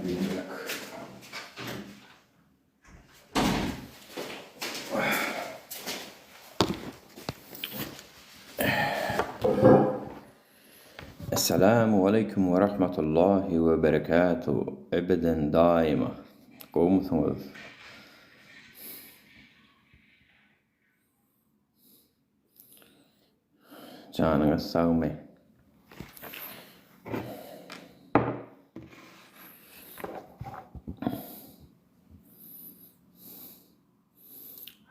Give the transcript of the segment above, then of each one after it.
Bilmek. Essalamu aleýkum we rahmetullahi we berekatuh ebeden daýyma gowmysyňyz? Janyňyz sagmy?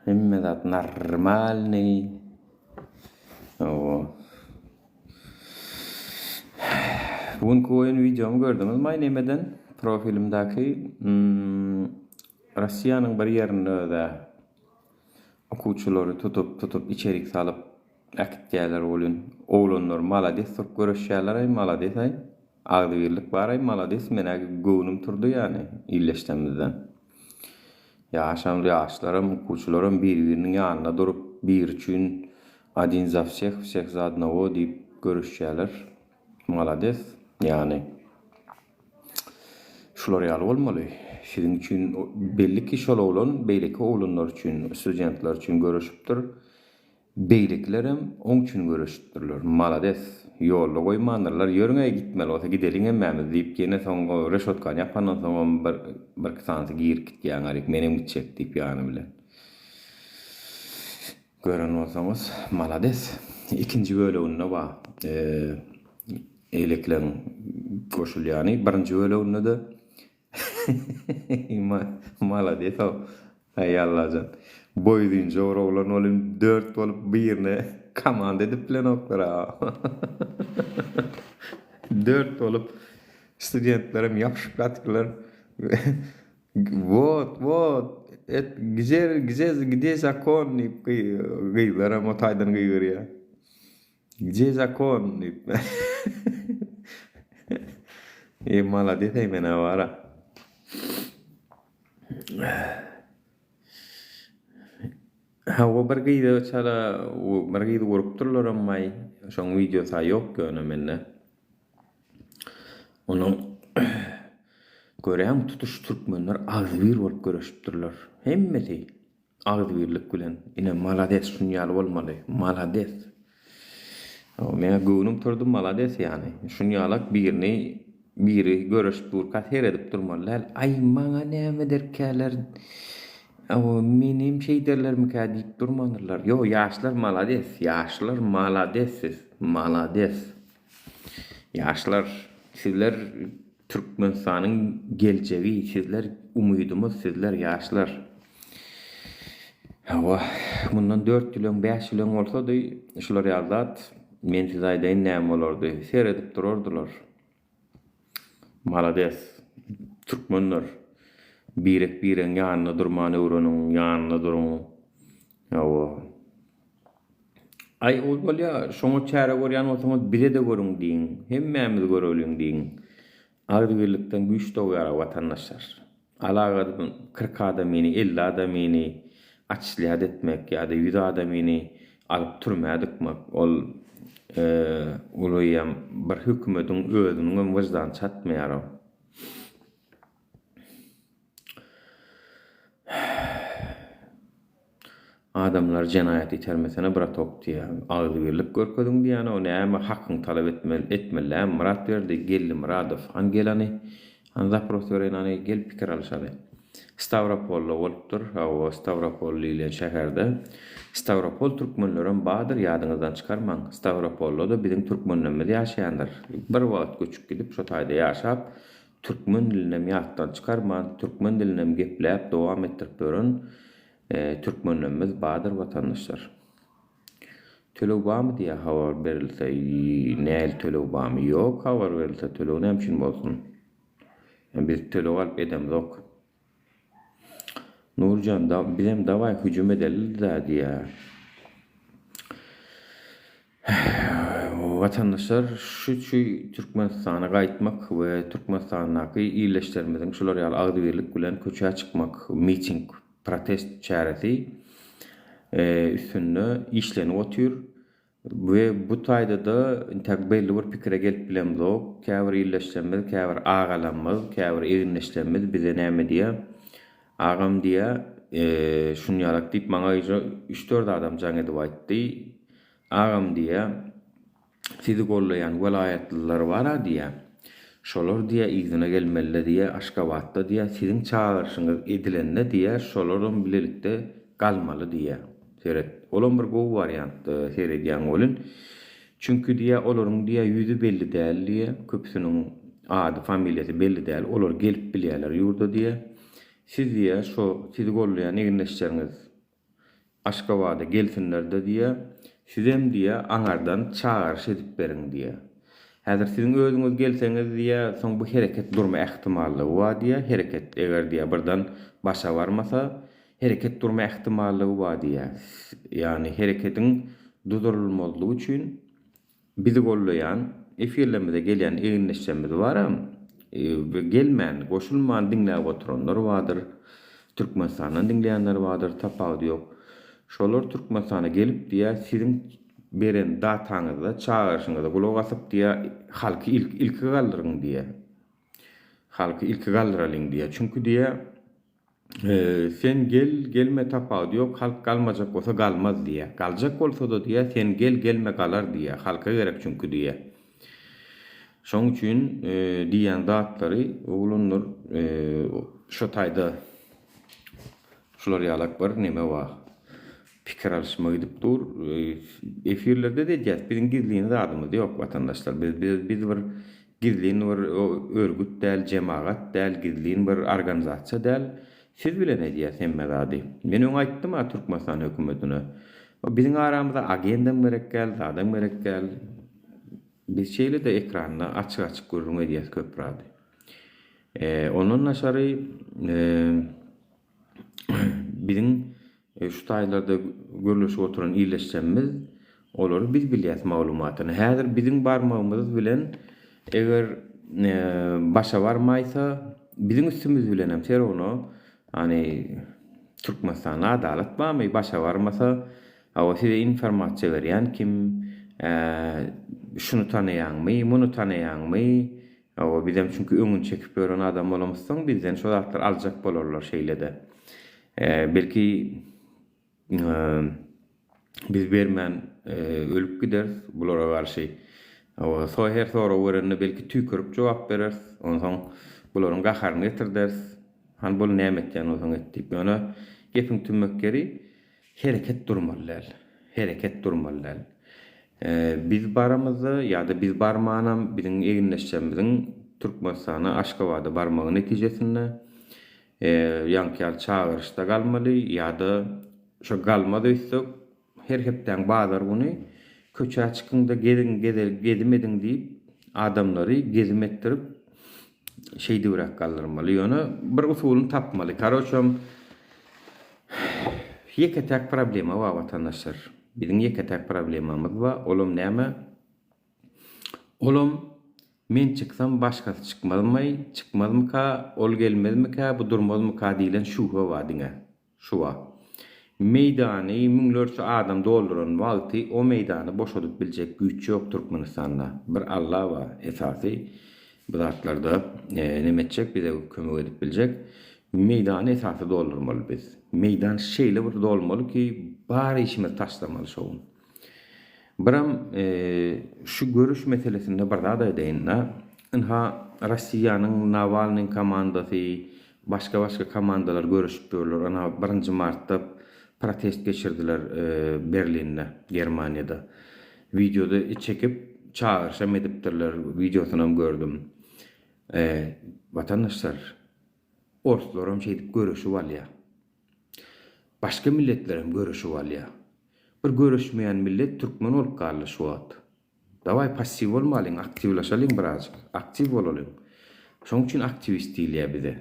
Hemme zat normalnyý. Hawa. Bu günki goýan wideomy gördüňizmi nemeden? Profilimdäki Russiýanyň bir ýerinde öz-ä Okuwçylary tutup tutup içerik salyp äkitýäler welin oglanlar malades durup göreşýäler-aý malades-aý agzybirlik bar-aý malades menä göwnüm turdy ýany illeşdemizden ýaşam ýaşlaram okuwçylaram biri biriniň ýanynda durup biri üçin odin za wseh wseh za odnowo diýip göreşýäler malades ýany. Şular ýaly bolmaly. Siziň üçin belli ki şol oglan beýleki oglanlar üçin, studentler üçin göreşipdir. Beýlekilerem oň üçin göreşipdirler. Malades. Ýolda goýmandyrlar. Ýörüň-äý gitmeli bolsa gideliň hemmämiz diýip ýene soň o reşotkany ýapandan soňam bir birki sanysy girip gitýär aňaryk menem gitjek diýip ýany bilen. Gören bolsaňyz malades. Ikinji böleginde bar eýlekileň goşulýany. Birinji böleginde-de malades-ow. Aý Allajan. Boýy uzynja bir oglan welin dört bolup birine komanda edip bilenoklar-a. Dört bolup studentlerem ýapyşyp ýatyrlar. Wot, wot, et, gije, gije, gde zakon diýip gyzlaram o taýdan gygyrýar. Gde zakon diýip. Eý, malades-eý men-ä bar-a. Hawa bir gyza çala bir gyzy urupdyrlaram-aý. Şoň wideosy-a ýok ýöne mende. Onuň görýäňmi tutuş türkmenler agzybir bolup göreşipdirler. Hemmesi agzybirlik bilen. Ine malades şun ýaly bolmaly. Malades. Meňä göwnüm turdy malades ýany. Şun ýalak birini biri göreşip durka seredip durmaly däl. Aý maňa näme ederkäler menem şeýderlermikä diýip durmandyrlar. Ýo ýaşlar malades. Ýaşlar malades siz. Malades. Ýaşlar, sizler Türkmenistanyň geljegi, sizler umydymyz, sizler ýaşlar. Hawa, mundan dört ýyl öň, bäş ýyl öň bolsady, şular ýaly zat, men size aýdaýyn näme bolardy, seredip durardylar. Malades, türkmenler, birek-biregiň ýanynda durmany öwreniň, ýanynda duruň. Hawa. Aý ol bolýa, şoňa çäre görýän bolsaňyz bize-de görüň diýiň, hemmämiz göreliň diýiň. Agzybirlikden güýç dogýar-a watandaşlar. Alagadyp 40 adamyny, 50 adamyny açlýat etmek ýa-da 100 adamyny alyp türmä dykmak, ol ol eýýäm bir hökümediň özüniňem wyždany çatmaýar-ow. Adamlar jenaýat itermesene bratok diýýär. Agzybirlik görkeziň diýýän o näme hakyňy talap etmeli etmeli dämi Myratberdi Geldimyradow hany gel hany hany zapros bereýin hany gel pikir alyşaly. Stawropolda bolupdyr hawa Stawropol diýilýän şäherde Stawropol türkmenlerem bardyr ýadyňyzdan çykarmaň Stawropolda-da biziň türkmenlerimiz ýaşaýandyr bir wagt göçüp gidip şo taýda ýaşap Türkmen dilinem ýatdan çykarman, türkmen dilinem gepläp dowam etdirip ýören türkmenlerimiz bardyr watandaşlar. Töleg barmy diýýär habar berilse, nähili töleg barmy? Ýok habar berilse töleg näme üçin bolsun? Biz töleg alyp edemzok. Nurjan da bizem dawaý hüjüm edeli-dä diýýär. Watandaşlar şu şu Türkmenistana gaýtmak we Türkmenistandaky ildeşlerimiziň şular ýaly agzybirlik bilen köçä çykmak, miting, protest çäresi üstünde işlenip otyr. We bu taýda-da intäk belli bir pikire gelip bilemzok. Käbir ildeşlerimiz, käbir agalarymyz, käbir egindeşlerimiz bize näme diýýär? Agam diýýär, şunýalak diýip maňa ýa üç-dört adam jaň edip aýtdy. Agam diýýär, sizi gollaýan welaýatlylar bar-a diýýär. Şolar diýýär yzyna gelmeli-le diýýär, Aşgabatda diýýär, siziň çagyryşyňyz edilende diýýär, şolaram bilelikde galmaly diýýär. Seret, olam bir gowy wariant seredýäň welin. Çünki diýýär, olaryň diýýär ýüzi belli däl diýýär, köpüsiniň ady, familiýasy belli däl, olar gelip bilýärler ýurda diýýär. Siz diýýär, şo sizi gollaýan egindeşleriňiz Aşgabada gelsinler-de diýýär, sizem diýýär, aňardan çagyryş edip beriň diýýär. Häzir siziň özüňiz gelseňiz diýýär, soň bu hereket durma ähtimallygy bar diýýär, hereket eger diýýär birden başa barmasa, hereket durma ähtimallygy bar diýýär. Ýagny hereketiň dudurylmazlygy üçin Bizi gollaýan, efirlerimize gelýän egindeşlerimiz baram, gelmän, goşulman diňläp oturanlar bardyr. Türkmenistandan diňleýänler bardyr, tapawudy ýok. Şolar Türkmenistana gelip diýýär, siziň beren dataňyzda, çagyryşyňyza gulak asyp diýýär, halky ilki galdyryň diýýär. Halky ilki galdyralyň diýýär. Çünki diýýär, Sen gel, gelme tapawudy ýok, halk galmajak bolsa galmaz diýýär. Galjak bolsa-da diýýär, sen gel, gelme galar diýýär. Halka gerek çünki diýýär. Şoň üçin diýýän zatlary oglanlar şo taýda şular ýalak bir neme bar. Pikir alyşma gidip dur. Efirlerde-de edýäs. Biziň gizlin zadymyz ýok watandaşlar. Biz biz bir Gizlin bir örgüt däl, jemagat däl, gizlin bir organizasiýa däl. Siz bilen edýäs hemme zady. Men öň aýtdym-a Türkmenistan hökümetine. Biziň aramyza agendam gerek däl, zadam gerek däl. Biz şeýle-de ekranda açyk-açyk gürrüň edýäs köp zady. Ondan daşary biziň Şu taýlarda gürleşip oturan ildeşlerimiz, olary biz bilýäs maglumatyny. Häzir biziň barmagymyz bilen eger başa barmaýsa, biziň üstümiz bilenem serowno, hany Türkmenistanda adalat barmy, başa barmasa, hawa size informasiýa berýän kim, şuny tanaýaňmy, muny tanaýaňmy, Hawa, bizem çünki öňüni çekip ýören adam bolamyzsoň, bizden şo zatlary aljak bolarlar şeýle-de. Belki, biz bermän ölüp gideris bulara garşy. Hawa, so her sorag berende belki tüýkürip jogap bereris. Onsoň bularyň gaharyny getirderis. Hany bol näme etýän bolsaň et diýip. Ýöne gepiň tümmek ýeri, Hereket durmaly däl. Hereket durmaly däl. Biz baramyzda ýa-da biz barmanam biziň egindeşlerimiziň Türkmenistana, Aşgabada barmagy netijesinde ýaňky ýaly çagyryşda galmaly ýa-da şo galmaz öýtsek her hepdäň bazar güni köçä çykyňda geziň gezim ediň diýip adamlary gezim etdirip şeýdibräk galdyrmaly. Ýöne bir usulyny tapmaly. Karoçem Ýeke-täk problema bar watandaşlar. Biziň ýeke-täk problemamyz bar, olam näme? Olam men çyksam başgasy çykmazmaý, çykmazmyka, ol gelmezmikä, bu durmazmyka diýlen şübhe bar diňe. Şu bar. Meýdany müňlerçe adam dolduran wagty o meýdany boşadyp biljek güýç ýok Türkmenistanda. Bir Alla bar esasy bu zatlarda neme etjek bize kömek edip biljek. Meýdany esasy doldurmaly biz. Meýdan şeýle bir dolmaly ki, bar işimizi taşlamaly şo gün. Biram şu görüş meselesinde bir zat aýdaýyn-da. Ynha, Rossiýanyň Nawalnyň komandasy, başga-başga komandalar görüşip ýörler. Ynha, birinji martda protest geçirdiler Berlinde, Germaniýada. Wideoda çekip, çagyryşam edipdirler, wideosynam gördüm. Watandaşlar, Orslaram şeýdip göreşip alýar. Başga milletlerem göreşip alýar. Bir göreşmeýän millet türkmen bolup galdy şu wagt. Dawaý passiw bolmalyň, aktiwlaşalyň birazjyk. Aktiw bolalyň. Şoň üçin aktiwist diýilýär bize.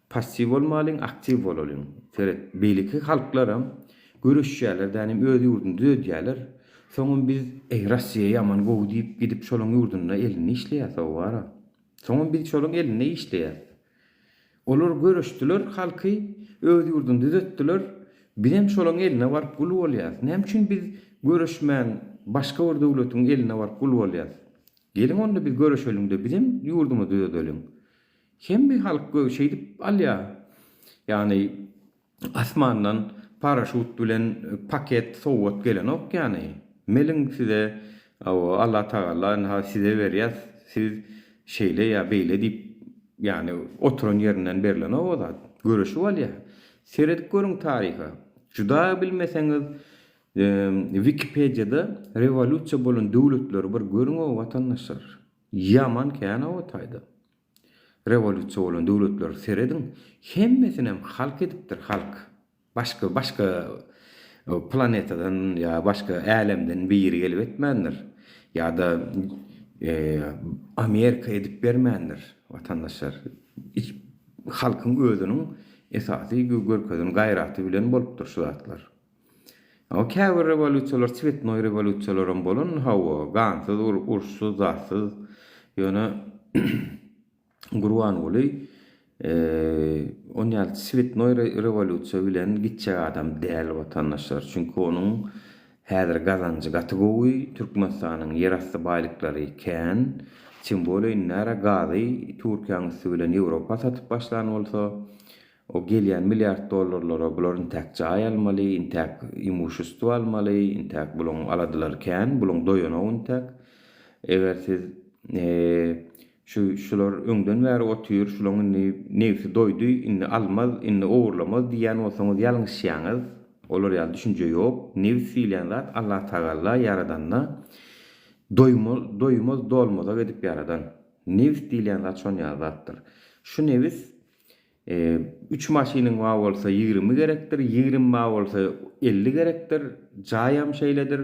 Passiw bolmalyň, aktiw bolalyň. Seret, beýleki halklaram göreşýärler dänim öz ýurduny düzedýärler. Soňam biz eý Rossiýa ýaman gowy diýip gidip şolaň ýurdunda elinde işleýäs howara. Soňam biz şolaň elinde işleýäs. Olar göreşdiler halky öz ýurduny düzetdiler. Bizem şolaň eline baryp gul bolýas. Näme üçin biz göreşmän. Başga bir döwletiň eline baryp gul bolýas. Geliň onda biz göreşeliň-de bizem ýurdumyzy düzedeliň. Hemme halk şeýdip alýar. Ýagny asmandan paraşut bilen paket sowgat gelenok ýagny. Meliň size hawa Allah Tagala ynha size berýäs siz şeýle ýa beýle diýip ýagny oturan ýerinden berlenok o zat. Göreşip alýar. Seredip görüň taryha. Juda bilmeseňiz Wikipediýada rewolýusiýa bolan döwletleri bir görüň-ow watandaşlar. Ýaman kän-ow o taýda. Rewolýusiýa bolan döwletleri serediň, hemmesinem halk edipdir, halk. Başga, başga planetadan ýa başga älemden biri gelip etmändir. Ýa-da Amerika edip bermändir, watandaşlar. Halkyň özüniň esasy görkezen gaýraty bilen bolupdyr şu zatlar. Hawa, käbir rewolýusiýalar tswetnoý rewolýusiýalaram bolan, hawa, gansyz, uruşsyz, zatsyz. Ýöne Gurbanguly on ýaly tswetnoý rewolýusiýa bilen gitjek adam däl watandaşlar. Çünki onuň häzir gazanjy gaty gowy, Türkmenistanyň ýerasty baýlyklary kän. Tim bolýa indi gazy Türkiýäň üsti bilen Ýewropa satyp başlan bolsa, O gelýän milliard dollarlara bular intäk jaý almaly, intäk imuşestwo almaly, intäk bulaň aladalary kän, bulaň doýanok intäk. Eger siz şu şular öňden bäri otyr, şulaň indi nebsi doýdy, indi almaz, indi ogurlamaz diýýän bolsaňyz ýalňyşýaňyz. Olar ýaly düşünje ýok. Nebs diýilýän zat Allatagalla ýaradanda doýma doýmaz dolmazak edip ýaradan. Nebs diýilýän zat şon ýaly zatdyr. Şu nebis Üç maşynyň bar bolsa 20 gerekdir, 20 bar bolsa 50 gerekdir, jaýam şeýledir.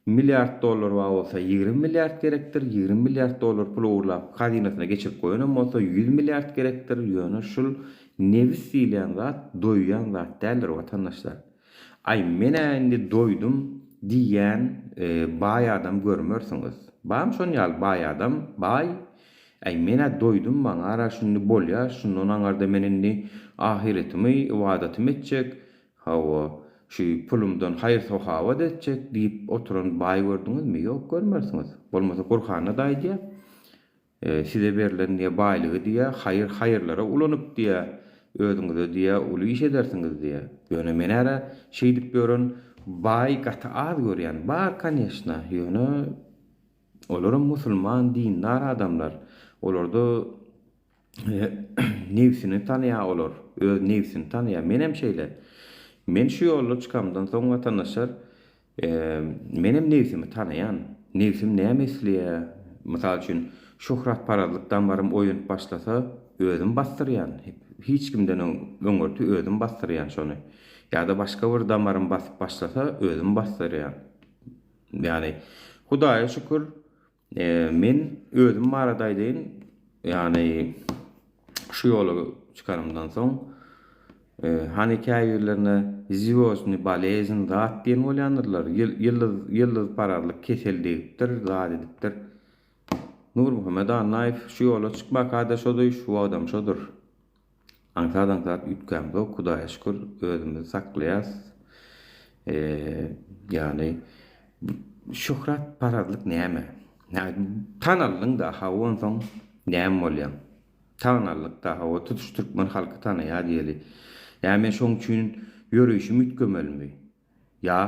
Milliard dollar bar bolsa 20 milliard gerekdir, 20 milliard dollar pul ogurlap hazynasyna geçirip goýanam bolsa 100 milliard gerekdir, ýöne şul nebis diýilýän zat doýýan zat däldir watandaşlar. Aý men-ä indi doýdum diýýän baý adam görmersiňiz. Barmy şon ýaly baý adam? Baý Äý, men-ä doýdum, maňa-ra şindi bolýa, şundan aňarda men indi ahyretimi, ybadatymy etjek, hawa, şu pulumdan haýyr-sahawat etjek diýip oturan baý gördüňizmi? Ýok, görmersiňiz. Bolmasa Gurhanda-da aýdýar, Size berlen diýýär, baýlygy diýýär, haýyr, haýyrlara ulanyp diýýär, özüňize diýýär, uly iş edersiňiz diýýär. Ýöne men-ä şeýdip ýören baý gaty az görýän. Bar, koneşna, ýöne Olaram musulman dindar adamlar. Olarda nebsini tanaýar olar. Öz nebsini tanaýar. Menem şeýle. Men şu ýolda çykamdan soň watandaşlar menem nebsimi tanaýan. Nebsim näme isleýär? Mysal üçin şöhratparazlyk damarym oýanyp başlasa özüm basdyrýan. Hiç kimden öňürti özüm basdyrýan şony. Ýa-da başga bir damarym basyp başlasa özüm basdyrýan. Ýagny, Hudaýa şükür, men özüm barada aýdaýyn, ýagny şu ýola çykanymdan soň, hany käbirlerine zwýozdnyý bolezn zat diýen bolýandyrlar, ýyldyz, ýyldyzparazlyk kesel degipdir, zat edipdir. Nurmuhammet Annaýew şu ýola çykmaka-da şody, şu wagtam şodur. Aňsat-aňsat üýtgämzok, Hudaýa şükür, özümizi saklaýas. Ýagny, şöhratparazlyk näme? Tanaldyň-da, hawa, onsoň näme bolýaň? Tanaldyk-da, hawa, tutuş türkmen halky tanaýar diýeli. Ýa men şoň üçin ýöreýşim üýtgemelimi? Ýa,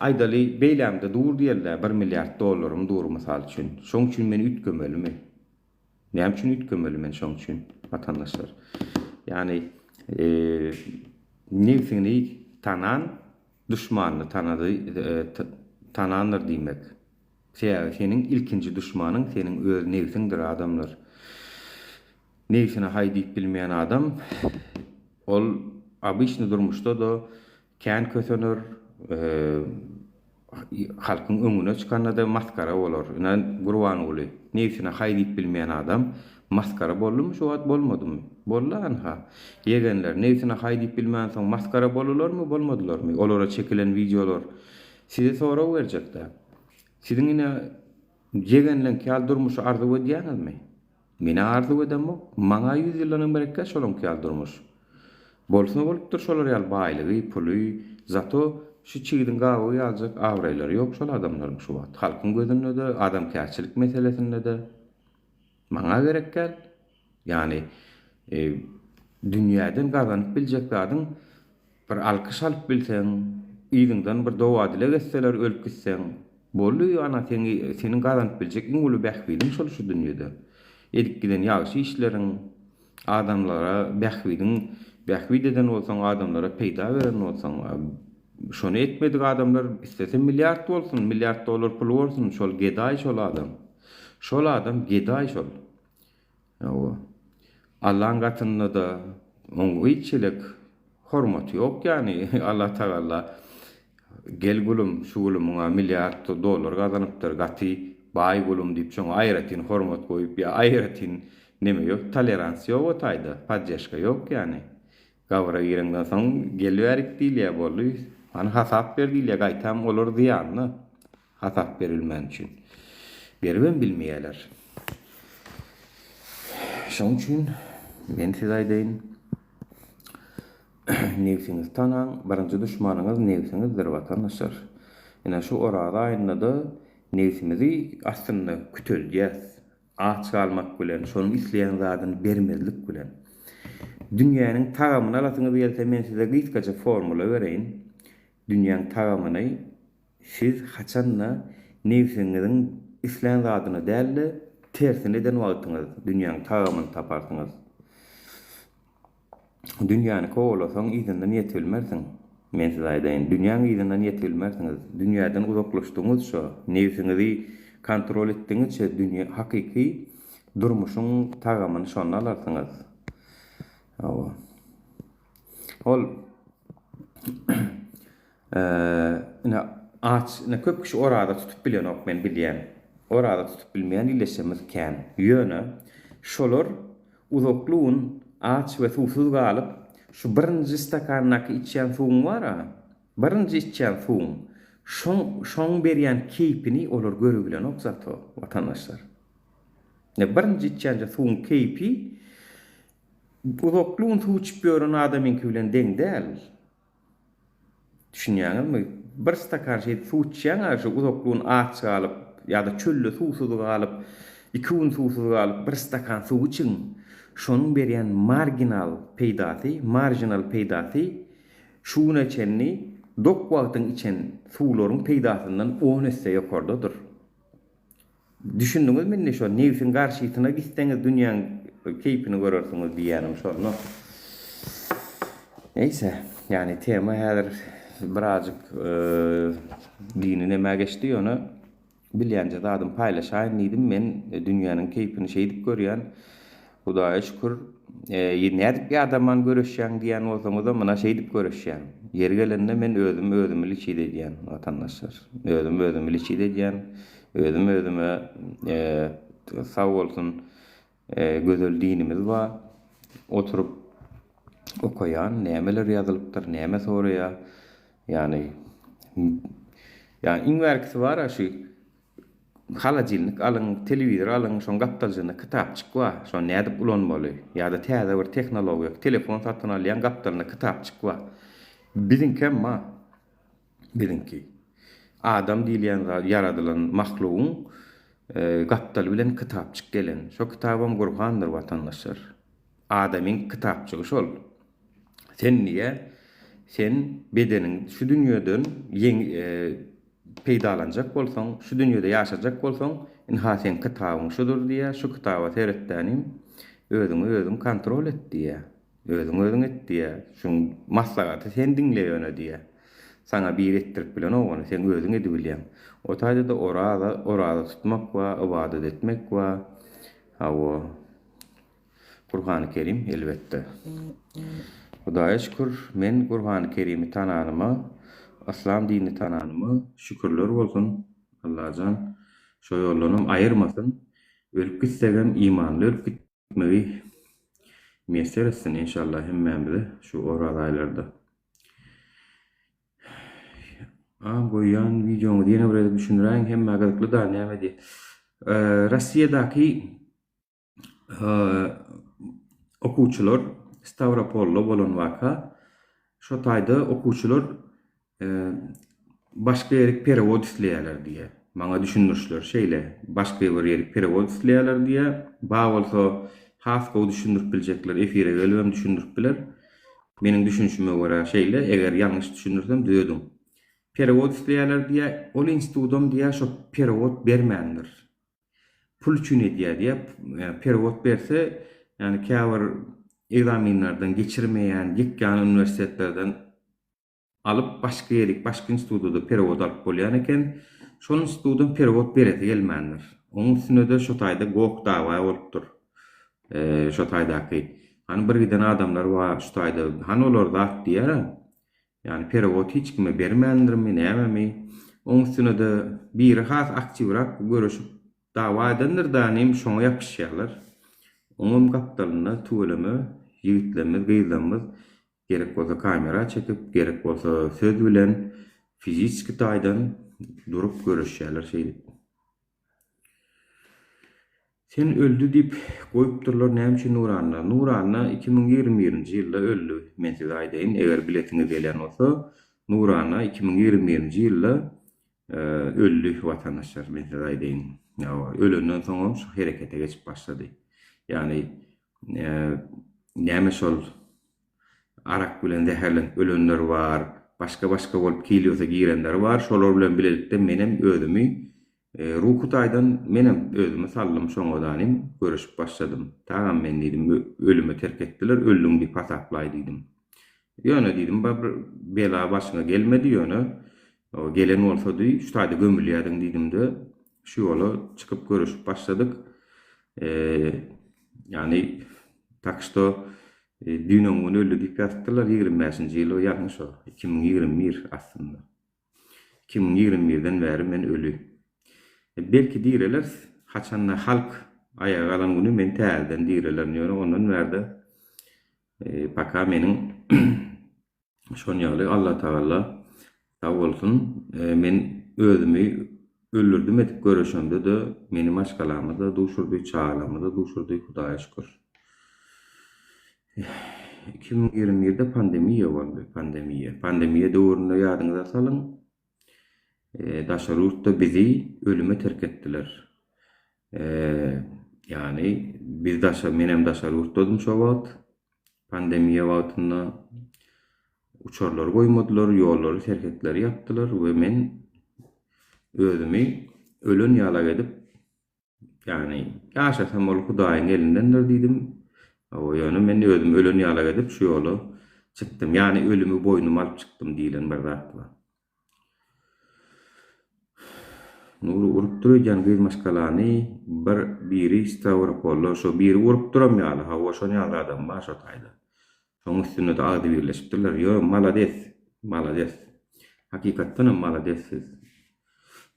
aýdaly, beýlämde dur diýeli-dä, bir milliard dollarym dur, mysal üçin. Şoň üçin men üýtgemelimi? Näme üçin üýtgemeli men şoň üçin watandaşlar. Ýagny nebsini tanan duşmanyny tanady tanandyr diýmek. Sebäbi seniň ilkinji duşmanyň seniň öz nebsiňdir adamlar. Nebsine haý diýip bilmeýän adam ol obyçny durmuşda-da Kän kösener, halkyň öňüne çykanda-da masgara bolar. Ine, Gurbanguly, nebsine haý diýip bilmeýän adam masgara boldumy şu wagt, bolmadymy? Boldy anha. Ýegenler, nebsine haý diýip bilmänsoň masgara boldularmy, bolmadylarmy? Olara çekilen wideolar. Size sorag berjek-dä. Siziň ine, ýegenleňki ýaly durmuşy arzuw edýäňizmi? Menä arzuw edemok. Maňa ýüz ýyldanam gerekgä şolaňky ýaly durmuş. Bolsa bolupdyr şolar ýaly baýlygy, puly, zato şu çigidiň gabygy ýaljak abraýlary ýok şol adamlaryň şu wagt. Halkyň gözünde-de, adamkärçilik meselesinde-de. Maňa gerek däl. Ýagny dünýäden gazanyp biljek zadyň bir alkyş alyp bilseň, yzyňdan bir doga-dileg etseler ölüp gitseň, boldy ana seň seniň gazanyp biljek iň uly bähbidiň şol şu dünýede. Edip giden ýagşy işleriň, adamlara bähbidiň bähbit eden bolsaň, adamlara peýda beren bolsaň, şony etmedik adamlar islese milliard bolsun, milliard dollar puly bolsun, şol gedaý şol adam. Şol adam gedaý şol. Hawa. Allaň gatynda-da oň hiç çelek hormaty ýok ýany Allah Tagalla gel gulum şu gulumyňa milliard dollar gazanypdyr gaty baý gulum diýip şoňa aýratyn hormat goýup ýa aýratyn neme ýok tolerans ýok o taýda poddeşka ýok ýany gabra gireňden soň gel bärik diýilýä boldy hany hasap ber diýilýä gaýtam olar zyýanly. Hasap berilmäni üçin. Beribem bilmeýärler. Şoň üçin men size aýdaýyn, nebsiňizi tanaň, birinji duşmanyňyz nebsiňizdir watandaşlar. Ine şu Oraza aýynda-da nebsimizi aslynda küteldýäs. Aç galmak bilen, şonuň isleýän zadyny bermezlik bilen. Dünýäniň tagamyny alasyňyz gelse men size gysgaça formula bereýin. Dünýäň tagamyny Siz haçan-da nebsiňiziň islän zadyny däl-de, tersini eden wagtyňyz dünýäň tagamyny taparsyňyz. Dünýäni kowalasaň yzyndan ýetibilmersiň. Men size aýdaýyn, dünýäň yzyndan ýetibilmersiňiz. Dünýäden uzaklaşdygyňyzça, nebsiňizi kontrol etdigiňizçe dünýä hakyky durmuşyň tagamyny şonda alarsyňyz. Hawa. Ol Ine aç, ine köp kişi oraza tutup bilenok men bilýän. Oraza tutup bilmeýän illeşemiz kän. Ýöne şolar uzakly gün aç we suwsuz galyp, şu birinji stakandaky içýän suwuň bar-a, birinji içýän suwuň, şoň, şoň berýän keýpini olar görübilenok zato, watandaşlar. Ine birinji içýänje suwuň keýpi uzakly gün suw içip ýören adamyňky bilen deň däl. Düşünýäňizmi? Bir stakan şeýdip suw içýäň-ä, şu uzakly gün aç galyp ýa-da çölde suwsuz galyp, iki gün suwsuz galyp, bir stakan suw içiň, şonuň berýän marginal peýdasy, marginal peýdasy şu güne çenli dok wagtyň içen suwlaryň peýdasyndan on esse ýokardadyr. Düşündiňizmi indi şo nebsiň garşysyna gitseňiz dünýäň keýpini görersiňiz diýýänim şonda. Neýse, ýagny tema häzir birazjyk dini nemä geçdi ýöne bilýänje zadymy paýlaşaýyn diýdim. Men dünýäniň keýpini şeýdip görýän. Hudaýa şükür, nädip ýadaman göreşýäň diýýän bolsaňyzam, muna şeýdip göreşýän. Ýeri gelende men özüm özümi liçit edýän, watandaşlar. Özüm özümi liçit edýän. Özüm özüme sag bolsun gözel dinimiz bar. Oturyp okaýan, nämeler ýazylypdyr, näme soraýar. Ýagny, ýagny iň bärkisi bar-a şu Holodilnik alyň, telewizor alyň, şoň gapdaljygynda kitapçyk bar, şony nädip ulanmaly? Ýa-da täze bir tehnologiýa, telefon satyn alýaň, gapdalynda kitapçyk bar. Biziňkem bar. Biziňki. Adam diýilýän zat, ýaradylan mahlugyň gapdaly bilen kitapçyk gelen. Şo kitabam Gurhandyr, watandaşlar. Adamyň kitapçygy şol. Sen diýýär, sen bedeniň şu dünýeden ýeň peýdalanjak bolsaň, şu dünýede ýaşajak bolsaň, ynha seň kitabyň şudur diýýär, şu kitaba seretdänim, özüňi özüň kontrol et diýýär. Özüň özüň et diýýär. Şuň maslahaty sen diňle ýöne diýýär. Saňa biri etdirip bilenok ony, sen özüň edibilýäň. O taýda-da oraza, oraza tutmak bar, ybadat etmek bar. Hawa. Gurhany Kerim elbetde. Hudaýa şükür men Gurhany Kerimi tananyma, Yslam dinini tananyma şükürler bolsun Allajan şo ýoldanam aýyrmasyn ölüp gitsegem imanly ölüp gitmegi miýesser etsin enşallah hemmämize şu oraz aýlarda. A goýýan wideoňyzy ýene bir gezek düşündiräýiň hemmä gyzykly da näme diýip. Rossiýadaky okuwçylar Stawropolda bolan waka şo taýda okuwçylar. Başga ýerik perewod isleýärler diýýär. Maňa düşündirişleri şeýle. Başga bir ýerik perewod isleýärler diýýär. Bar bolsa has gowy düşündirip biljekler efire gelibem düşündirip biler. Meniň düşünişime görä şeýle, eger ýalňyş düşündirsem düzediň. Perewod isleýärler diýýär. Ol institudam diýýär şo perewod bermändir. Pul üçin edýär diýýär. Perewod berse, ýagny käbir ekzamenlerden geçirmeýän, ýykýan uniwersitetlerden alyp başga ýerik başga instituda-da perewod alyp bolýan eken. Şol institudyň perewod beresi gelmändir. Onuň üstünede şo taýda goh dawa bolupdyr. Şo taýdaky. Hany bir giden adamlar bar şu taýda. Hany olar zat diýýär-ä. Ýagny perewod hiç kime bermändirmi, nämemi. Onuň üstünede biri has aktiwrak göreşip dawa edendir da nim şoňa ýapyşýarlar. Oňam gapdalynda tüweleme ýigitlerimiz, gyzlarymyz Gerek bolsa kamera çekip, gerek bolsa söz bilen fiziski taýdan durup göreşýärler şeýdip. Sen öldi diýip goýupdyrlar näme üçin Nuranna? Nuranna 2021-nji ýylda öldi men size aýdaýyn eger bilesiňiz gelýän bolsa Nuranna 2021-nji ýylda öldi watandaşlar men size aýdaýyn. Ölenden soňam şu herekete geçip başlady. Ýagny näme şol arak bilen zäherlenip ölenler bar, başga-başga bolup kiliosa girenler bar, şolar bilen bilelikde menem özümi ruhy taýdan menem özümi saldym şoňa danym göreşip başladym. Tagam men diýdim ölüme terk etdiler, öldüň diýip hasaplaý diýdim. Ýöne diýdim bir bela başyňa gelmedi ýöne gelen bolsady şu taýda gömülýädiň diýdimde şu ýola çykyp göreşip başladyk. Ýagny tak şto düýn öňňün öldi diýip ýazypdyrlar 25-nji ýyl o ýalňyş o 2021 aslynda. 2021-den bäri men öli. Belki direleris haçanda halk aýaga galan güni men täzeden direlerin ýöne ondan bärde paka meniň Şon ýaly Allatagalla sag bolsun men özümi öldürdim edip göreşemde-de meni maşgalama-da duşurdy, çagalama-da duşurdy Hudaýa şükür. 2021-de pandemiýa boldy, pandemiýa. Pandemiýa döwründe ýadyňyza salyň, daşary ýurtda bizi ölüme terk etdiler. Ýagny biz daşary, menem daşary ýurtdadym şo wagt. Pandemiýa wagtynda uçarlary goýmadylar, ýollary, serhetleri ýapdylar we men özümi ölen ýalak edip, ýagny ýaşasam ol Hudaýyň elindendir diýdim. Hawa, ýöne men özümi ölen ýalak edip şu ýola çykdym. Ýagny ölümi boýnuma alyp çykdym diýlen bir zat bar. Nury urupdyr öýdýän gyz maşgalany bir biri Stawropolda şo biri urupdyram ýaly hawa şon ýaly adam bar şo taýda. Şoň üstünde-de agzybirleşipdirler. Ýo malades malades. Hakykatdanam malades siz.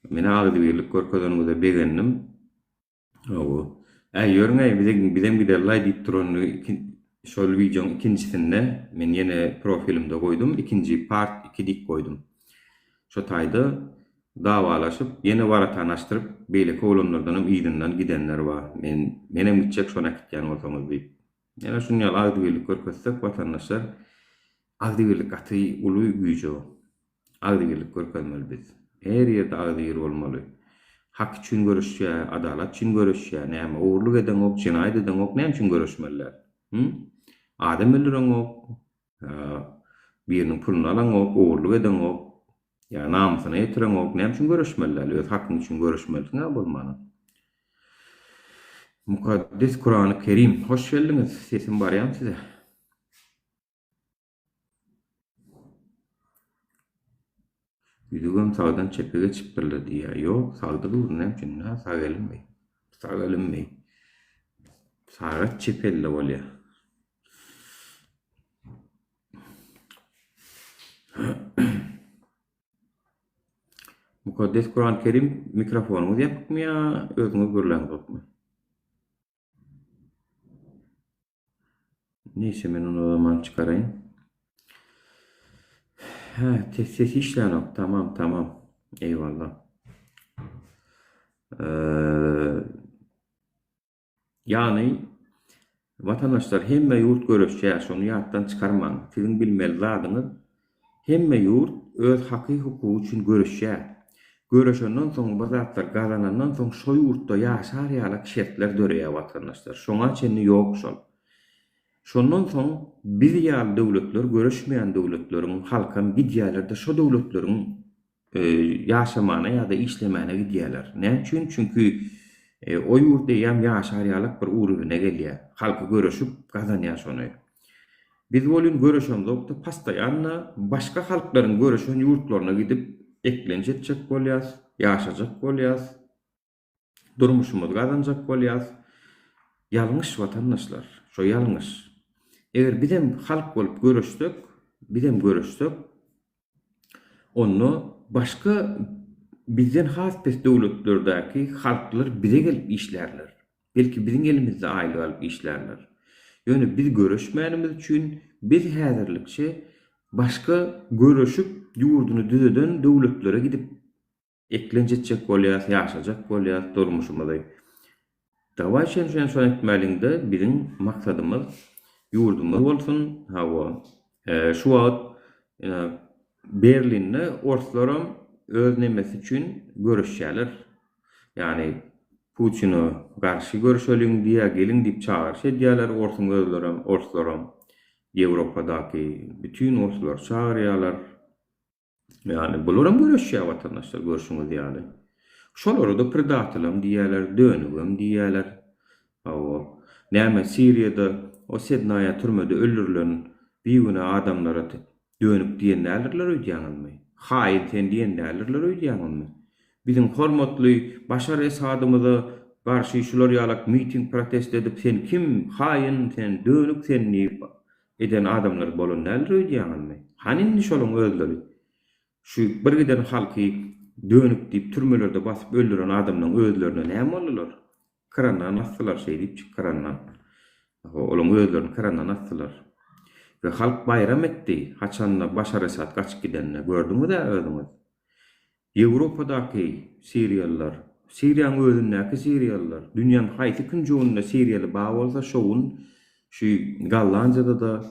Menä agzybirlik görkezeniňize begendim. Hawa. Äý ýörüň-äý bize bizem giderlaý diýip duranyny şol wideoň ikinjisinde men ýene profilimde goýdum. Ikinji part 2 diýip goýdum. Şo taýda dawalaşyp ýene waratany açdyryp beýleki oglanlardanam yzyndan gidenler bar. Men menem gitjek şony äkitýän bolsaňyz diýip. Ýene şuny ýaly agzybirlik görkezsek watandaşlar agzybirlik gaty uly güýç o. Agzybirlik görkezmeli biz. Her ýerde agzybir bolmaly. Hak üçin göreşýär, adalat üçin göreşýär. Näme ogurlyk edeňok, jenaýat edeňok, näme üçin göreşmeli däl? Hü? Adam öldüreňok, biriniň puluny alaňok, ogurlyk edeňok, ýa namysyna ýetireňok, näme üçin göreşmeli däl? Öz hakyň üçin göreşmelisiň-ä bolmana. Mukaddes Kurany Kerim, hoş geldiňiz, sesim barýamy size? Ýüzügem sagdan çepe geçipdirler diýýär. Ýok, sagda dur, näme üçin? Hä, sag elimmi? Sag elimmi? Sagat çep elde bolýar. Mukaddes Kurany Kerim mikrofonyňyz ýapykmy ýa özüňiz gürläňzokmy? Neyse men onu o zaman çykaraýyn. Hä, tes sesi işlänok. Tamam, tamam. Eyvallah. Ee, ýagny watandaşlar hemme ýurt göreşýär, şony ýatdan çykarmaň. Siziň bilmeli zadyňyz. Hemme ýurt öz haky-hukugy üçin göreşýär. Göreşenden soň bir zatlar gazanandan soň şo ýurtda ýaşar ýalak şertler döreýär watandaşlar. Şoňa çenli ýok şol. Şondan soň biz ýaly döwletler göreşmeýän döwletleriň halkam gidýärler-de şo döwletleriň ýaşamana ýa-da işlemäne gidýärler. Näme üçin? Çünki o ýurt eýýäm ýaşar ýalak bir urowine gelýär. Halky göreşip gazanýar şony. Biz welin göreşemzok-da postoýanno başga halklaryň göreşen ýurtlaryna gidip eklenç etjek bolýas, ýaşajak bolýas. Durmuşymyzy gazanjak bolýas. Ýalňyş watandaşlar, şo ýalňyş. Eger bizem halk bolup göreşsek, bizem göreşsek, onda başga bizden has pes döwletlerdäki halklar bize gelip işlärler. Belki biziň elimizde aýlyk alyp işlärler. Ýöne biz göreşmänimiz üçin biz häzirlikçe başga göreşip ýurduny düzeden döwletlere gidip Eklenç etjek bolýas, ýaşajak bolýas durmuşymyzy. Dawaý şen şen şony etmäliňde biziň maksadymyz ýurdumyz bolsun hawa şu wagt Berlinde orslaram öz nemesi üçin göreşýäler ýagny Putine garşy görüşeliň diýýä geliň diýip çagyryş edýäler orsuň özlerem orslaram Ýewropadaky bütin orslary çagyrýalar. Ýagny bularam göreşýär watandaşlar görşüňiz ýaly. Şolara-da predatelem diýýärler, dönügem diýýärler. Hawa. Näme Siriýada o Sednaýa türmede öldürilen bigünä adamlara dönük diýen däldirler öýdýäňizmi? Haýyn sen diýen däldirler öýdýäňizmi? Biziň hormatly Başar Esadymyza garşy şular ýalak miting protest edip sen kim, haýyn sen, dönük sen diýip Eden adamlar bolan däldir öýdýäňizmi? Hany indi şolaň özleri? Şu bir giden halky dönük diýip türmelerde basyp öldüren adamlaň özlerine näme boldular? Krandan asdylar şeýdipjik krandan. Olaň özlerini krandan asdylar. We halk baýram etdi haçanda Başar Esad gaçyp gidende gördüňiz-ä özüňiz. Ýewropadaky siriýalylar, Siriýaň özündäki siriýalylar, dünýäň haýsy künjeginde siriýaly bar bolsa şo gün şu Gollandiýada-da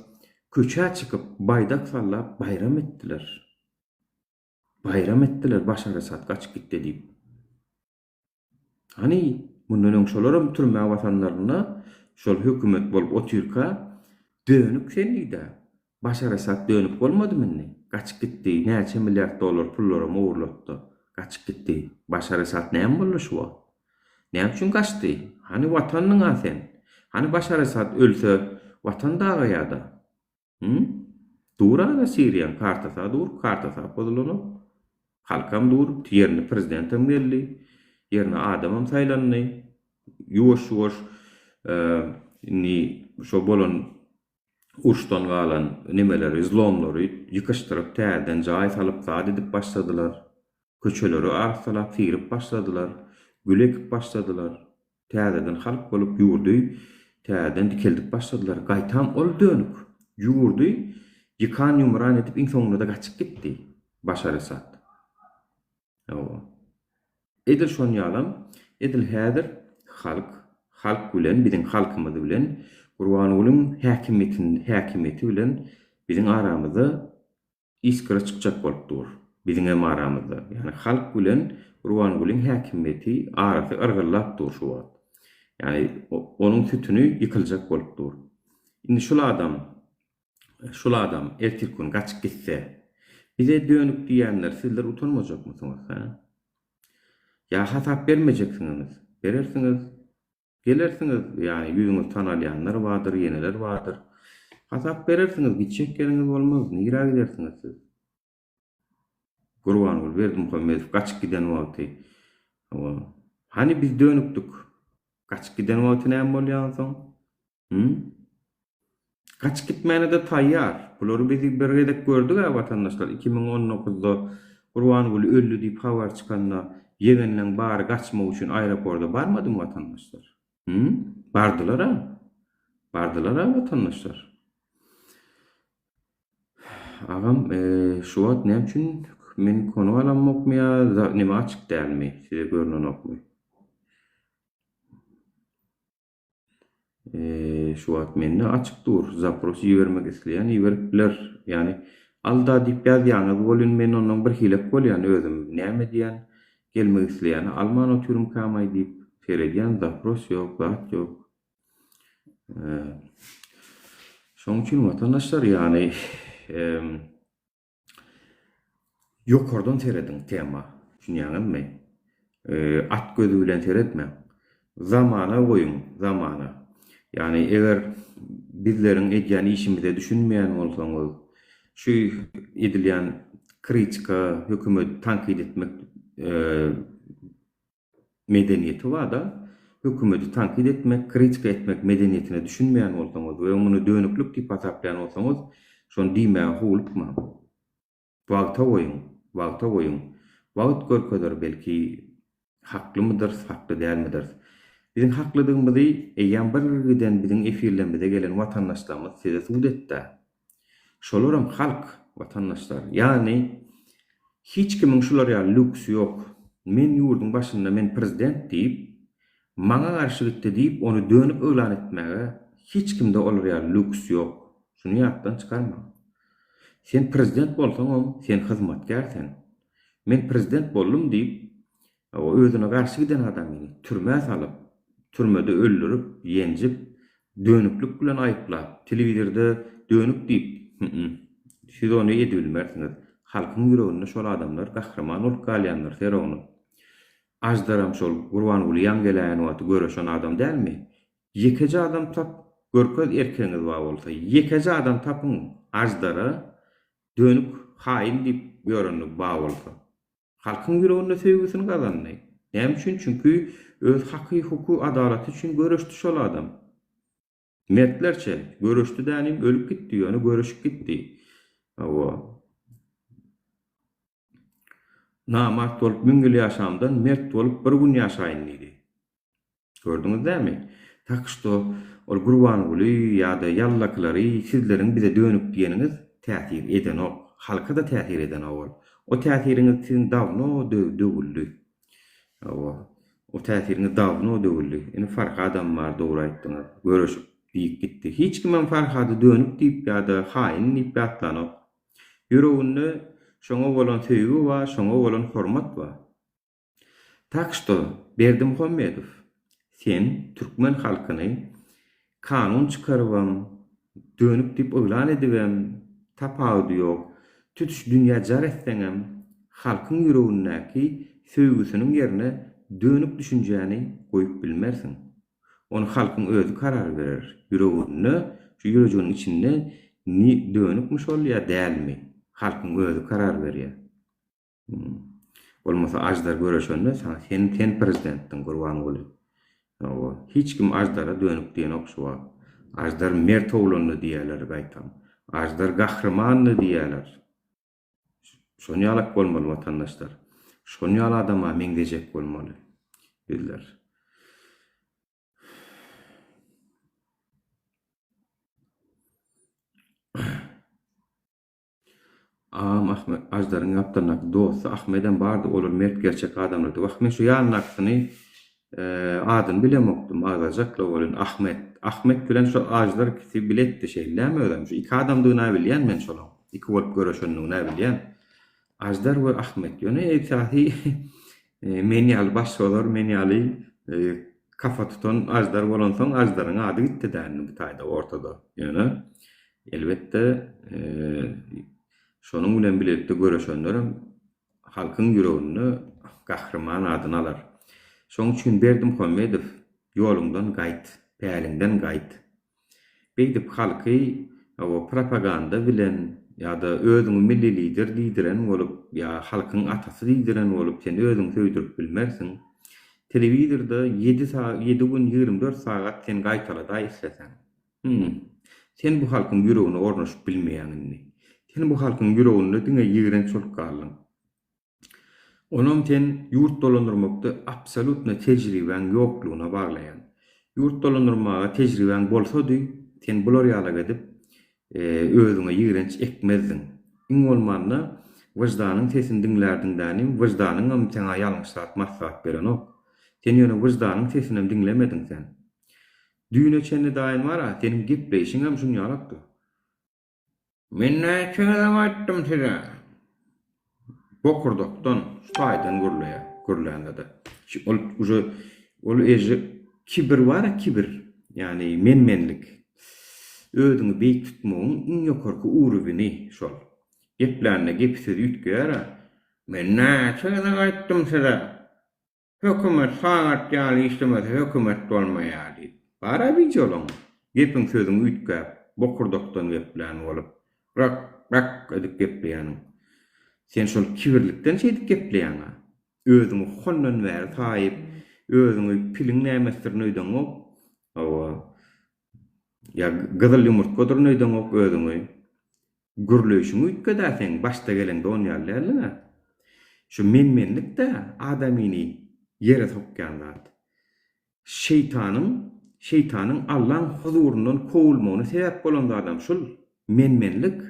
köçä çykyp baýdak sallap baýram etdiler. Baýram etdiler Başar Esad gaçyp gitdi diýip. Hany, mundan öň şolaram türmä basanlarynda şol hökümet bolup otyrka, dönük sen diýdä. Başar Esad dönük bolmadymy indi? Gaçyp gitdi, näçe milliard dollar pullaram ogurlatdy. Gaçyp gitdi. Başar Esad näme boldy şu wagt? Näme üçin gaçdy? Hany watanyňa sen? Hany Başar Esad ölse watan dagaýada? Hum? Dur ara Siriýaň kartasa dur, kartasa pozulanok. Halkam dur, ýerine prezidentem geldi, ýerine adamam saýlandy. Ýuwaş-ýuwaş indi şo bolan uruşdan galan nemeleri, zlomlary ýykyşdyryp täzeden jaý salyp zat edip başladylar. Köçeleri arassalap syryp başladylar, gül ekip başladylar. Täzeden halk bolup ýurdy täzeden dikeldip başladylar. Gaýtam ol dönük ýurdy ýykan-ýumran edip iň soňunda-da gaçyp gitdi Başar Esad. Hawa. Edil şon ýalam edil häzir halk, halk bilen biziň halkymyz bilen Gurbangulyň häkimiýetin häkimiýeti bilen biziň aramyzda Iskra çykjak bolup dur. Biziňem aramyzda. Ýagny halk bilen Gurbangulyň häkimiýeti arasy yrgyllap dur şu wagt. Ýagny onuň sütüni ýykyljak bolup dur. Indi şul adam, şul adam ertirki gün gaçyp gitse, bize dönük diýýänler sizler utanmajakmysyňyz, hä? Ýa hasap bermejeksiňiz? Berersiňiz. Gelersiňiz, ýagny ýüzüňiz tanalýanlar bardyr, ýeneler bardyr. Hasap berersiňiz, gitjek ýeriňiz bolmaz, nirä gidersiňiz siz? Gurbanguly Berdimuhamedow gaçyp giden wagty, hawa, hany biz dönükdik, gaçyp giden wagty näme bolýar onsoň? Hü? Gaçyp gitmäne-de taýýar. Bulary biz bir gezek gördük-ä watandaşlar, 2019-da Gurbanguly öldi diýip habar çykanda, ýegenleň bary gaçmak üçin aeroporda barmadymy watandaşlar? Hü? Bardylar-a. Bardylar-a watandaşlar. Agam, şu wagt näme üçin men konuk alamokmy ýa neme açyk dälmi? Size görnenokmy? Şu wagt mende açyk dur. Zapros ibermek isleýän iberip biler. Ýagny Alda diýip ýazýaňyz welin men ondan birhilek bolýan özüm näme diýýän gelmek isleýäni alman otyrmykamaý diýip seredýän zapros ýok zat ýok. Şoň üçin watandaşlar ýagny Ýokardan serediň tema, düşünýäňizmi? At gözi bilen seretmäň. Zamana goýuň, zamana. Ýagny eger bizleriň edýän işimize düşünmeýän bolsaňyz, şu edilýän kritika, hökümeti tankyt etmek medeniýeti bar-da, hökümeti tankyt etmek, kritika etmek medeniýetine düşünmeýän bolsaňyz we muny dönüklik diýip hasaplaýan bolsaňyz, şony diýmäge howlukmaň. Wagta goýuň, wagta goýuň. Wagt görkezer belki haklymydyrys, hakly dälmidiris. Biziň haklydygymyzy eýýäm bir giden biziň efirlerimize gelen watandaşlarymyz size subut etdä. Şolaram halk, watandaşlar. Ýagny hiç kimiň şular ýaly lýuksy ýok. Men ýurduň başynda men prezident diýip, maňa garşy gitdi diýip ony dönük yglan etmäge hiç kimde olar ýaly lýuks ýok. Şuny ýatdan çykarmaň. Sen prezident bolsaňam sen hyzmatkär sen. Men prezident boldum diýip, özüne garşy giden adamyny türmä salyp, türmede öldürip, ýenjip, dönüklik bilen aýyplap, telewizorda dönük diýip, hü-üm, siz ony edibilmersiňiz. Halkyň ýüreginde şol adamlar gahryman bolup galýandyr, ser ony. Aždaram şol Gurbanguly ýaň geläýen wagty göreşen adam dälmi? Ýekeje adam tap, görkez erkegiňiz bar bolsa. Ýekeje adam tapyň Aždara dönük, haýyn diýip ýöreni bar bolsa. Halkyň ýüreginde söýgüsini gazandy. Näme üçin? Çünki öz haky, huku, adalaty üçin göreşdi şol adam. Mertlerçe göreşdi dänim, ölüp gitdi, ýöne göreşip gitdi. Hawa. Namart bolup müň ýyl ýaşamdan, mert bolup bir gün ýaşaýyn diýdi. Gördüňiz dämi? Tak şto ol Gurbanguly ýa-da ýallakylary sizleriň bize dönük diýeniňiz täsir edenok. Halka-da täsir edenok ol. O täsiriňiz siziň dawno döwüldi. Hawa. O täsiriňiz dawno döwüldi. Indi Farhadam bar dogry aýtdyňyz. Göreşip diýip gitdi. Hiç kimem Farhady dönük diýip ýa-da haýyn diýip ýatlanok. Ýüreginde şoňa bolan söýgi bar, şoňa bolan hormat bar. Tak şto, Berdimuhamedow, sen türkmen halkyny kanun çykarybam, dönük diýip yglan edibem, tapawudy ýok, tutuş dünýä jar etseňem, halkyň ýüregindäki söýgüsiniň ýerine dönük düşünjäni goýup bilmersiň. Ony halkyň özi karar berer, ýüreginde, şu ýürejiginiň içinde ni dönükmi şol ýa dälmi, halkyň özi karar berýär. Bolmasa Aždar göreşende saňa sen sen prezidentdiň Gurbanguly. Hawa, hiç kim Aždara dönük diýenok şu wagt. Aždar mert oglandy diýýärler gaýtam. Aždar gahrymandy diýýärler. Şon ýalak bolmaly watandaşlar. Şon ýaly adama meňzejek bolmaly bizler. Agam Ahmet Aždaryň gapdalyndaky dosty Ahmedem bardy olar mert gerçek adamlardy wah men şu ýanyndakysyny adyny bilemokdym agzajakla welin Ahmet Ahmet bilen şu Aždar ikisi biletdi şeýle dämi özem şu iki adamdygyna bilýän men şolaň iki bolup göreşendiginä bilýän Aždar we Ahmet ýöne esasy men ýaly başbozar men ýaly kafa tutan Aždar bolansoň Aždaryň ady gitdi dä indi bu taýda ortada ýöne Elbetde, şonuň bilen bilelikde göreşenlerem halkyň ýüreginde gahryman adyny alar. Şonuň üçin Berdimuhamedow, ýoluňdan gaýt, päliňden gaýt. Beýdip halky propaganda bilen ýa-da özüňi milli lider diýdiren bolup ýa halkyň atasy diýdiren bolup sen özüňi söýdürip bilmersiň. Telewizorda ýedi ýedi gün 24 sagat sen gaýtaladaý isleseň. Hum. Sen bu halkyň ýüregine ornaşyp bilmeýäň indi. Sen bu halkyň ýüreginde diňe ýigrenç bolup galdyň. Onam sen ýurt dolandyrmakda absolýutno tejribäň ýoklugyna baglaýan. Ýurt dolandyrmaga tejribäň bolsady, sen bular ýalak edip, özüňe ýigrenç ekmezdiň. Iň bolmanda, wyždanyň sesini diňlärdiň dänim, wyždanyňam saňa ýalňyş zat maslahat berenok. Sen ýöne wyždanyň sesinem diňlemediň sen. Düýne çenli daýyn bar-a, seniň gepleýşiňem şunýalakdy. Men näçe gezek aýtdym size. Bokurdakdan, şu taýdan gürleýär, gürlände-de. Ol uje ol eje kibir bar-a kibir, ýagny men-menlik. Özüňi beýik tutmagyň iň ýokarky urowini şol. Geplände gepi sözi üýtgeýär-ä. Men näçe gezek aýtdym size. Hökümet sagat ýaly işlemese hökümet bolmaýar diýip. Bar-a wideolaň. Gepiň sözüň üýtgäp, bokurdakdan geplän bolup, rak, rak edip gepleýäniň. Sen şol kibirlikden şeýdip gepleýäň-ä. Özüňi hondan bäri saýyp, özüňi piliň nämesidirin öýdeňok. Hawa. Ýa gyzyl ýumurtgadyryn öýdeňok özüňi. Gürleýşiň üýtged-ä seň, başda geleňde on ýaly däldiň-ä. Şu men-menlik-dä adamyny ýere sokýan zat. Şeýtanyň, şeýtanyň Allaň huzuryndan kowulmagyna sebäp bolan zadam şul, men-menlik.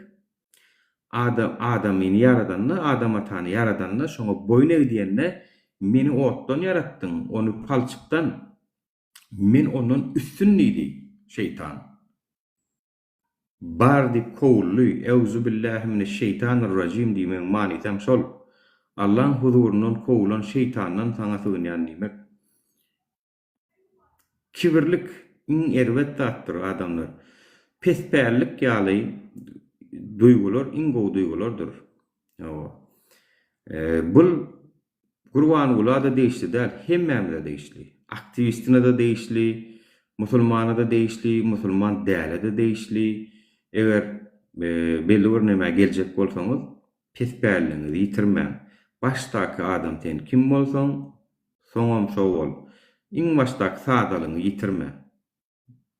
Adam, adamyny ýaradanda, Adam atany ýaradanda şoňa boýun eg diýende, meni otdan ýaratdyň, ony palçykdan, men ondan üstün diýdi şeýtan. Bar diýip kowuldy. Euzubillähi mineşşeýtanirrajim diýmegiň manysam şol. Allaň huzuryndan kowulan şeýtandan saňa sygynýan diýmek. Kibirlik iň erbet zatdyr adamlar. Pespällik ýaly duýgular iň gowy duýgulardyr. Hawa. Bul Gurbangula-da degişli däl, hemmämize degişli. Aktiwistine-de degişli, musulmana-da degişli, musulman däle-de degişli. Eger belli bir nämä geljek bolsaňyz, pespälligiňizi ýitirmäň. Başdaky adam sen kim bolsaň, soňam şo bol. Iň başdaky sadalygyňy ýitirme.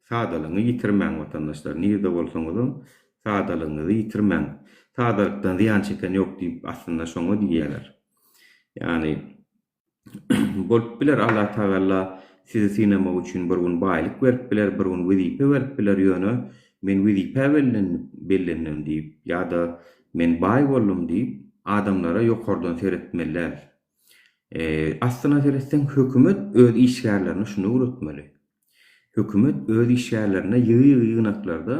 Sadalygyňy ýitirmäň watandaşlar nirde bolsaňyzam sadalygyňyzy ýitirmäň. Sadalykdan zyýan çeken ýok diýip aslynda şoňa diýýäler. Ýagny bolup biler Allah Tagalla sizi synamak üçin bir gün baýlyk berip biler, bir gün wezipe berip biler ýöne men wezipä bellendim diýip ýa-da men baý boldum diýip adamlara ýokardan seretmeli däl. Aslyna seretseň hökümet öz işgärlerine şuny öwretmeli. Hökümet öz işgärlerine ýygy-ýygy ýygnaklarda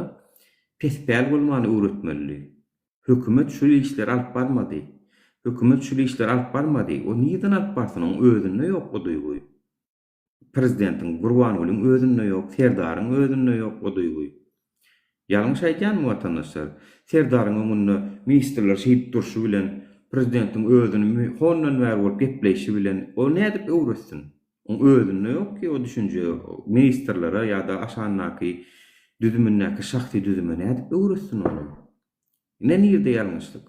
pespäl bolmany öwretmelidi. Hökümet şul işleri alyp barmady. Hökümet şul işleri alyp barmady. O nirden alyp barsyn, oň özünde ýok o duýgy. Prezidentiň Gurbangulyň özünde ýok, Serdaryň özünde ýok o duýgy. Ýalňyş aýdýanmy watandaşlar? Serdaryň öňünde ministrler şeýdip durşy bilen, prezidentiň özüni hondan bäri bolup gepleýşi bilen o nädip öwretsin? Oň özünde ýok ki o düşünje ministrlere ýa-da aşandaky düzümindäki şahsy düzüme nädip öwretsin ony? Ine nirde ýalňyşlyk?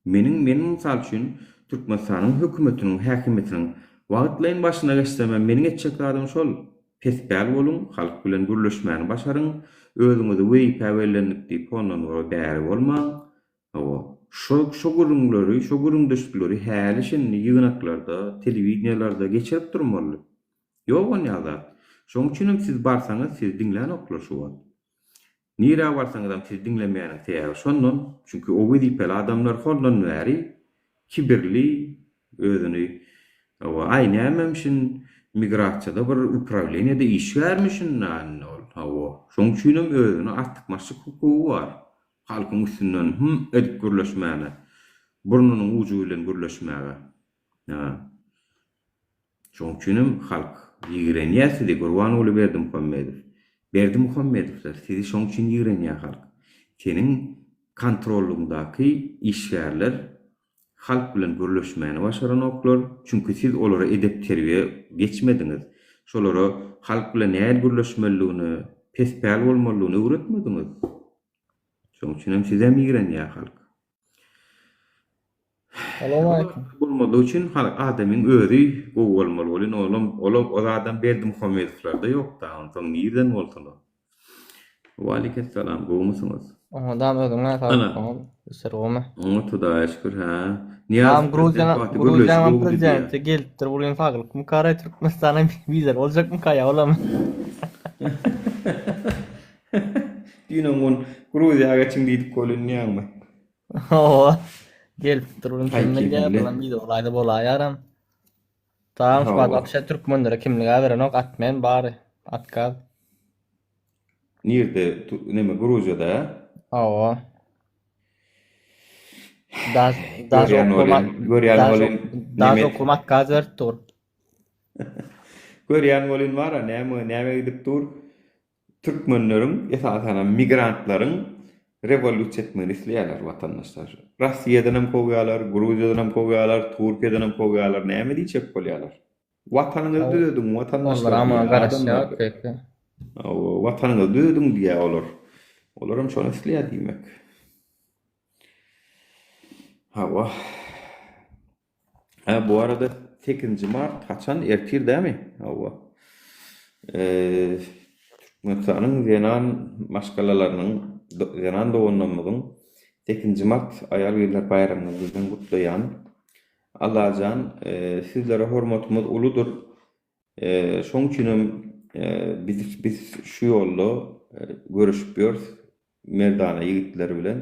Meniň men mysal üçin Türkmenistanyň hökümetiniň häkimiýetiniň wagtlaýyn başyna geçsemem meniň etjek zadym şol, pespäl boluň, halk bilen gürleşmäni başaryň, özüňizi wezipä bellendik diýip hondan bora bäri bolmaň. Hawa, şo şo gürrüňleri, şo gürrüňdeşlikleri häli-şindi ýygnaklarda, telewideniýelerde geçirip durmaly. Ýok onýa zat. Şoň üçinem siz barsaňyz sizi diňlänoklar şu wagt. Nirä barsaňyzam sizi diňlemeýäniň sebäbi şondan, çünki o wezipeli adamlar hondan bäri kibirli, özüni hawa, aý nämemişin, migrasiýada bir uprawleniýede işgärmişin-dä indi ol, hawa, şoň üçinem özüne artykmaçlyk hukugy bar, halkyň üstünden hüm edip gürleşmäne, burnunyň ujy bilen gürleşmäge. Hä. Şoň üçinem halk ýigrenýär sizi Gurbanguly Berdimuhamedow. Berdimuhamedowlar sizi şoň üçin ýigrenýär halk. Seniň kontrollygyňdaky işgärler halk bilen gürleşmäni başaranoklar, çünki siz olara edep-terbiýe geçmediňiz. Şolara halk bilen nähili gürleşmelidigini, pespäl bolmalydygyny öwretmediňiz. Şoň üçinem sizem ýigrenýär halk. Salowmaleýkim. Bolmazlygy üçin halk adamyň özi gowy bolmaly welin olam olam o zadam Berdimuhamedowlarda ýokda onsoň nirden bolsun o. Waleýkessalam gowumysyňyz. Oňadam özüň näme Ana. saglyk işler gowumy? Oňat Hudaýa şükür hä. Agam Nyýazow prezident Gruziýa wagty gürleýşi Gruziýanyň gowudy diýýär. prezidenti gelipdir bu gün saglykmykaraý Türkmenistana wizaly boljakmyka ýa olam. Düýnem gün Gruziýa geçiň diýdik welin diýýäňmi? Hawa. Gelipdir bu gün Haý kim bilýär kepille. bulam wiza bolaýsa bolaýaram. Tamam şu wagt Hawa. wapşe türkmenlere kimlik-ä berenok atmen bary otkaz. Nirde neme Gruziýada? Hawa. Daž daž Görýän oklama welin, görýän daž welin daž nemet oklama otkaz berip dur. Görýän welin bar-a näme näme gidip dur. Türkmenleriň, esasanam migrantlaryň rewolýusiýa etmegini isleýärler watandaşlar. Rossiýadanam kowýarlar, Gruziýadanam kowýarlar, Türkiýedenem kowýarlar. Näme diýjek bolýarlar? Watanyňyzy düzediň Olar watandaşlar ama diýýär garaşýar adamlar. köpe. Hawa, watanyňyzy düzediň diýýär olar. Olaram şony isleýär diýmek. Hawa. Hä, bu arada sekizinji mart haçan? Ertir dämi? Hawa. Eee, Türkmenistanyň zenan maşgalalarynyň, zenan doganlarymyzyň sekizinji mart aýal-gyzlar baýramyňyzy bilen gutlaýan. Allajan, sizlere hormatymyz uludyr. Şoň üçinem biz biz şu ýolda göreşip ýörüs merdana ýigitler bilen.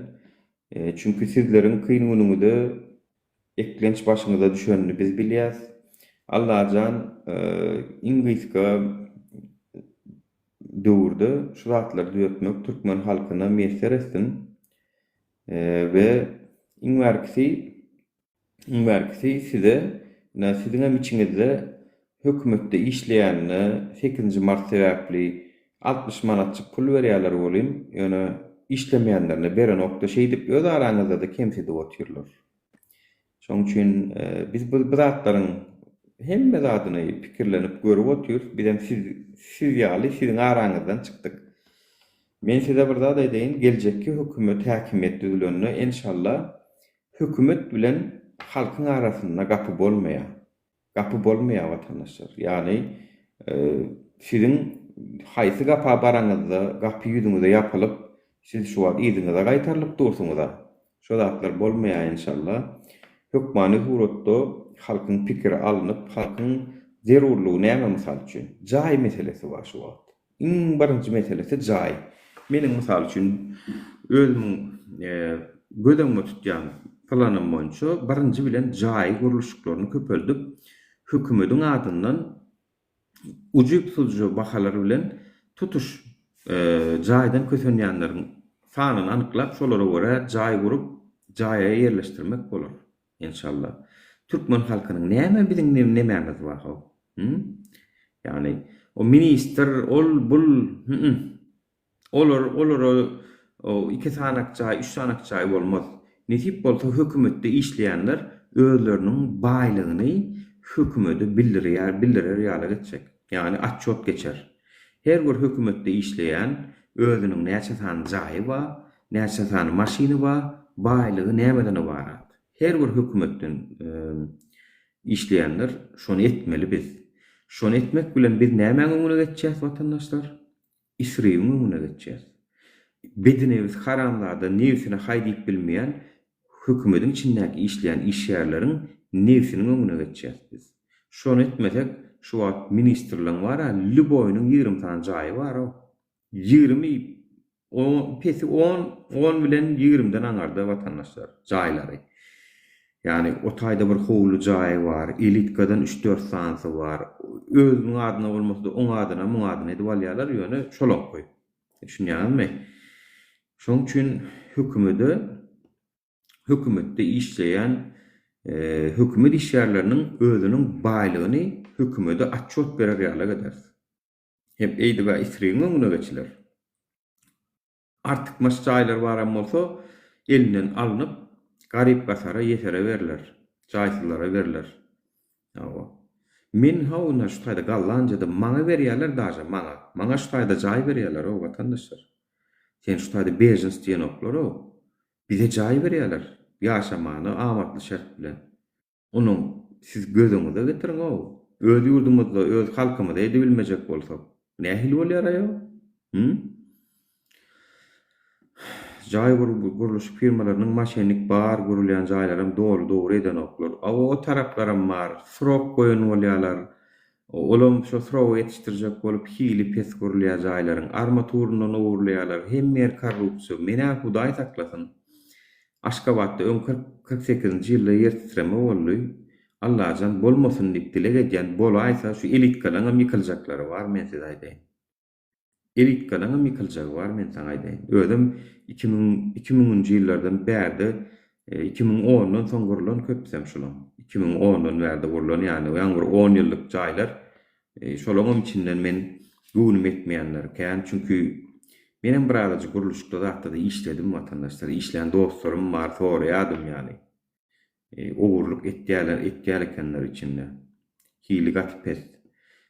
Çünki sizleriň kyn günüňizde eklenç başyňyza düşenini biz bilýäs. Allajan iň gysga döwürde şu zatlary düzetmek türkmen halkyna miýesser etsin we iň bärkisi Iň bärkisi size, ine siziňem içiňizde hökümetde işleýänine sekizinji mart sebäpli 60 manatjyk pul berýärler welin, ýöne işlemeýänlerine berenokda şeýdip öz araňyzda-da kemsidip otyrlar. Şoň üçin biz bu bu zatlaryň hemme zadyny pikirlenip görüp otyrys, bizem siz siz ýaly siziň araňyzdan çykdyk. Men size bir zat aýdaýyn, geljekki hökümet häkimiýet düzülende enşalla Hökümet bilen halkyň arasynda gapy bolmaýar. Gapy bolmaýar watandaşlar. Ýagny siziň haýsy gapa baraňyzda gapy ýüzüňize ýapylyp, siz şu wagt yzyňyza gaýtarylyp dursuňyza. Şo zatlar bolmaýar enşalla. Hökmany suratda halkyň pikiri alnyp, halkyň zerurlygy näme mysal üçin? Jaý meselesi bar şu wagt. Iň birinji meselesi jaý. Meniň mysal üçin özümiň göz öňüme tutýan planym boýunça birinji bilen jaý gurluşyklaryny köpeldip, hökümediň adyndan ujypsyzja bahalar bilen tutuş jaýdan kösenýänleriň sanyny anyklap, şolara görä jaý gurup, jaýa ýerleşdirmek bolar. Enşalla. Türkmen halkynyň näme biziň nemämiz bar how? Hü? Ýagny o ministr ol bul hü-ü. Olar olara o iki sanak jaý, üç sanak jaý bolmaz. Nesip bolsa hökümetde işleýänler özleriniň baýlygyny hökümede bildirýär, bildirer ýaly etjek. Ýagny atçot geçer. Her bir hökümetde işleýän özüniň näçe sany jaýy bar, näçe sany maşyny bar, baýlygy nämeden ybarat? Her bir hökümetden işleýänler şony etmeli biz. Şony etmek bilen biz nämäň öňüne geçýäs watandaşlar? Isribiň öňüne geçýäs. Bedinebis haramzada nebsine haý diýip bilmeýän hökümediň içindäki işleýän işgärleriň nebsiniň öňüne geçýäs biz. Şony etmesek şu wagt ministrleň bar-a lýuboýynyň 20 sany jaýy bar-ow. 20 On, pesi on, on bilen ýigrimden aňarda watandaşlar, jaýlary. Ýagny o taýda bir howly jaýy bar, elitkadan üç-dört sanysy bar. Özüniň adyna bolmasa-da oň adyna, muň adyna edip alýarlar, ýöne şolaňky. Düşünýäňizmi? Şoň üçin hökümede, hökümetde işleýän hökümet işgärleriniň özüniň baýlygyny hökümede atçot berer ýaly ederis. Hem eýdibä isrigiň öňüne geçiler. Artykmaç jaýlar baram bolsa, elinden alnyp, garyp-gasara, ýesere berler, jaýsyzlara berler. Hawa. Men haw ynha şu taýda Gollandiýada maňa berýärler daže, maňa. Maňa şu taýda jaý berýärler-ow, watandaşlar. Sen şu taýda bežens diýenoklar-ow. Bize jaý berýärler, ýaşamana amatly şert bilen. Onuň siz gözüňize getiriň-ow! Öz ýurdumyzda öz halkymyza edibilmejek bolsak, nähili bolýar-aýo? Hü? Jaý gurluşyk firmalarynyň maşennik bar gurulýan jaýlaram doly dogry edenoklar. Awa o taraplaram bar. Srok goýan bolýarlar. Olam şo srogy ýetişdirjek bolup hili pes gurulýar jaýlaryň. Armaturyndan ogurlaýarlar. Hemme ýer korrupsiýa. Menä hudaý saklasyn. Aşgabatda öň 40 48-nji ýylda ýer titreme boldy. Allajan bolmasyn diýip dileg edýän, bolaýsa şu elitkalaňam ýykyljaklary bar men size aýdaýyn. Elitkalaňam ýykyljagy bar men saňa aýdaýyn. Özem 2000 iki müňünji ýyllardan bärde. 2010-dan soň gurlan köpüsem şulaň. 2010-dan bärde gurlan ýagny ýaňy bir on ýyllyk jaýlar. Şolaňam içinden men göwnüm ýetmeýänleri kän. Çünki menem birazajyk gurluşykda zatda-da işledim watandaşlar. Işlän dostlarym bar soraýadym ýagny. Ogurlyk etýärler, etýär ekenler içinde. Hili gaty pes.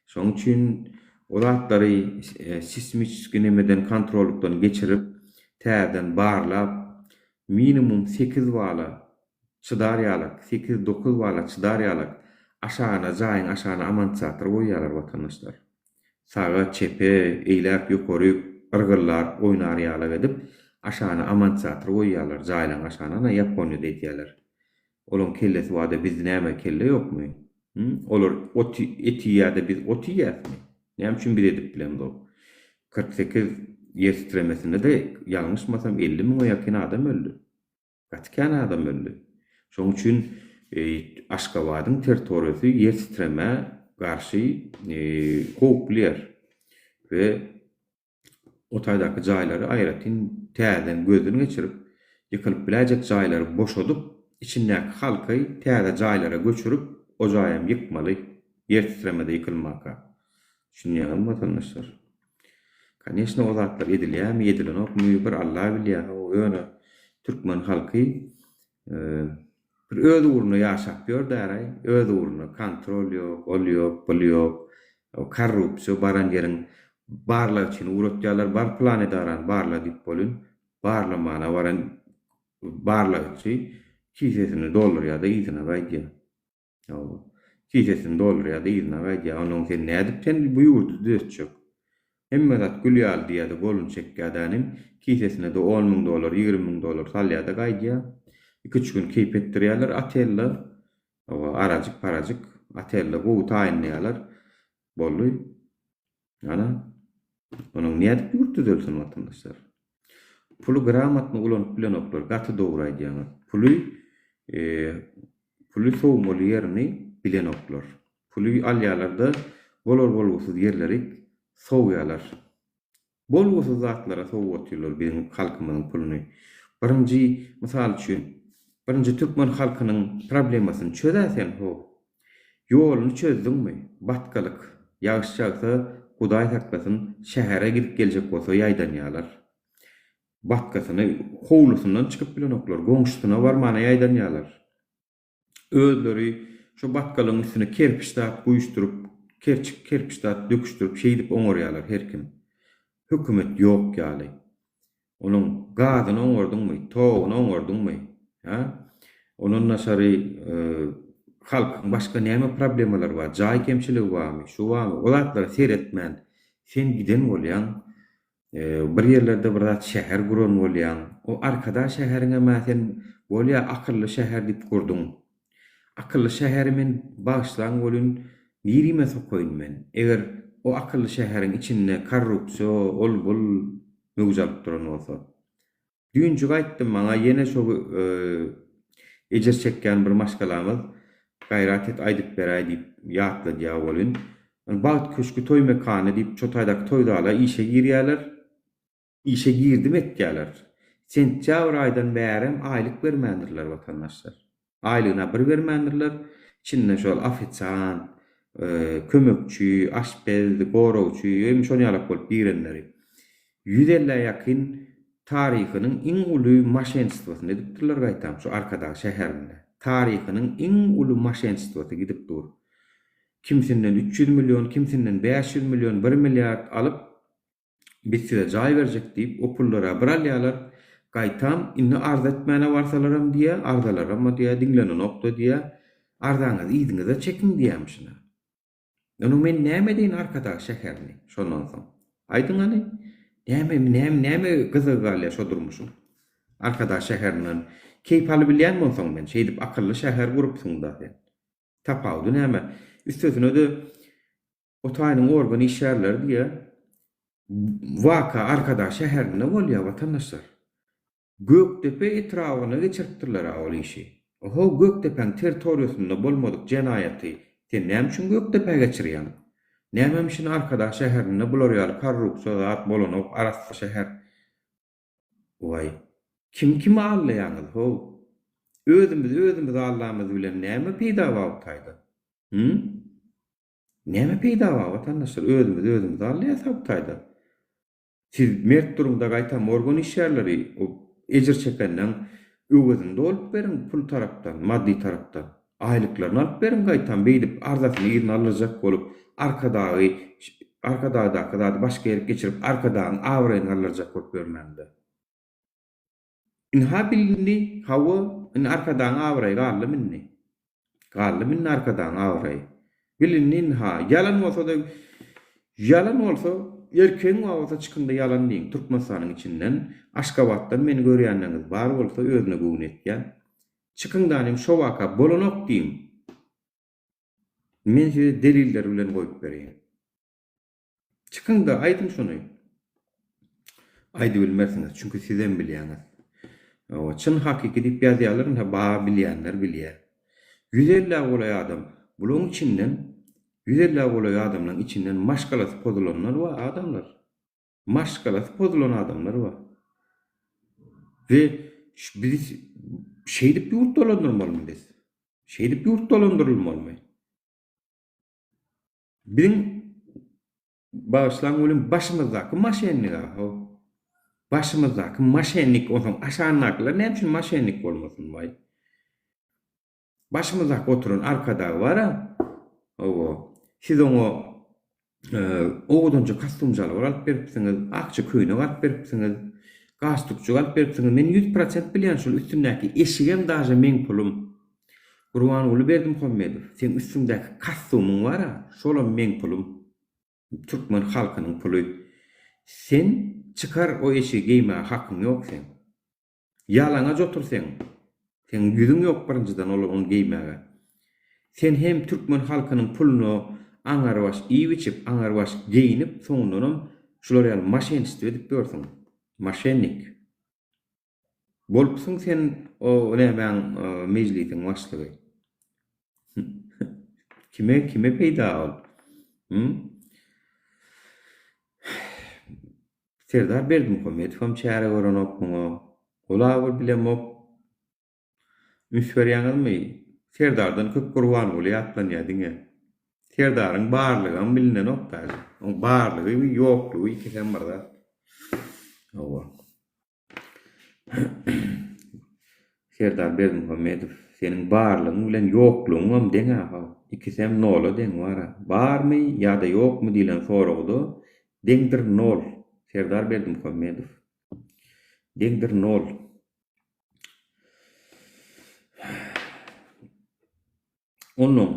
Şonuň üçin o zatlary sismiçeskiý nemeden kontrollykdan geçirip, täzeden barlap, minimum sekiz bala çydar ýalak, sekiz-dokuz bala çydar ýalak aşagyna jaýyň aşagyna amantiatr goýýarlar watandaşlar. Saga, çepe, eýläk, ýokaryk yrgyllap oýnar ýalak edip, aşagyna amantiatr goýýarlar, jaýlaryň aşagyna ana Ýaponiýada edýärler. Olaň kellesi barda bizde näme kelle ýokmy? Hü? Olar ot et iýýärde biz ot iýýäsmi? Näme üçin biz edip bilemzok? 48 ýer titremesinde-de ýalňyşmasam 50 müňe ýakyn adam öldi. Gaty kän adam öldi. Şonuň üçin Aşgabadyň territoriýasy ýer titremä garşy howply ýer we o taýdaky jaýlary aýratyn täzeden gözden geçirip, ýykylyp biläýjek jaýlary boşadyp, içindäki halky täze jaýlara göçürip, o jaýam ýykmaly, ýer titremede ýykylmaka. Düşünýäňizmi watandaşlar? Koneçno o zatlar edilýärmi, edilenokmy bir Alla bilýär. Hawa ýöne türkmen halky bir öz ugruna ýaşap ýör däraý, öz ugruna kontrol ýok, ol ýok, bul ýok, korrupsiýa baran ýeriň barlagçyny ugratýarlar, bar pylan edarany barla diýip bolyn, barlamana baran barlagçy kisesini doldurýar-da yzyna gaýdýar. Hawa. Kisesini doldurýar-da yzyna gaýdýar. Onnoň sen nädip sen bu ýurdy düzetjek? Hemme zat gül ýaly diýýär-de goluny çekýär-dänim, kisesine-de on müň dollar, 20 müň dollar salýar-da gaýdýar. Iki-üç gün keýp etdirýärler otelde. Hawa, arajyk-parajyk otelde gowy taýynlaýarlar. Boldy. Ana, onuň nädip ýurt düzelsin watandaşlar? Puly gramotny ulanyp bilenoklar, gaty dogry aýdýaňyz. Puly puly sowmaly ýerini bilenoklar. Puly alýarlar-da, bolar-bolgusyz ýerleri sowýarlar. Bolgusyz zatlara sowup otyrlar biziň halkymyzyň puluny. Birinji, mysal üçin, birinji türkmen halkynyň problemasyny çöz-ä sen how. Ýoluny çözdüňmi? Batgalyk. Ýagyş ýagsa, Hudaý saklasyn, şähere gidip geljek bolsa ýaýdanýarlar. Batgasyny howlusyndan çykyp bilenoklar, goňşusyna barmana ýaýdanýarlar. Özleri şo batgalygyň üstüne kerpiç zat guýuşdyryp, kerçik kerpiç zat döküşdirip şeýdip oňarýarlar her kim. Hökümet ýok ýaly. Onuň gazyny oňardyňmy, toguny oňardyňmy, hä? Ondan daşary halkyň başga näme problemalary bar, jaý kemçiligi barmy, şu barmy, o zatlara seretmän sen giden bolýaň, Bir ýerlerde bir zat şäher guran bolýaň. O Arkadag şäheriňem-ä sen bolýa akylly şäher diýip gurduň. Akylly şäheri men bagyşlaň welin nirime sokaýyn men? Eger o akylly şäheriň içinde korrupsiýa, ol-bul möwç alyp duran bolsa. Düýnjük aýtdym maňa ýene şo ejir çekýän bir maşgalamyz gaýrat et aýdyp beräý diýip ýatladýar welin, Bagt köşgi toý mekany diýip şo taýdaky toý zala işe girýärler. Işe girdim etýärler. Sentýabr aýdan bärem aýlyk bermändirler watandaşlar. Aýlygyna bir bermändirler. Içinde şol ofisiant, kömekçi, aşpez, goragçy, ýöne şon ýalak bolup girenleri. Ýüz ellä ýakyn taryhynyň iň uly maşenstwosyny edipdirler gaýtam şu Arkadag şäherinde. Taryhynyň iň uly maşenstwosy gidip dur. Kimsinden 300 million, kimsinden 500 million, bir milliard alyp Biz size jaý berjek diýip, o pullara bir alýarlar. Gaýtam, indi arza etmäne barsalaram diýýär, arzalaram-a diýýär, diňlenenok-da diýýär. Arzaňyzy yzyňyza çekiň diýýärmişin-ä. Onuň men näme edeýin Arkadag şäherini şondan soň? Aýdyň hany? Näme, näme, näme gyzygy galýar şo durmuşyň? Arkadag şäherinden keýp alybilýän bolsaň men, şeýdip akylly şäher gurupsyň-da sen. Tapawudy näme? Üstesine-de, O taýynyň organ işgärleri diýýär. Waka Arkadag şäherinde bolýar watandaşlar. Gökdepe etrabyna geçiripdirler-ä ol işi. Oho, Gökdepäň territoriýasynda bolmadyk jenaýaty sen näme üçin Gökdepä geçirýäň? Nämemişin Arkadag şäherinde bular ýaly korrupsiýa zat bolanok, arassa şäher. Waý, kim kimi aldaýaňyz how? Özümizi özümiz allamyz bilen näme peýda bar bu taýda? Hü? Näme peýda bar watandaşlar özümizi özümiz alýas bu taýda. Siz mert duruňda gaýtam organ işgärleri o ejir çekenleň öwezini dolup beriň pul tarapdan maddy tarapdan. Aýlyklaryny alyp beriň gaýtam beýdip arzasyny yzyna aldyrjak bolup Arkadagy Arkadagdaky zady başga ýerik geçirip Arkadagyň abraýyny galdyrjak bolup ýörmäňde. Ynha bilindi, hawa, indi Arkadagyň abraýy galdymy indi? Galdymy indi Arkadagyň abraýy? Bilindi ynha, ýalan bolsa-da, ýalan bolsa, erkegiň bar bolsa çykyň-da ýalan diýiň, Türkmenistanyň içinden, Aşgabatdan meni görýänleriňiz bar bolsa, özüne göwni ýetýän, çykyň-da inim şo waka bolanok diýiň. Men size deliller bilen goýup bereýin. Çykyň-da, aýdyň şuny. Aýdybilmersiňiz, çünki sizem bilýäňiz. Hawa, çyn hakyky diýip ýazýarlar, ynha bar bilýänler bilýär. Ýüz ellä golaý adam, bulaň içinden, ýüz ellä golaý adamlaň içinden maşgalasy pozulanlar bar, adamlar. Maşgalasy pozulan adamlar bar. We bizi şeýdip ýurt dolandyrmalymy biz? Şeýdip ýurt dolandyrylmalymy? Biziň bagyşlaň welin başymyzdaky maşennik aho. Başymyzdaky maşennik onsoň aşandakylar näme üçin maşennik bolmasyn waý. Başymyzdaky oturan arkadag bara. Hawa. Siz oňa owadanja kostum jalbar alyp beripsiňiz, akja köýnek alyp beripsiňiz, galstukjyk alyp beripsiňiz. Men 100% bilýän şol üstündäki eşigem daže meň pulum. Gurbanguly Berdimuhamedow, seň üstüňdäki kostumyň bar-a, şolam meň pulum. Türkmen halkynyň puly. Sen çykar o eşigi geýmäge hakyň ýok seň. Ýalaňaç otur seň. Seň ýüzüň ýok birinjiden ol ony geýmäge. Sen hem türkmen halkynyň puluna aňarbaş iýip-içip, aňarbaş geýinip, soňundanam şular ýaly maşençilik edip ýörsüň. Maşennik. Bolupsyň sen o nämäň mejlisiň başlygy. Kime kime peýda ol? Hü? Serdar Berdimuhamedowam çäre görenok muňa. Ol-a bir bilemok. Üns berýäňizmi? Serdardan köp Gurbanguly ýatlanýar diňe. Serdaryň barlygam bilinenok daže. Oň barlygy ýoklugy ikisem bir zat. Hawa. Serdar Berdimuhamedow, seniň barlygyň bilen ýoklugyňam deň-ä how. Ikisem nola deň bar-a. Barmy ýa-da ýokmy diýlen soragda deňdir nol, Serdar Berdimuhamedow. Deňdir nol. Onnoň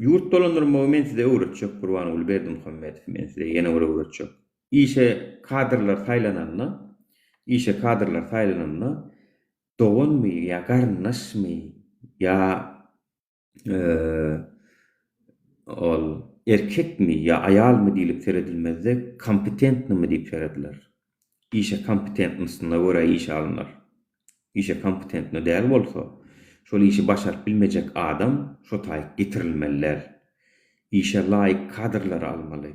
Ýurt dolandyrmagy men size öwretjek Gurbanguly Berdimuhamedow men size ýene bir öwretjek. Işe kadrlar saýlananda işe kadrlar saýlananda doganmy ýa garyndaşmy ýa ol erkekmi ýa aýalmy diýlip seredilmezde kompetentnymy diýip serediler. Işe kompetentnysyna görä işe alnar. Işe kompetentny däl bolsa, şol işi başaryp bilmejek adam şo taýyk getirilmeli däl. Işe laýyk kadrlary almaly.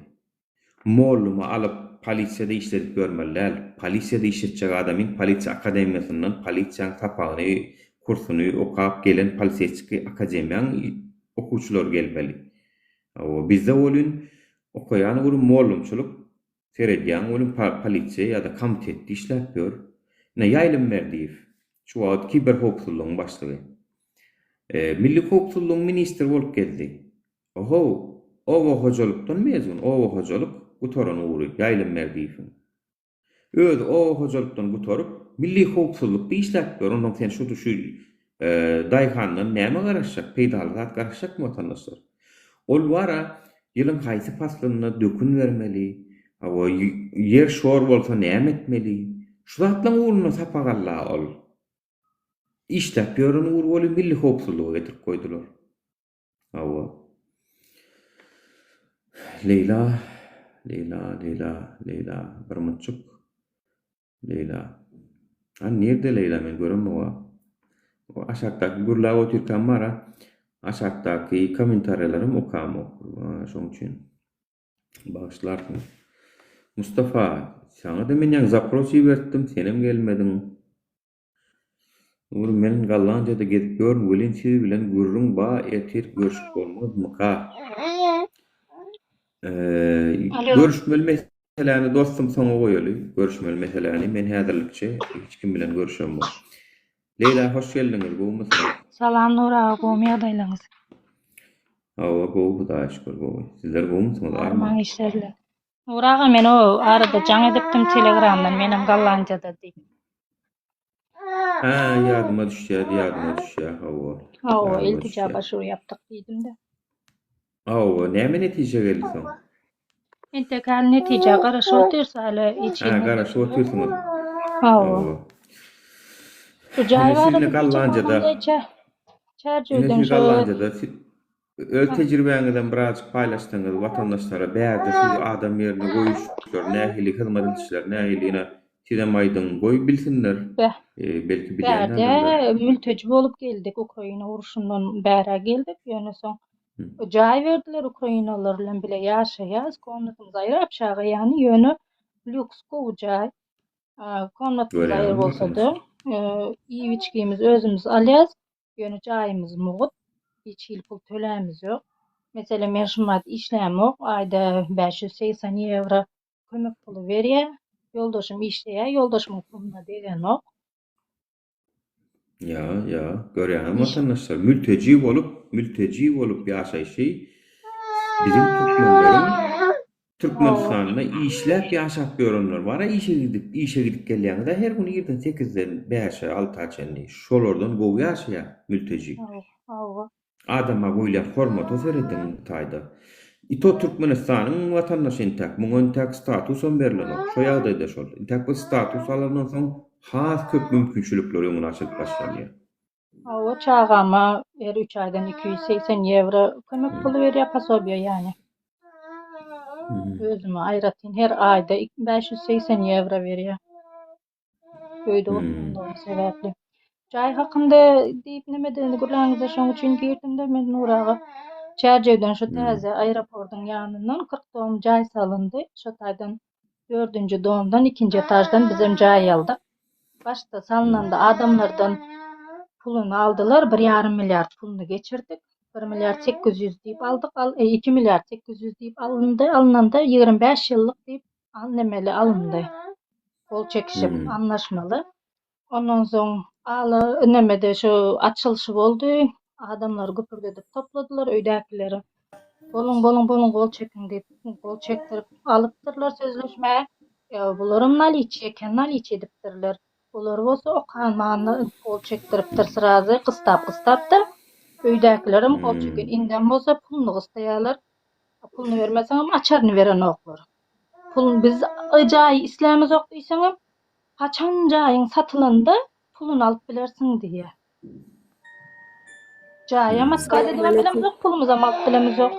Mollumy alyp polisiýada işledip ýörmeli däl. Polisiýada işletjek adamyň polisiýa akademiýasyndan polisiýaň sapagyny, kursuny okap gelen poliseýskiý akademiýaň okuwçylary gelmeli. Hawa, bizde welin okaýan ugrym mollumçylyk, Seredýäň welin polisiýa ýa-da komitetde işläp ýör. Ine, Ýaýlym Berdiýew, şu wagt kiberhowpsuzlygyň başlygy. Milli howpsuzlygyň ministri bolup gezdi. Ohow, oba hojalykdan mezun, oba hojalyk gutaran ugry Ýaýlym Berdiýewiň. Özi oba hojalykdan gutaryp, milli howpsuzlykda işläp ýör. Onsoň sen şu şu daýhandan näme garaşjak, peýdaly zat garaşjakmy watandaşlar? Ol bar-a, ýylyň haýsy paslynda dökün bermeli, hawa, ýer şor bolsa näme etmeli, şu zatlaň ugrunda sapak aldy-a ol. Işläp ýören ugry welin milli howpsuzlyga getirip goýdular. Hawa. Leýla, Leýla, Leýla, Leýla, bir munçuk. Leýla. Hany nirde Leýla men göremok-a. O aşakdaky gürläp otyrkam bar-a, aşakdaky kommentariýalaram okamok. Şoň üçin bagyşlarsyň. Mustafa, saňa-da men ýaňy zapros ibertdim, senem gelmediň. Nury men Gollandiýada gezip ýörün welin siz bilen gürrüň ba ertir görüşip bolmazmyka? Görüşmeli meseläni dostum soňa goýaly görüşmeli meseläni men häzirlikçe hiç kim bilen görüşemok. Leýla hoş geldiňiz gowumysyňyz? Salam Nury aga gowumy ýagdaýlaryňyz? Hawa gowy hudaýa şükür gowy. Sizler gowumysyňyz Arman Arman işlerle. Nury aga men o arada jaň edipdim telegramdan menem Gollandiýada diýip. Hä ýadyma düşýär ýadyma düşýär hawa. Hawa Ýadyma iltija düşýär. başwur ýapdyk diýdimde. Hawa näme netije geldi soň? Entek häli netijä garaşyp otyrys häli hiç Hä hili netije garaşyp ýok. otyrsyňyz. Hawa. Hawa. Şu jaý Ine siz ine barada diýjek Gollandiýada bolamda Ine Çärjewden siz şu Gollandiýada siz Öz tejribäňizem birazjyk paýlaşsaňyz watandaşlara bärde sizi adam ýerine goýuşlary nähili hyzmat edişleri nähili ine sizem aýdyň goý bilsinler Beh. belki bilýän Bärde däldirler. mülteji bolup geldik Ukraina urşundan bärä geldik ýöne soň jaý berdiler ukrainalar bilen bile ýaşaýas komnatymyz aýry obşaga ýany ýöne lýuks gowy jaý komnatymyz aýry Görýäňmi bolsada watandaşlar. iýip içgimizi özümiz alýas Ýöne jaýymyz mugt, hiç hili pul tölämiz ýok. Meselem, men şumat işlämok, aýda 580 ýewro kömek puly berýär. Ýoldaşym işleýär, ýoldaşymyň puluna degenok. Ýa, ýa, görýäňizmi Iş. watandaşlar, mülteji bolup, mülteji bolup ýaşaýşy biziň türkmenleriň Türkmenistanda işläp ýaşap ýörenler bara işe gidip işe gidip gelýäňizä her gün irden sekizden bäşe alta çenli şolardan gowy ýaşaýar mülteji. Hawa. Adama goýulýan hormata serediň bu taýda. Ito Türkmenistanyň watandaşy intäk muňa intäk statusam berlenok şo ýagdaýda şol intäk bir status alandan soň has köp mümkinçilikler öňüne açylyp başlanýar. Hawa, çagama her üç aýdan 280 ýewro kömek puly berýär, posobiýe ýagny. Özüme aýratyn her aýda 580 ýewro berýär. Öýde oturanlygym sebäpli. Jaý hakynda diýip nimedigini gürläňizde şoň üçin girdim-de men Nur aga. Çärjewden şu täze aeroportyň ýanyndan 40 dom jaý salyndy. Şo taýdan dördünji domdan ikinji etaždan bizem jaý aldyk. Başda salnanda adamlardan puluny aldylar, bir ýarym milliard puluny geçirdik. Bir milliard 800 diýip aldyk, al, 2 milliard 800 diýip alyndy, alynanda 25 ýyllyk diýip al nemeli alyndy. Gol çekişip anlaşmaly. Ondan soň ala nemede şu açylyşy boldy. Adamlary güpürdedip topladylar öýdäkileri. Boluň, boluň, boluň gol çekiň diýip, gol çekdirip alypdyrlar sözleşmä. Ýa bularam naliçi eken, naliçi edipdirler. Olar bolsa okanmanda gol çekdiripdir srazy gystap-gystap-da. Öýdäkilerem gol çeken. Indem bolsa puluny gystaýarlar. Puluny bermeseňem açaryny berenoklar. Puluny biz jaýy islämizok diýseňem, haçan jaýyň satylanda puluny alyp bilersiň diýýär. Jaýam otkaz edibem bilemizok, pulumyzam alyp bilemizok.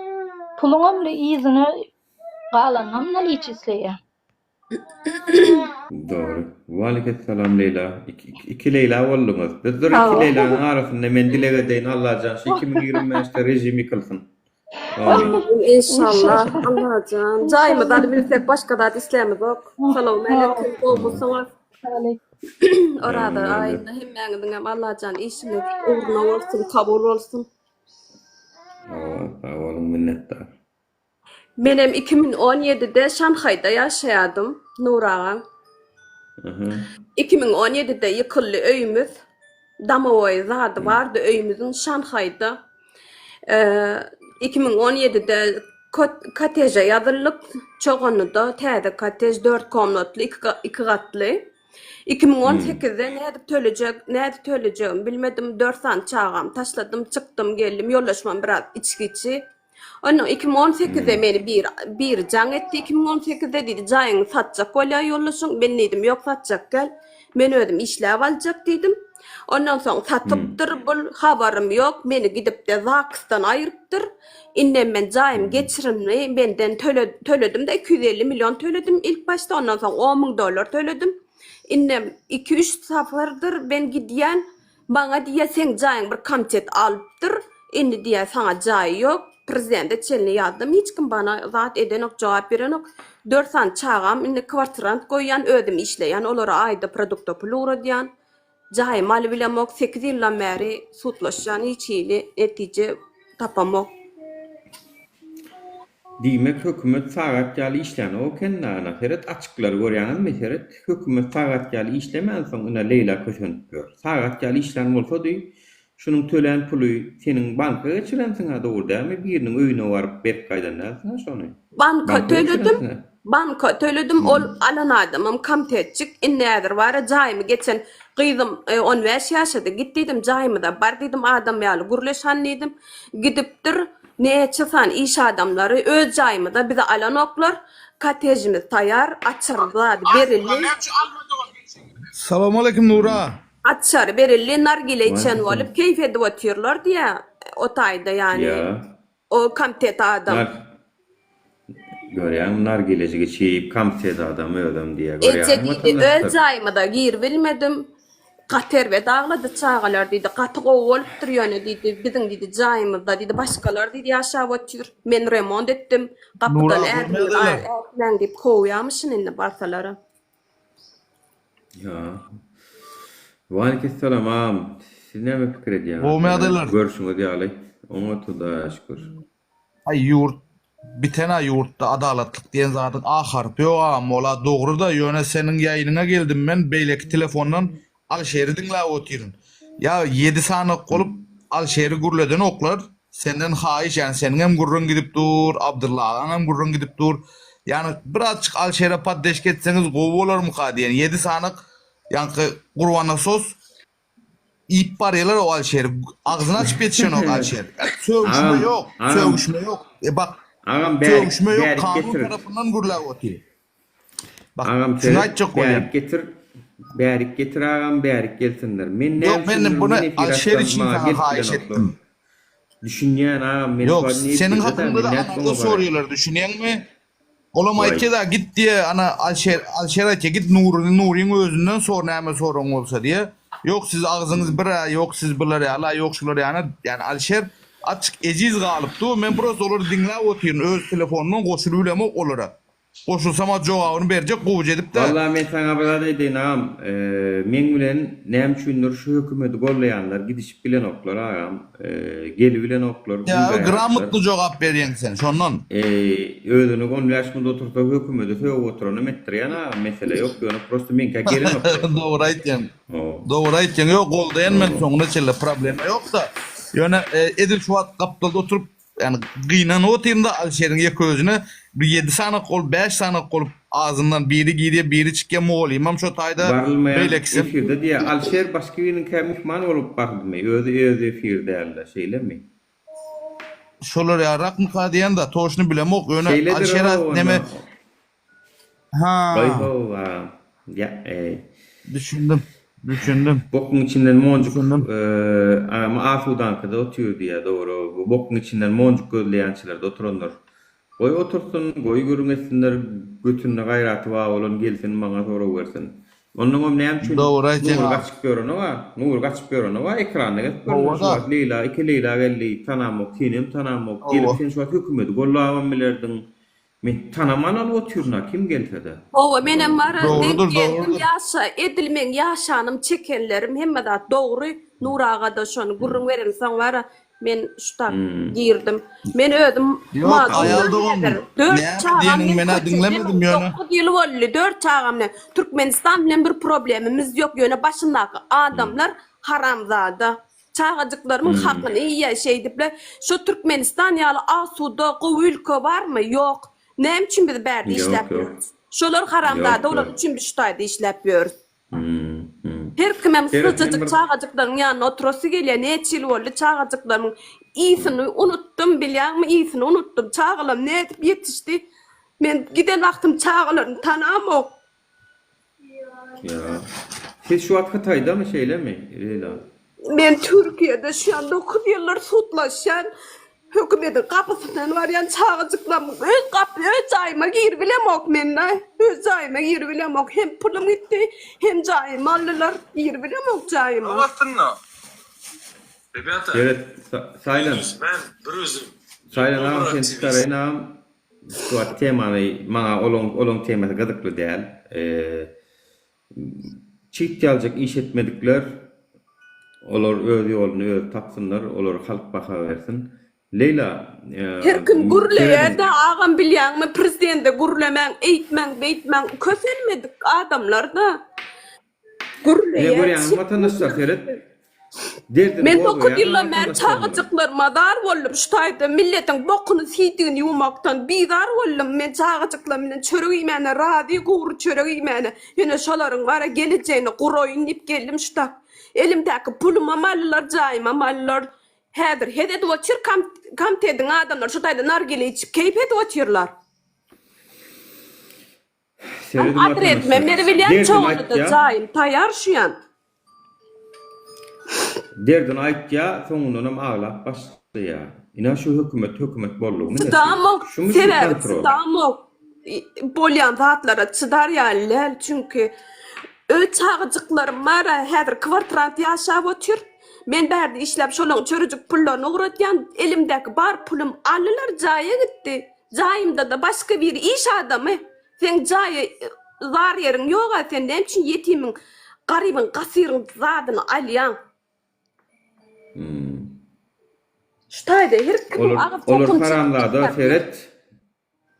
Puluňam yzyna galanynam naliçi isleýär. Dogry. Waleýkessalam Leýla. Iki Leýla bolduňyz. Biz dur iki Leýlanyň arasynda men dileg edeýin Allajan şu 2025-de režim ýykylsyn. Amin. Inşallah Allajan. Jaýymyzy alyp bilsek başga zat islämizok. Salowmaleýkim gowumysyňyz? Oraza aýynda hemmäňiziňem Allajan işiňiz ugruna bolsun, kabul bolsun. Hawa, sag boluň minnetdar. Menem 2017-de Şanhaýda ýaşaýardym, Nur aga. 2017-de ýykyldy öýümiz. Domowoý zady bardy öýümiziň Şanhaýda. 2017-de kotteže ýazyldyk. Çoganlyda täze kottej, dört komnatly, iki gatly. 2018-de nädip tölejek, nädip tölejegimi bilmedim. Dört sany çagamy taşladym, çykdym, geldim. Ýoldaşymam biraz içgiçi. Ondan 2018-de meni bir biri jaň etdi 2018-de diýdi jaýyňy satjak bolýar ýoldaşyň. Men diýdim ýok satjak däl. Men özüm işläp aljak diýdim. Ondan soň satypdyr bul habarym ýok. Meni gidipde ZAGS-dan aýrypdyr. Indem men jaýym geçirimli menden töle töledim-de 250 million töledim ilk başda ondan soň 10 müň dollar töledim. Indem 2-3 sapardyr men gidýän Maňa diýýär, seň jaýyň bir komitet alypdyr, indi diýýär, saňa jaý ýok, prezidente çenli ýazdym, hiç kim bana zat edenok, jogap berenok. Dört sany çagam, indi kwartirant goýýan, özüm işleýän, olara aýda produkta pul ugradýan. Jaýymy alybilemok, sekiz ýyldan bäri sudlaşýan hiç hili netije tapamok. Diýmek hökümet sagat ýaly işlänok ekenda ana seret açyklary görýäňizmi seret hökümet sagat ýaly işlemänsoň ine Leýla kösenip ýör sagat ýaly işlän bolsady şunuň tölän puly seniň banka geçirensiňä dogry dälmi biriniň öýüne baryp berip gaýdan dälsiňä şony Banka banka töledim geçirensiňä. banka töledim ol alan adamym komtetçik indi häzir bara jaýymy geçen gyzym 15 ýaşady git diýdim jaýymyza bar diýdim adam ýaly gürleş han diýdim gidipdir Näçe sany iş adamlary öz jaýymyzda bizi alanoklar, kottejimiz taýar, açar zady berildi. Salowmaleýkim Nura. Açary berildi, nargile içen bolup keýp edip otyrlar diýä o taýda ýany o komitet adam. Görýäňmi nargilejik içip komitet adam özem diýä Eje görýäňmi diýdi öz watandaşlar. jaýymyza giribilmedim. Gaty erbet aglady çagalar diýdi, gaty gowy bolupdyr ýöne diýdi, biziň diýdi jaýymyzda diýdi başgalar diýdi ýaşap otyr, men remont etdim, gapydan Nura ädimini görmediler. ätmäň diýip kowýamyşyn indi barsalara. Ýa. Waleýkissalam agam. Siz näme pikir edýäňiz? Gowmy ýagdaýlar? Görşüňiz ýaly, oňat Hudaýa şükür. Aý ýurt biten-a ýurtda adalatlyk diýen zadyň a harpy ýok agam ola dogry-da ýöne seniň ýaýynyňa geldim men beýleki telefondan Alşeri diňläp otyryn ýa ýedi sany bolup Alşeri gürledenoklar senden haýyş ýani seniňem gürrüň gidip dur Abdylla agaňam gürrüň gidip dur ýani birazçyk Alşere poddeşka etseňiz gowy bolarmyka diýen ýedi sany ýaňky Gurbanasos Iýip barýalar o Alşeri. Agzyny açyp ýetişenok Alşer. Sögüşme Agam, ýok, agam. sögüşme ýok. E bak, Agam bärik, sögüşme ýok, bärik kanun getir. tarapyndan gürläp otyr. Bak, Agam şuny seret, aýtjak bolýan. bärik getir. Bärik getir agam, bärik gelsinler. Men näme Ýok, men üçindir buny men efir Alşer açsam üçin maňa saňa gelip haýyş bilenoklar. etdim. Düşünýän agam, men şu Ýok, wagt seniň efirde-dä, hakyňda-da men nädip anarda oňa baraýyn? sorýarlar, düşünýäňmi? Olam Waý. aýtýa-da, git diýe, ana, Alşer, Alşer aýtýa, git Nuryny, Nuryň özünden sor näme soragyň bolsa diýe. Ýok, siz agzyňyz bir-ä, ýok, siz bular ýaly-a, ýok, şular ýaly, ýani Alşer açyk ejiz galyp dur, men prosta olary diňläp otyryn, öz telefonymdan goşulyp bilemok olara. Goşulsam-a jogabyny berjek gowuja edip-de. Walla men saňa bir zat aýdaýyn agam, meň bilen näme üçindir şu hökümeti gollaýanlar gidişip bilenoklar agam, gelibilenoklar, Ýa günbäýaklar. gramotny jogap berýäň sen, şondan. Özüni on bäş munda otursa hökümeti sögüp oturanam etdirýän agam, mesele ýok, ýöne prosta meňkä gelenoklar. Dogry aýtýaň. Dogry aýtýaň, ýok goldaýan men soňuna çenli problema ýok-da. Ýöne edil şu wagt gapdalda oturyp Ýani gynanyp otyryn-da Alişeriň ýeke özüne bir ýedi sanak bolup, bäş sanak bolup azyndan biri girýär, biri çykýar, mugallymam şo taýda, Barylmaýan beýlekisem. efirde diýýär. Alişer başga biriniňkä myhman bolup bardymy? Özi öz efiri dälde, şeýlemi? Şolar ýarakmyka diýen-de, toşny bilemok, ýöne Şeýledir Alişer o neme onda. Ha. Goý hawa. Ýa eý. Düşündim. Düşündim. Bokuň içinden monjuk Düşündim. Agam asudaňkyda otyr diýýä dogry. Bu bokuň içinden monjuk gözleýänçilerde oturandyr. Goý otursyn, goý gürrüň etsinler, götünde gaýraty bar bolan gelsin maňa sorag bersin. Onnoňam näme üçin Dogry aýtýaň Nury agam. gaçyp ýöreni bar? Nury gaçyp ýöreni bar, ekranda gezip görünýär şu Hawa-da. wagt Leýla, iki Leýla geldi, tanamok, senem tanamok. Gelip Hawa. sen şu wagt hökümeti gollabam bilerdiň. Men tanaman alyp otyryn-a kim gelse-de. Hawa menem bara denk Dogrudyr geldim dogrudyr. ýaşa edil meň ýaşanym çekenlerim hemme zat dogry Nury agada şony gürrüň berensoň bara men şu tap girdim men özüm Ýok aýal mazlumdan dogan häzir dört näme çagam diýeniňi men menä köçede diňlemedim ýöne. dokuz ýyl boldy dört çagam bilen Türkmenistan bilen bir problemimiz ýok ýöne başyndaky adamlar haramzada Çagajyklarymyň hakyny iýýä şeýdiple. Şu Türkmenistan ýaly asuda gowy ülke barmy? Ýok. Näme üçin biz bärde işläp ýörüs? Şolar haramzada bolan üçin biz şu taýda işläp ýörüs. Her kimem syjajyk çagajyklaryň ýanynda oturasy gelýär. Näçe ýyl boldy çagajyklarymyň ysyny unutdym bilýäňmi ysyny unutdym. Çagalarym nädip ýetişdi? Men giden wagtym çagalarymy tanamok. Ýa. Siz şu wagt Hytaýdamy şeýlemi Leýla? Men Türkiýede şu ýan dokuz ýyldyr sudlaşýan hökümediň gapysyndan barýan çagajyklarymyň öz gapy öz jaýyma giribilemok men-de öz jaýyma giribilemok hem pulum gitdi hem jaýymy aldylar giribilemok jaýyma. Ýok aslynda. Rebýata. Seret Saýlan. Men bir özüm. Saýlan agam seni çykaraýyn agam. Şu wagt temany maňa olaň olaň temasy gyzykly däl. Çyt ýaljak iş etmedikler olar öz ýoluny özi tapsynlar, olara halk baha bersin. Leýla, Her kim serediň. gürleýär-de agam bilýäňmi prezidende gürlemäň eýtmäň beýtmäň kösenmedik adamlar-da Ine gürleýär görýäňmi watandaşlar seret. Derdini Men 9 gozgaýar ýyldan bäri watandaşlarymyz. çagajyklaryma zar boldum şu taýda milletiň bokuny siýdigini ýuwmakdan bizar boldum men çagajyklarym bilen çörek iýmäne razy gury çörek iýmäne ýöne şolaryň bara gelejegini guraýyn diýip geldim şu tak elimdäki pulumam aldylar jaýymam aldylar häzir hez edip otyr komitediň adamlary şu taýda nargile içip keýp edip otyrlar. Serediň Adresime watandaşlar. meni bilýän Derdini çoganlyda aýtýa. jaýym taýar şu ýan. Derdini aýtýa, soňundanam aglap başlaýa. Ina şu hökümet hökümet boldugymy nesi? Çydamok, Şumy şu sebäbi kontrol? çydamok. Bolýan zatlara çydar ýaly däl, çünki öz çagajyklarym bar-a, häzir kwartirant ýaşap otyr. Men bärde işläp şolaň çörejik pullaryny ugradýan, elimdäki bar pulum aldylar, jaýa gitdi. Jaýymda-da başga biri iş adamy. Seň jaýa zar ýeriň ýog-a, sen näme üçin ýetimiň, garybyň, gasyryň zadyny alýaň? Şu taýda her kimiň Olar agyz olar topuny çekip haramzada çykar. seret.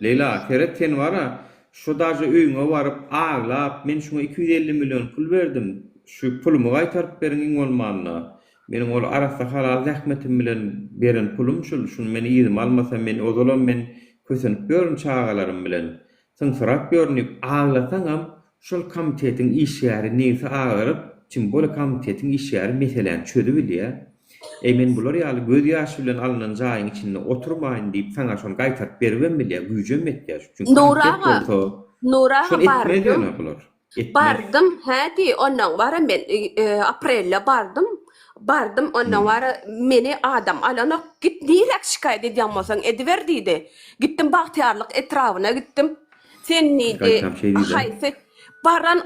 Leýla, seret sen bara, şu daže öýüňe baryp aglap, men şuňa 250 million pul berdim, şu pulumy gaýtaryp beriň iň bolmanda. Meniň ol arassa halal zähmetim bilen beren pulum şul, şuny men yzyma almasam men ozalam men kösenip ýörün çagalarym bilen, syňsyrap ýörün diýip aglasaňam şol komitetiň işgäri nebsi agyryp, tim bole komitetiň işgäri meseläni çözübilýär. Eý men bular ýaly göz ýaşy bilen alnan jaýyň içinde oturmaýyn diýip saňa şony gaýtaryp beribem bilýär, güýjem ýetýär. Çünki Nury komitet aga, bolsa Nury aga şony etmez bardym. ýöne bular. Etmez. Bardym, hä diý, onnoň bara men aprelde bardym. Bardym, onnoň bara meni adam alanok, git niräk şikaýat edýän bolsaň ediber diýdi. Gitdim Bagtyýarlyk etrabyna gitdim. Sen diýdi, Gaýtam şeý diýdi. haýsy baran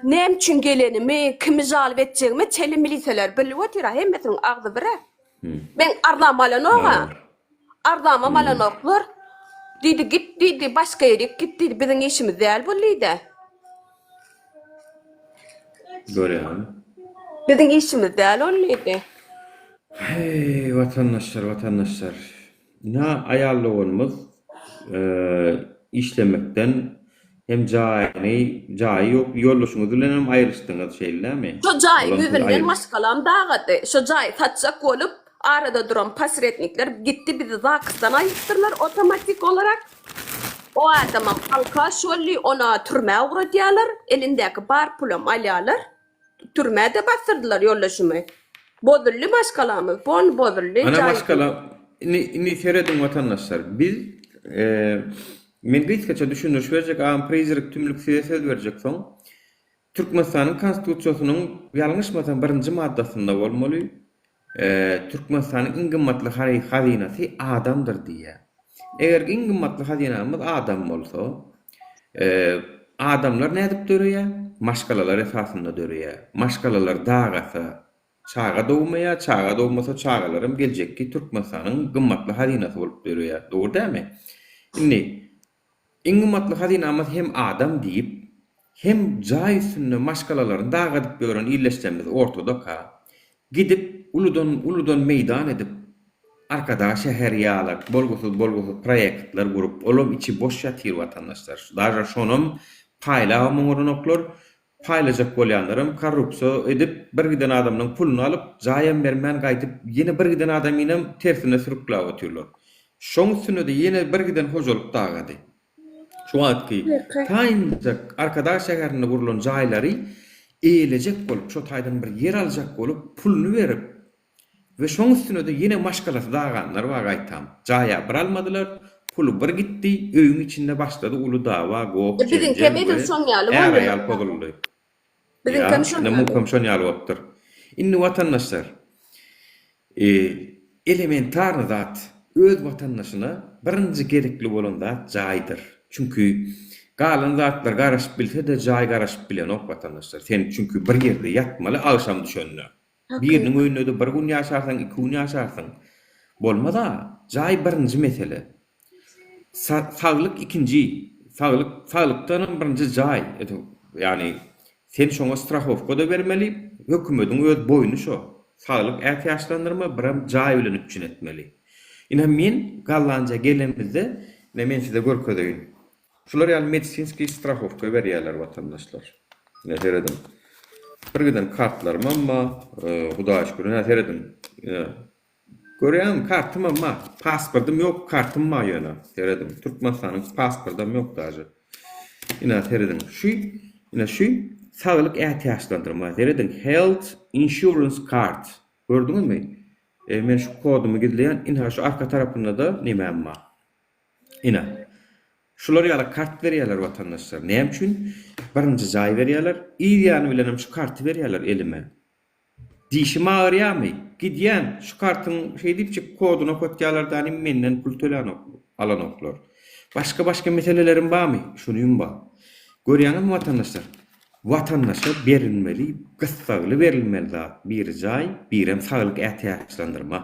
näme üçin gelenimi, kimi žalb etjegimi çeli miliseler bilip otyr-a, hemmesiniň agzy bir-ä. Meň arzam alanok-a. Arzamam alanoklar. Diýdi, git diýdi, başga ýerik git diýdi, biziň işimiz däl bu diýdi. Görýäňmi? Biziň işimiz däl ol diýdi. Heý, watandaşlar, watandaşlar. Ynha, aýal doganymyz işlemekden hem jaýyny, jaýy ýok, ýoldaşyňyz bilen hem aýryşdyňyz, şeýle dälmi? Şo jaýyň Olam sizi ýüzünden aýryş. maşgalam dagady. Şo jaýy satjak bolup, arada duran posrednikler gitdi bizi zaksdan aýypdyrlar otomatik olarak. O adamam alkaş boldy, ona türmä ugradýarlar, elindäki bar pulam alýarlar. Türmä-de basdyrdylar ýoldaşymy. Bozuldy maşgalamyz, pon bozuldy. Ana Jaý maşgala, indi indi serediň watandaşlar, biz men gysgaça düşündiriş berjek agam Prizrak tümlük size söz berjek soň. Türkmenistanyň Konstitusiýasynyň ýalňyşmasam birinji maddasynda bolmaly, Türkmenistanyň iň gymmatly hazynasy adamdyr diýýär. Eger iň gymmatly hazynamyz adam bolsa, adamlar nädip döreýär? Maşgalalar esasynda döreýär. Maşgalalar dagasa, çaga dogmaýar, çaga dogmasa çagalaram geljekki Türkmenistanyň gymmatly hazynasy bolup döreýär. Dogry dälmi? Indi Iň gymmatly hazynamyz hem adam diýip, hem jaý üstünde maşgalalaryny dagadyp ýören ildeşlerimiz ortadaka, gidip uludan uludan meýdan edip, Arkadag şäheri ýalak bolgusyz bolgusyz proýektler gurup, olam içi boş ýatyr watandaşlar. Daže şonam paýlabam oňaranoklar, paýlajak bolýanlaram korrupsiýa edip bir giden adamlaň puluny alyp, jaýam bermän gaýdyp ýene bir giden adamynam tersine sürükläp otyrlar. Şoň üstünede ýene bir giden hojalyk dagady. Şu wagtky taýynjak Arkadag şäherinde gurlan jaýlary eýelejek bolup, şo taýdan bir ýer aljak bolup puluny berip, We şoň üstünede ýene maşgalasy daganlar bar gaýtam. Jaýa bir almadylar, puly bir gitdi, öýüň içinde başlady uly dawa, goh, Biziňkem jenjel edil we şoň ýaly boldy. är-aýal pozuldy. Ýa, Biziňkem şoň ine ýaly. muňkam şon ýaly bolupdyr. Indi watandaşlar, elementarny zat, öz watandaşyna birinji gerekli bolan zat jaýdyr. Çünki galan zatlar garaşyp bilse-de jaý garaşyp bilenok watandaşlar. Sen çünki bir ýerde ýatmaly agşam düşende. Biriniň öýünde-de bir gün ýaşarsyň, iki gün ýaşarsyň. Bolmaz-a. Jaý birinji mesele. Saglyk ikinji. Saglyk, saglykdanam birinji jaý. Ýagny, Sen şoňa strahowka-da bermeli, hökümediň öz boýny şo. Saglyk ätiýaçlandyrma, biram jaý bilen üpjün etmeli. Ine men Gollandiýa gelenimizde, ine men size görkezeýin. Şular ýaly medisinskiý strahowka berýärler watandaşlar. Ine serediň. Bir giden kartlarymam bar, Hudaýa şükür, ine serediň. Ine Görýäňmi, kartymam bar. Pasportym ýok, kartym bar ýöne. Serediň, Türkmenistanyň pasportam ýok daže. Ine, serediň, şu, ine şu saglyk ätiýaçlandyrma. Serediň, Health Insurance Card. Gördüňizmi? E, men şu kodumy gizleýän. Ine, şu arka tarapynda-da nemäm bar. Ine. Şular ýaly kart berýärler watandaşlar. Näme üçin? Birinji jaý berýärler, yz ýany bilenem şu karty berýärler elime. Dişim agyrýamy? Gidýän, şu kartyň şeýdipjik koduny okatýalar dani menden pul tölänok, alanoklar. Başga başga meselelerim barmy? Şunym bar. Görýäňizmi watandaşlar? Watandaşa berilmeli, gyssagly berilmeli zat, biri jaý, birem saglyk ätiýaçlandyrma.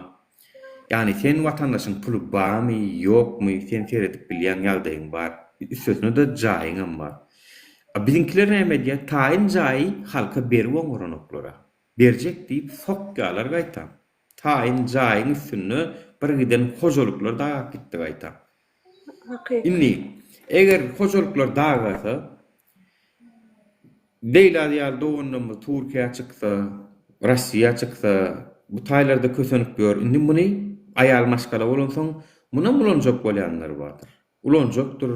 Ýagny sen watandaşyň puly barmy, ýokmy, sen seredip bilýäň ýagdaýyň bar. Üstesine-de jaýyňam bar. A biziňkiler näme edýär? Taýyn jaýy halka berip oňaranoklara. Berjek diýip sokýalar gaýtam. Taýyn jaýyň üstünde bir giden hojalyklar dagap gitdi gaýtam. Hakykat. Indi, eger hojalyklar dagasa, Leýla ýaly doganlarymyz Türkiýä çyksa, Rossiýa çyksa, bu taýlarda kösenip ýör. Indi muny aýal maşgala bolansoň, munam ulanjak bolýanlar bardyr. Ulanjakdyr,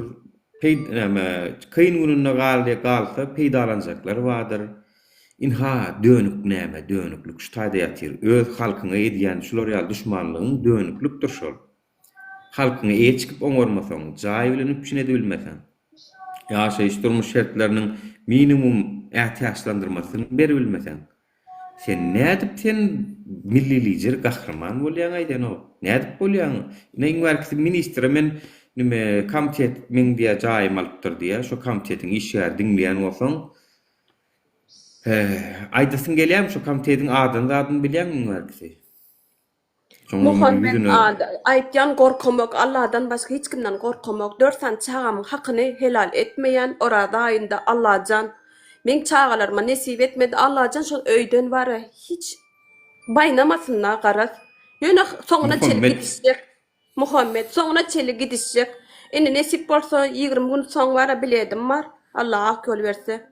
peý näme, kyn gününde galdy galsa peýdalanjaklar bardyr. Ynha, dönük näme, dönüklik şu taýda ýatyr. Öz halkyňa edýän şular ýaly duşmanlygyň dönüklikdir şol. Halkyňa eýe çykyp oňarmasaň, jaý bilen üpjün edibilmeseň, ýaşaýyş-durmuş şertleriniň minimum ätiýaçlandyrmasyny beribilmeseň, sen nädip sen milli lider gahryman bolýaň-aý sen-ow? Nädip bolýaň? Ine iň bärkisi ministre men nime komitet meň diýýär jaýymy alypdyr diýýär, şo komitetiň işgäri diňleýän bolsaň, aýdasyň gelýärmi şo komitetiň adyny zadyny bilýäňmi iň bärkisi? Muhammet ady aýtýan gorkamok Alladan başga hiç kimden gorkamok dört sany çagamyň hakyny helal etmeýän oraza aýynda Allajan meň çagalaryma nesip etmedi Allajan şol öýden bara hiç baýnamasynda garaz ýöne soňuna çenli gidişjek Muhammet soňuna çenli gidişjek indi nesip bolsa 20 gün soň bara biledim bar Allah ak ýol berse.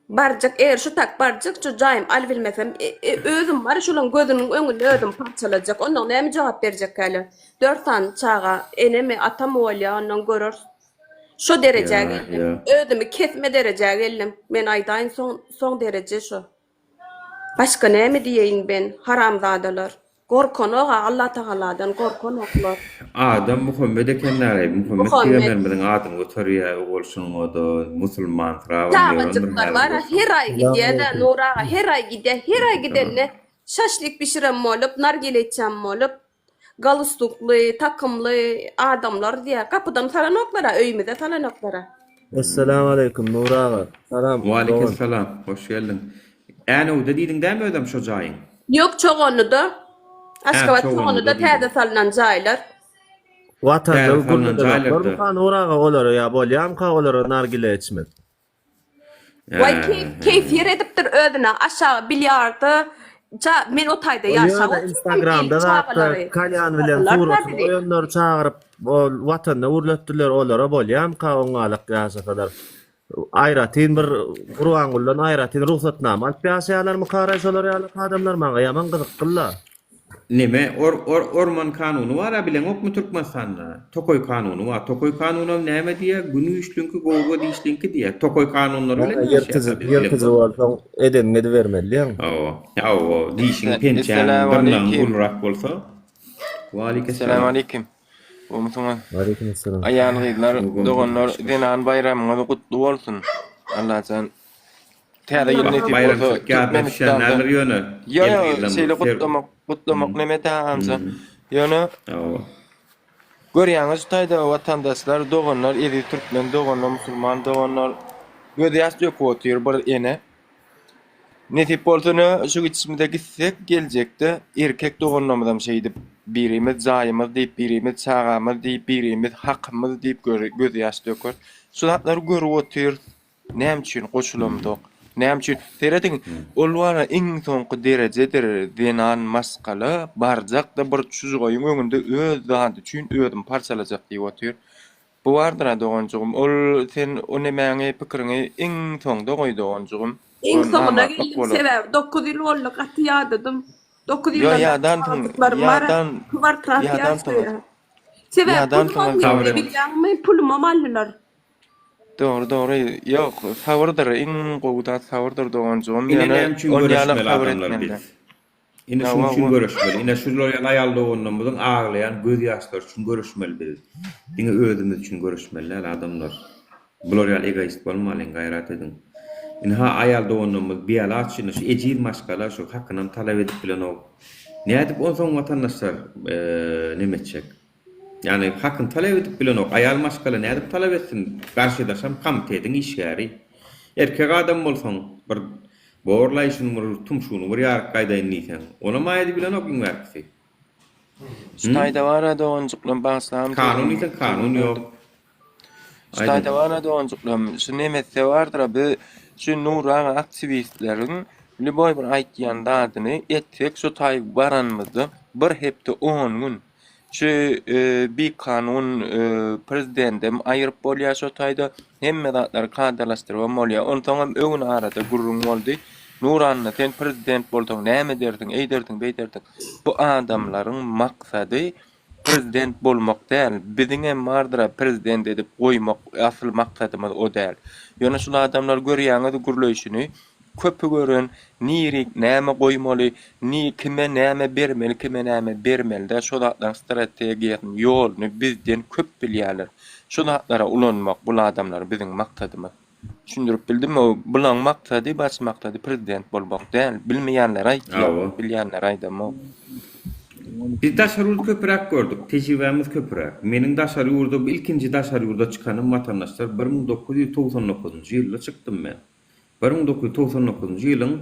Barjak eger şu tak barjak şu jaýym alybilmesem özüm bar şolaň gözüniň öňünde özüm parçalajak ondan näme jogap berjekkäler dört sany çaga enemi atamy bolýa ondan göreris şo derejä geldim özümi kesme derejä geldim men aýdaýyn soň soň dereje şo başga näme diýeýin ben haramzadalar. Gorkanoga Allatagaladan gorkanoklar. Adam Muhammet ekenläreý Muhammet pygamberimiziň adyny göterýä ogul şuňada musulmansyrabam ýörendir Çagajyklar bar her aý gidýädä Nur aga her aý gidýä her aý gidende şaşlik bişiren bolup nargile içen bolup galustukly takymly adamlar diýä gapydan salanoklara öýümize salanoklara. Esselamu aleýkum Nur aga. Salam dogan. Waleýkimsalam hoş geldiň. Änewde diýdiň dämi özem şo jaýyň? Ýok Çoganlyda. Hä Aşgabat Çoganlyda Çoganlyda diýdiň. täze salnan jaýlar. Watanda Täze salnan jaýlarda. gürledenoklarmyka Nur aga olara ýa bolýamyka olara nargile içmek? Waý keýp keýp ýer edipdir özüne aşagy bilýarda ja men o taýda Ol ýaşap ýöne otyrkam instagramda gelip zatda çagalary kalýan bilen çagyrdylar suratyny bizi. goýanlary çagyryp ol watanda gürletdiler olara bolýamyka oňňalak ýaşasalar. Aýratyn bir Gurbangulydan aýratyn rugsatnama alyp ýaşaýarlarmyka şolar ýaly adamlar maňa ýaman gyzyklyla. Neme or or orman kanuny bara bileňokmy Türkmenistanda tokaý kanuny bar tokaý kanunam näme diýýä gün güýçliňki gowga dişliňki diýýä tokaý kanunlary bilen Ýyrtyjy ýaşaýas biz ýyrtyjy bileňok. bolsaň edeniňi edibermeli diýýäň. Hawa hawa dişiň pençäň dyrnagyň Esselamu ulurak bolsa Esselamu aleýkim. Gowmysyňyz? Waleýkim essalam. Aýal gyzlar, doganlar, zenan baýramyňyz gutly bolsun. Allajan Täze ýyl nesip bolsa Baýramçylyk ýadyna düşýän Türkmenistanda däldir ýöne. Ýo ýo El-gyzdan şeýle bir ser- gutlamak gutlamak neme tagamça. Ýöne Hawa. görýäňiz şu taýda watandaşlar, doganlar, eziz türkmen doganlar, musulman doganlar göz ýaş döküp otyr bir ene. Nesip bolsa ne şu gidişimize gitsek geljekde erkek doganlarymyzam şeýdip birimiz jaýymyz diýip, birimiz çagamyz diýip, birimiz hakymyz diýip göz ýaş döker. Şu zatlary görüp otyrys. Näme üçin goşulamzok? Näme üçin? Serediň, ol bara iň soňky derejedir, zenan maşgala barjak-da bir çujgaýyň öňünde öz zady üçin özümi parçalajak diýip otyr. Bu bardyr-a doganjygym, ol sen o nemäňi, pikiriňi iň soňda goý doganjygym. Iň Ol soňuna namartlyk geldim, bolar. sebäbi 9 ýyl boldy, gaty ýadadym. 9 Ýo, ýyldan bäri ýadansyň, çagajyklarym bar, ýadan, kwartrat ýadansyňyz. ýaşaýan. Sebäbi pulumam Ýadansyňyz, geldi, sabr ediň. bilýäňmi, pulumam aldylar. Dogry dogry ýok sabyrdyr iň gowy zat sabyrdyr doganjygym Ine ýöne näme üçin ol ýalak göreşmeli sabyr adamlar etmeli. biz. Ine şuň Hawa üçin we göreşmeli. Ine şular ýaly aýal doganlarymyzyň aglaýan göz ýaşlary üçin göreşmeli biz. Diňe özümiz üçin göreşmeli däl adamlar. Bular ýaly egoist bolmalyň gaýrat ediň. Ynha aýal doganlarymyz bialaç ine şu ejiz maşgala şu hakynam talap edip bilenok. Nädip onsoň watandaşlar neme etjek. Ýagny hakyny talap edip bilenok. Aýal maşgala nädip talap etsin? Garşydaşam komitetiň işgäri. Erkek adam bolsaň bir borlaý şuny bir tumşugyny bir ýaryp gaýdaýyn diýseň, onam aýdy bilenok iň bärkisi. Şu taýda bara doganjyklam bagyşlagyn Kanun sözüňi diýseň kanun sözüňi ýok. böldüm. Şu Aýdyň. taýda bara doganjyklam şu nemetse bardyra biz şu Nury aga aktiwistleriň lýuboý bir aýtýan zadyny etsek şu taý baranymyzda bir hepde on gün Şu bikanun prezidendem aýyryp bolýar şo taýda. Hemme zatlary kadalaşdyrybam bolýar. Onsoňam öňün arada gürrüň boldy. Nuranna sen prezident bolsaň näme edersiň, eýdersiň, beýdersiň. Bu adamlaryň maksady prezident bolmak däl. Biziňem bardyr-a prezident edip goýmak asyl maksadymyz o däl. Ýöne şul adamlar görýäňiz gürleýşini. Köpi gören, nirik näme goýmaly, ni kime näme bermeli, kime näme bermeli däl, şo zatlaryň strategiýasyny, ýoluny bizden köp bilýärler. Şo zatlara ulanmak bul adamlary biziň maksadymyz. Düşündirip bildimmi? Bulaň maksady, baş maksady prezident bolmak däl. Bilmeýänlere aýtýan, Hawa. bilýänlere aýdamok. Biz daşary ýurt köpüräk gördük, tejribämiz köpüräk. Meniň daşary ýurda, ilkinji daşary ýurda çykanym watandaşlar 1999-njy ýylda çykdym men. 1999-njy ýylyň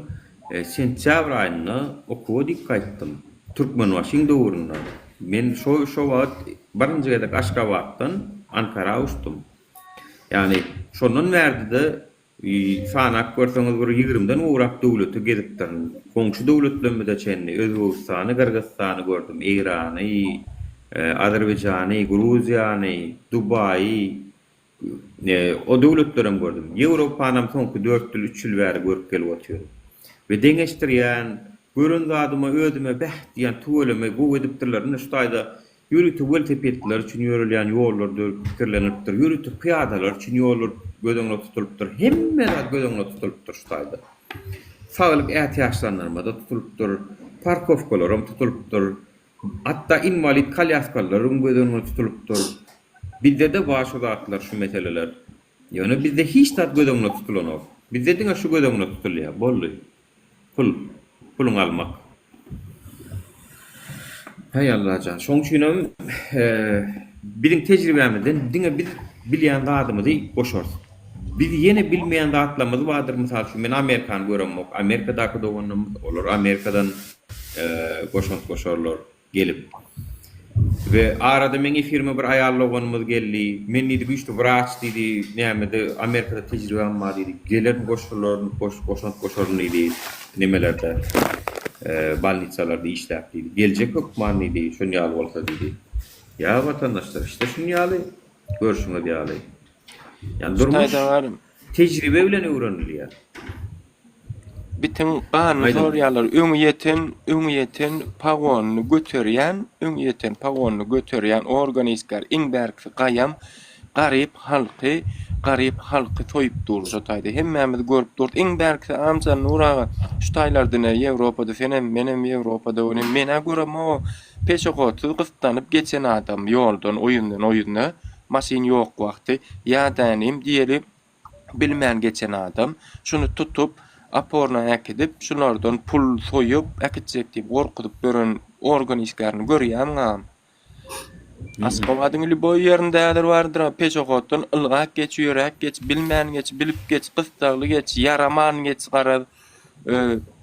sentýabr aýynda okuwa diýip gaýtdym. Türkmenbaşyň döwründe. Men şo şo wagt birinji gezek Aşgabatdan Ankara uçdum. Ýagny şondan bärde-de sanap görseňiz bir ýigrimden gowrak döwleti gezipdirin. Goňşy döwletlerimize çenli Özbegistany, Gyrgyzystany gördüm, Eýrany, Azerbaýjany, Gruziýany, Dubaýy, O döwletlerem gördüm. Ýewropanam soňky dört ýyl, üç ýyl bäri görüp gelip otyryn. We deňeşdirýän, gören zadyma özüme bäh diýýän, tüweleme gowy edipdirler. Indi şu taýda ýörite welosipedliler üçin ýörelýän ýollar dörüp pikirlenilipdir. Ýörite pyýadalar üçin ýollar göz öňünde tutulypdyr. Hemme zat göz öňünde tutulypdyr şu taýda. Saglyk ätiýaçlandyrma-da tutulypdyr. Parkowkalaram tutulypdyr. Hatda inwalid kolýaskalylaryň göz öňünde tutulypdyr. Bizde-de bar şu zatlar, şu meseleler. Ýöne bizde hiç zat göz öňünde tutulanok. Bizde diňe şu göz öňünde tutulýar. Boldy. Pul. Puluňy almak. Häý Allajan. Şoň üçinem biziň tejribämizden diňe biz bilýän zadymyzy goşarys. Biz ýene bilmeýän zatlarymyz bardyr. Mysal üçin men Amerikany göremok. Amerikadaky doganlarymyz olar Amerikadan goşant goşarlar gelip. We arada meň efirime bir aýal doganymyz geldi. Men diýdi güýçli wraç diýdi, nämede Amerikada tejribäm bar diýdi. Gelerin goşularyn, goşant goşaryn diýdi nemelerde, bolnisalarda işläp diýdi. Geljek hökman diýdi, şun ýaly bolsa diýdi. Ýa watandaşlar işte şun ýaly görşüňiz ýaly. Ýani durmuş tejribe bilen öwrenilýär. Bitiň ganyny sorýarlar. Öňi ýeten, öňi ýeten pagonyny göterýän, öňi ýeten pagonyny göterýän organ işgäri iň bärkisi gaýam garyp halky, garyp halky soýup dur şo taýda. Hemmämiz görüp durus. Iň bärkisi Amjan Nur aga şu taýlarda ine Ýewropada senem, menem Ýewropada welin men-ä göremok peşehodsyz gyssanyp geçen adam ýoldan o ýünden o ýüne maşyn ýok wagty ýa dänim diýeli bilmän geçen adam şuny tutup oporna äkidip şulardan pul soýup äkitjek diýip gorkuzyp ýören organ işgärini görýämiň agam? Aşgabadyň lýuboý ýerinde häzir bardyr peşehoddan ylgap geç ýöräp geç bilmän geç bilip geç gyssagly geç ýaraman geç garaz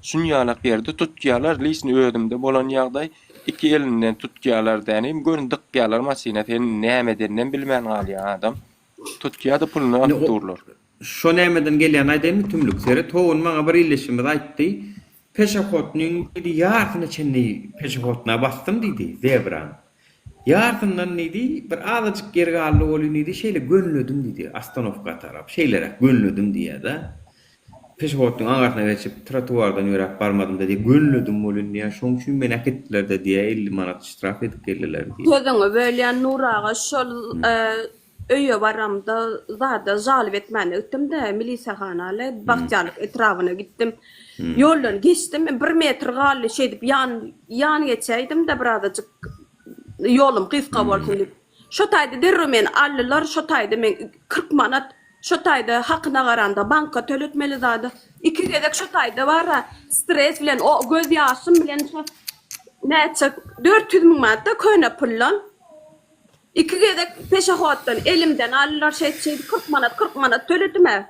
şunýalak ýerde tutýarlar liçni özümde bolan ýagdaý iki elinden tutýarlar dänim göni dykýarlar maşyna sen näme edeninem bilmän galýar adam. Tutýa-da puluny alyp durlar. Şo nämeden gelýän aýdaýynmy tümlük seret ho gün maňa bir ildeşimiz aýtdy peşehodnyň diýdi ýarsyna çenli peşehodna basdym diýdi zebraň ýarsyndan diýdi bir azajyk ýeri galdy welin diýdi şeýle gönledim diýdi ostanowka tarap şeýleräk gönledim diýýärde peşehodnyň aňarsyna geçip trotuardan ýöräp barmadym-da diýýär gönledim welin diýýär şoň üçin meni äkitdiler-de diýýär 50 manat ştraf edip geldiler diýýär. Sözüňi bölýän Nur aga şol Öýe baramda zada žalyp etmäne gitdim-de, milisiýahanaly Bagtyýarlyk etrabyna gitdim. Ýoldan geçdim, bir metr galdy, şeýdip ýan ýan geçäýdim-de birazajyk ýolum gysga bolsun diýip. Şo taýda derrew meni aldylar, şo taýda men 40 manat şo taýda hakyna garanda banka töletmeli zada. Iki gezek şo taýda bar-a, stres bilen, o göz ýaşym bilen şo näçe 400 müň manat-da köne puldan. Iki gezek peşehoddan elimden aldylar şeýdip şeýdip 40 manat 40 manat töledim-ä.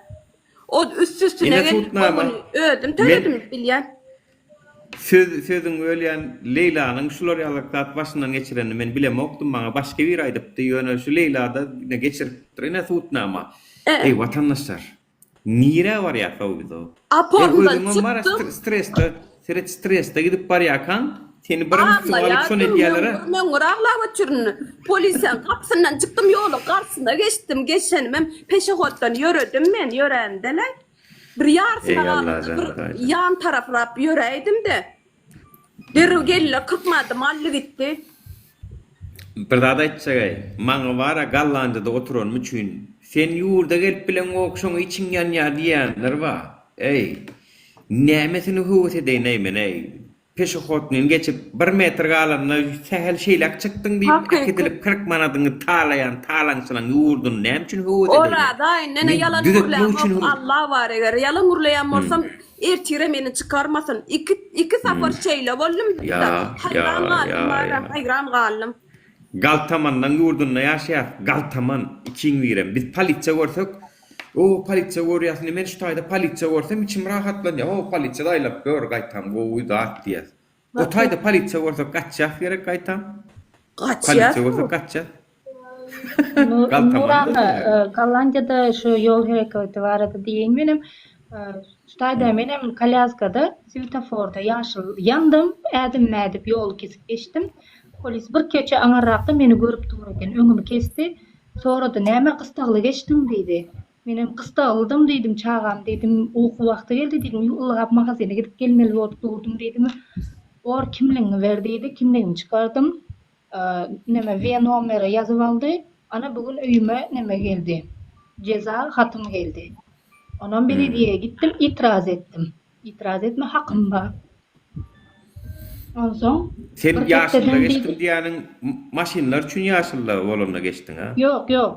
O üst-üstüne Ine geldi o sudnama. güni özüm Men töledim bilýän. Söz sözüňi bölýän Leýlanyň şular ýaly zat başyndan geçirenini men bilemokdym maňa başga biri aýdypdy ýöne şu Leýlada ine geçiripdir ine sudnama. Eý watandaşlar Nirä barýasow biz o? Aporndan Özüňem bar çykdym. stresde, seret stresde gidip barýarkaň, seni birim üstüňe alyp şony Aglaýardym, edýärler-ä. möňňür-möňňür aglap otyryn. Polisiýaň gapysyndan çykdym, ýoluň garşysyna geçdim. Geçenimem peşehoddan ýöredim men, ýörände-le bir ýarsyna Eý galanda Allajan bir Hudaýjan. ýan taraplap ýöräýdim-de. Derrew geldiler, 40 manadym aldy gitdi. Bir zat aýtjagaý, maňa bara Gollandiýada oturanym üçin, sen ýurda gelip bileňok şoňa içiň ýanýar diýýänler bar. Eý, nämesini höwes edeýin-eý men-eý. Peşehodnyny geçip, bir metr galanda sähel şeýläk çykdyň diýip, Hakyky. äkidilip 40 manadyňy talaýan talaňçylaň ýurduny näme üçin höwes edeýin-eý. Oraza indene Men ýalan düzetmek üçin gürlämok, höwes. Alla bar eger ýalan gürleýän bolsam, Ertire meni çykarmasyn. Iki iki sapar şeýle boldum Ýa, da, haýran ýa, galdym ýa, baram, ýa. haýran galdym. Galtamanlaň ýurdunda ýaşaýas, galtaman, ikiň birem. Biz polisiýa görsek, O, polisiýa görýäs, indi men şu taýda polisiýa görsem içim rahatlanýar, o, polisiýa-da aýlap ýör, gaýtam gowy zat diýýäs. O taýda polisiýa görsek gaçýas gerek gaýtam. Gaçýas Polisiýa görsek gaçýas. Nur aga, Gollandiýada şu ýol hereketi barada diýeýin menem. Şu taýda menem kolýaskada swetoforda ýaşyl ýandym, ädimme ädip ýoly kesip geçdim. Polis bir köçe aňyrrakda meni görüp dur eken, öňümi kesdi. Sorady, näme gysdagly geçdiň diýdi. Menem gysdaglydym diýdim, çagam diýdim, uky wagty geldi diýdim, ylgap magazine gidip gelmeli bolup durdum diýdim. Bor kimligiňi ber diýdi, kimligimi çykardym. Neme we nomeri ýazyp aldy. Ana bu gün öýüme neme geldi. Jeza hatym geldi. Onam belediýä gitdim, itiraz etdim. Itiraz etme hakym bar. Onsoň Sen bir ýaşylda hepdeden geçdim diýdi. diýýäniň maşynlar üçin ýaşylda bolanda geçdiň a? Ýok, ýok.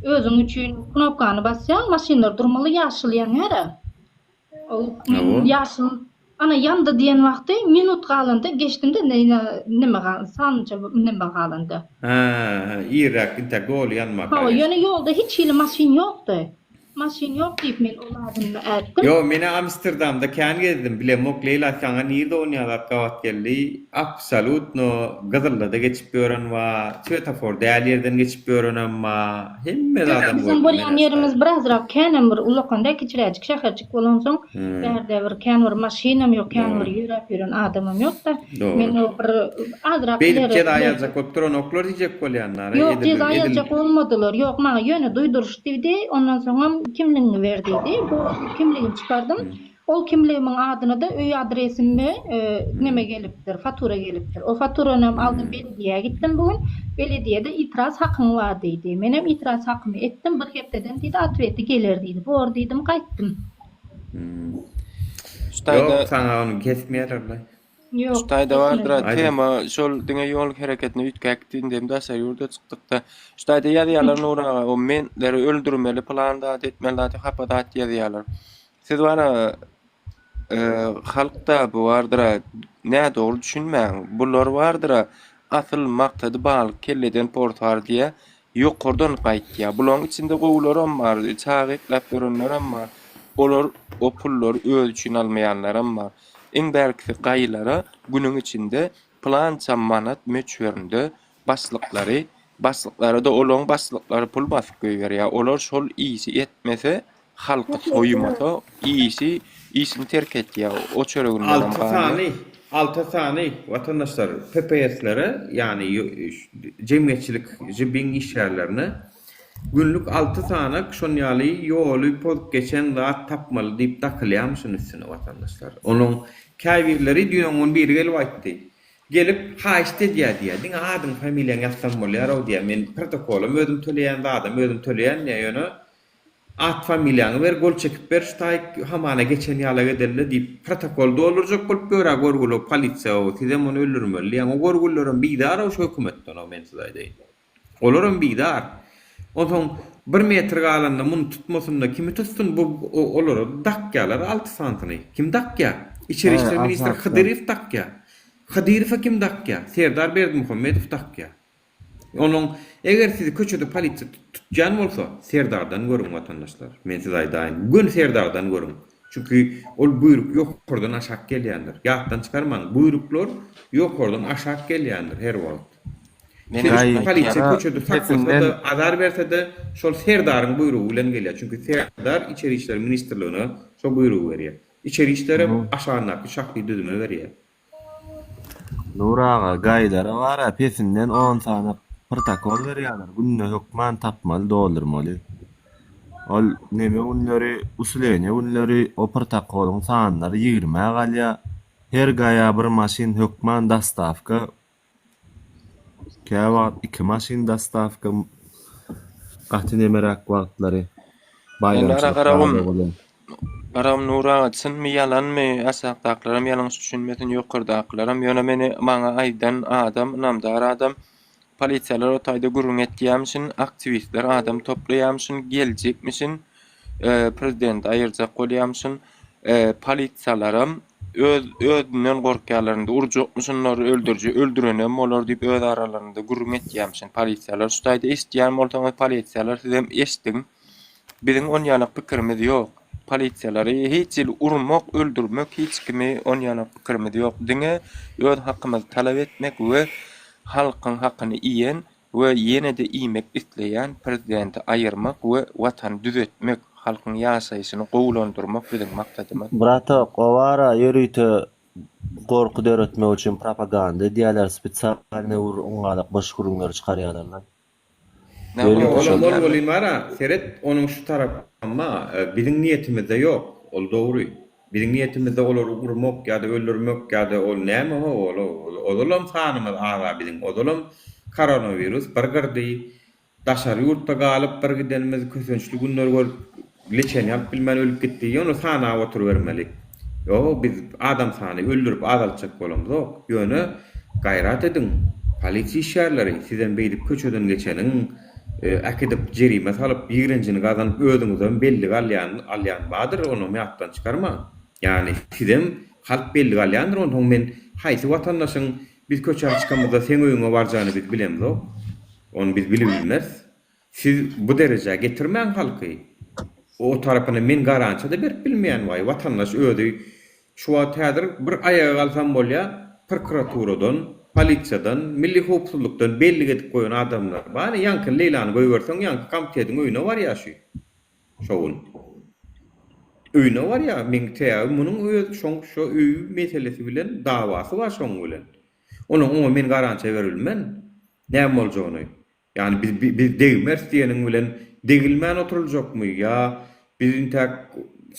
Özüň üçin knopkany basýaň, maşynlar durmaly ýaşyl ýanýar-a. Ol men ýaşyl ana ýandy diýen wagty minut galanda geçdim-de neme sanlyja neme galanda. Hä, irräk intäk doly ýanmaka Hawa, geçdiň. ýöne ýolda hiç hili maşyn ýokdy. Maşyn ýok diýip men ol adymy ätdim. Ýo, menä Amsterdamda kän gezdim, bilemok Leýla saňa nirde onýa zat gabat geldi, absolutno gyzyllada geçip ýören bar, swetofor däl ýerden geçip ýörenem bar, hemme zadam Biziň gördüm bolýan menä ýerimiz ştaýda. birazrak känem bir ullakan däl, kiçiräjik şäherjik bolansoň, bärde bir kän bir maşynam ýok, kän bir Dogry. ýöräp ýören adamam ýok-da. Dogry. Men o bir azrak Beýdip ileri jeza ileri ýazjak bolup duranoklar diýjek bolýanlar, Ýok, edil jeza edil ýazjak bolmadylar. Ýok, maňa ýöne duýduryş diýdi, ondan soňam kimligiňi ber diýdi. Bu kimligimi çykardym. Ol kimligimiň adyna-da öý adresime neme gelipdir, fatura gelipdir. O faturanam aldym, belediýä gitdim bu gün. Belediýede itiraz hakyň bar diýdi. Menem itiraz hakymy etdim, bir hepdeden diýdi, otweti geler diýdi. Bor diýdim, gaýtdym. Şu taýda Ýok, saňa ony kesmeýärler-laý. Ýok, Şu taýda bardyr-a Aýdyň. tema şol diňe ýol hereketine üýtgäkdi indem daşary ýurda çykdykda. Şu taýda ýazýarlar Nury aga o mentleri öldürmeli pylan zat etmeli zat hapa zat ýazýarlar. Siz bara halkda bu bardyr-a nädogry düşünmäň. Bular bardyr-a asyl maksady balyk kelleden porsar diýä ýokardan gaýtýa. Bulaň içinde gowularam bar, çaga ekläp ýörenlerem bar. Olar o pullary özi üçin almaýanlaram bar. Iň bärkisi gaýylara günüň içinde pylança manat möçberinde başlyklary. Başlyklara-da olaň başlyklary pul basyp goýberýär. Olar şol işi etmese, halky soýmasa, işi işini terk etýär. O çöregindenem Alty galýar. sany, alty sany watandaşlar PPS-lere, ýagny jemgyýetçilik JB-iň işgärlerine günlük alty sanak şon ýaly ýoly pozup geçen zat tapmaly diýip dakylýarmyşyn üstüne watandaşlar. Onuň käbirleri düýn oňa biri gelip aýtdy. Gelip haýyşt edýär diýýär. Diňe adyň familiýaňy ýazsam bolýar-ow diýýär. Men protokolam özüm töleýän, zadam özüm töleýän diýýär. Ýöne at familiýaňy ber, gol çekip ber şu taýyk hamana geçen ýalak edeli diýip protokol doldurjak bolup ýör-ä görgüli polisiýa-ow, sizem ony öldürmeli diýýän. O görgülilerem bizar-ow şu hökümetden-ow men size aýdaýyn. Olaram bizar. Onsoň bir metr galanda muny tutmasynda kimi tutsun bu olara dakýalar alty sanysyny. Kim dakýa? Içeri işler ministri Hydyrow dakýa. Hydyrowa kim dakýa? Serdar Berdimuhamedow dakýa. Onuň eger sizi köçede polisiýa tutýan bolsa Serdardan görüň watandaşlar. Men size aýdaýyn. Göni Serdardan görüň. Çünki ol buýruk ýokardan aşak gelýändir. Ýatdan çykarmaň buýruklar ýokardan aşak gelýändir her wagt. Meniň Seni polisiýa Gaýyplara köçede sesinden saklasa-da, azar berse-de, şol Serdaryň buýrugy bilen gelýär. Çünki Serdar Içeri işler ministrligine şo buýrugy berýär. Içeri işlerem aşagyndaky şahsy düzüme berýär. Nur aga, gaýylara bar-a pesinden on sany protokol berýärler, günde hökman tapmaly, doldurmaly. Ol neme günleri, usileniýe günleri o protokolyň sanlary ýigrimä galýar. Her gaýa bir maşyn hökman dostawka Käwagt iki maşyn dostawka gaty nemeräk wagtlary Baýramçylyk bazar bolýar. Garam Nur aga çynmy ýalanmy aşakdakylaram ýalňyş düşünmesin ýokardakylaram ýöne meni maňa aýdan adam ynamdar adam polisiýalar o taýda gürrüň etýämişin aktiwistler adam toplaýamyşyn geljekmişin prezidenti aýyrjak bolýamyşyn polisiýalaram Öz özünden gorkýarlar indi urjakmyşynlar öldürji öldürenem bolar diýip öz aralarynda gürrüň etýärmişin polisiýalar şu taýda eşitýän bolsaňyz polisiýalar sizem eşdiň biziň onýalak pikirimiz ýok polisiýalary hiç hili urmak öldürmek hiç kimi onýalak pikirimiz ýok diňe öz hakymyzy talap etmek we halkyň hakyny iýen we ýene-de iýmek isleýän prezidenti aýyrmak we watany düzetmek, halkyň ýaşaýşyny gowulandyrmak biziň maksadymyz. Bratok, o bara ýörite gorky döretmek üçin propaganda edýäler, spesialnyý bir oňňalak boş gürrüňleri çykarýalarlar. Ýörite Olam şol. bol welin bara, seret, onuň şu tarapy biziň niýetimizde ýok, ol dogry. Biziň niýetimizde olary urmak ýa-da öldürmek ýa-da ol näme ho ol ozalam sanymyz az-a biziň ozalam koronawirus bir gyrdy daşary ýurtda galyp bir gidenimiz kösençli günler görüp leçeniýe alyp bilmän ölüp gitdi ýöne sanap oturybermeli ýok biz adam sany öldürip azaltjak bolamzok ýöne gaýrat ediň polisiýa işgärleri sizem beýdip köçeden geçeniň Äkidip jerime salyp ýigrenjini gazanyp özüňizem bellige alýan alýan bardyr onam ýatdan çykarmaň. Ýagny sizem halk bellige alýandyr onsoň men haýsy watandaşyň biz köçä çykamyzda seň öýüňe barjagyny biz bilemzok. Ony biz bilibilmeris. Siz bu derejä getirmäň halky. O tarapyna men garantiýada berip bilmeýän waý watandaş özi Şu wagt häzir bir aýaga galsam bolýa, prokuraturadan, polisiýadan, milli howpsuzlykdan bellik edip goýan adamlar bar. Ýaňky Leýlany goýberseň, ýaňky komitetiň öýüne barýa şu. Şo gün. Öýüne barýa. Meň sebäbi munuň öz şoň şo öý meselesi bilen dawasy bar şoň bilen. Onuň oňa men garantiýa beribilmen. Näme boljagyny. Ýagny biz biz degmeris diýeniň bilen degilmän oturyljakmy ýa biz intäk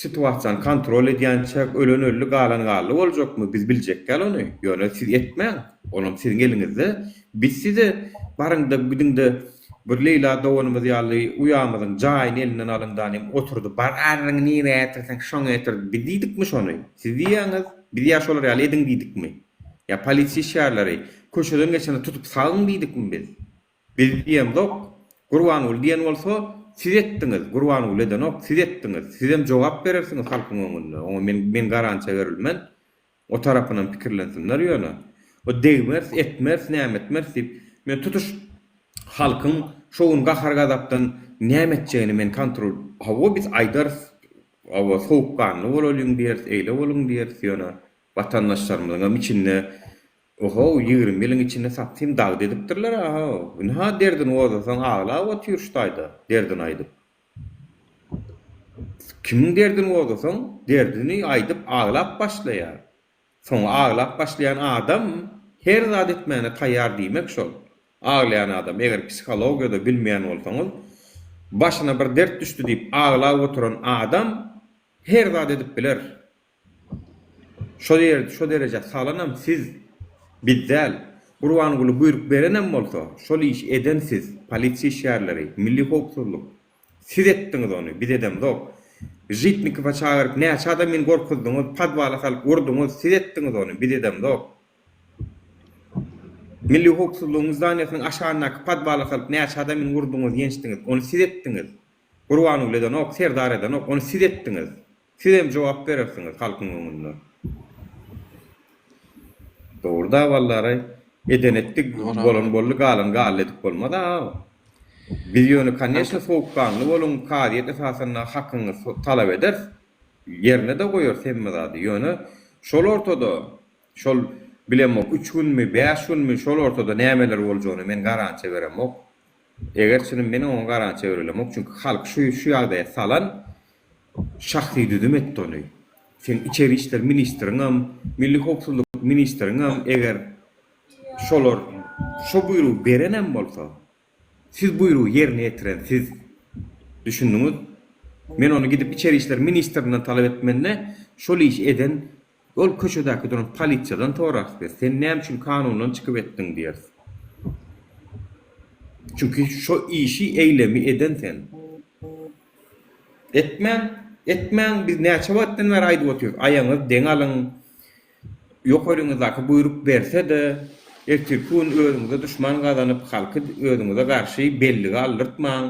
situasiýany kontrol edýänçäk ölen öldi galan galdy boljakmy biz biljek däl ony ýöne siz etmäň olam siziň eliňizde biz size baryňda gidiňde bir Leýla doganymyz ýaly uýamyzyň jaýyny elinden alyňda nem oturdy bar aryňy nirä getirseň şoňa getir biz diýdikmi şony siz diýýäňiz biz ýa şolar ýaly ediň diýdikmi. Ýa polisiýa işgärleri köçeden geçende tutup sagyň diýdikmi biz? Biz diýemzok. Gurbanguly diýen bolsa, siz etdiňiz, Gurbanguly edenok, siz etdiňiz. Sizem jogap berersiňiz halkyň öňünde. Oňa men men garantiýa berilmen. O tarapynam pikirlensinler ýöne. O degmeris, etmeris, näme etmeris diýip, men tutuş halkyň şo gün gahar-gazapdan näme etjegini men kontrol, hawa biz aýdarys, hawa sowukganly bolalyň diýeris, eýle boluň diýeris, ýöne Watandaşlarymyzyňam içinde. Ohow, 20 ýylyň içinde sapsym dagda edipdirler-ä, how. Ynha, derdini gozgasaň aglap otyr şu taýda, derdini aýdyp. Kimiň derdini gozgasaň, derdini aýdyp aglap başlaýar. Soňy aglap başlaýan adam her zat etmäne taýýar diýmek şol. Aglaýan adam, eger psihologiýada bilmeýän bolsaňyz, başyna bir dert düşdi diýip aglap oturan adam her zat edip biler. Şo ýer, şo derejä salanam siz, biz däl. Gurbanguly buýruk berenem bolsa, şol işi eden siz, polisiýa işgärleri, milli howpsuzlyk. Siz etdiňiz ony, biz edemzok. Žitnikowa çagyryp näçe adamyny gorkuzdyňyz, podwala salyp urduňyz, siz etdiňiz ony, biz edemzok. Milli howpsuzlygyň zdaniýasynyň aşagyndaky podwala salyp näçe adamyny urduňyz, ýençdiňiz, ony siz etdiňiz. Gurbanguly edenok, Serdar edenok, ony siz etdiňiz. Siz hem jogap berersiňiz halkyň öňünde. Dogry-da wallaraý. Eden etdik, bolan boldy, galan galdy edip bolmaz-a. Biz ýöne koneçno sowukganly boluň, kazyýet esasynda hakyňyzy talap ederis, ýerine-de goýarys hemme zady. Ýöne şol ortada, şol bilemok üç günmi, bäş günmi şol ortada nämeler boljagyny men garantiýa beremok. Eger çynym men oňa garantiýa berelemok, çünki halk şu şu ýagdaýa salan şahsy düzüm etdi ony. Seň içeri işler ministriňem, milli howpsuzlyk ministriňem eger şolar şo buýrugy berenem bolsa, siz buýrugy ýerine ýetiren siz. Düşündiňiz? Men ony gidip içeri işler ministrinden talap etmende şol işi eden Ol köçedäki duran polisiýadan sorarys biz, sen näme üçin kanundan çykyp etdiň diýeris. Çünki şo işi eýlemi eden sen. Etmäň, etmäň biz näçe wagtdan bäri aýdyp otyrys, aýagyňyzy deň alyň, ýokaryňyzdaky buýruk berse-de, ertirki gün özüňize duşman gazanyp, halky özüňize garşy bellige aldyrtmaň.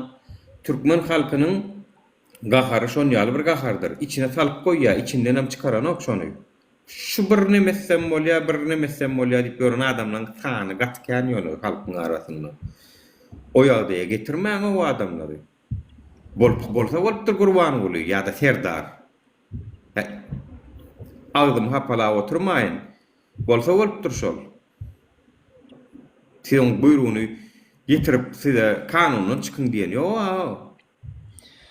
Türkmen halkynyň Gahary şon ýaly bir gahardyr. Içine salyp goýýar, içindenem çykaranok şony. Şu bir neme etsem bolýar, bir neme etsem bolýar diýip ýören adamlaň sany gaty kän ýöne halkyň arasynda. O ýagdaýa getirmäň o adamlary. Bolup bolsa bolupdyr Gurbanguly ýa-da Serdar. Häý. Agzymy hapalap oturmaýyn. Bolsa bolupdyr şol. Siziň buýrugyny ýetirip size kanundan çykyň diýen ýog-a.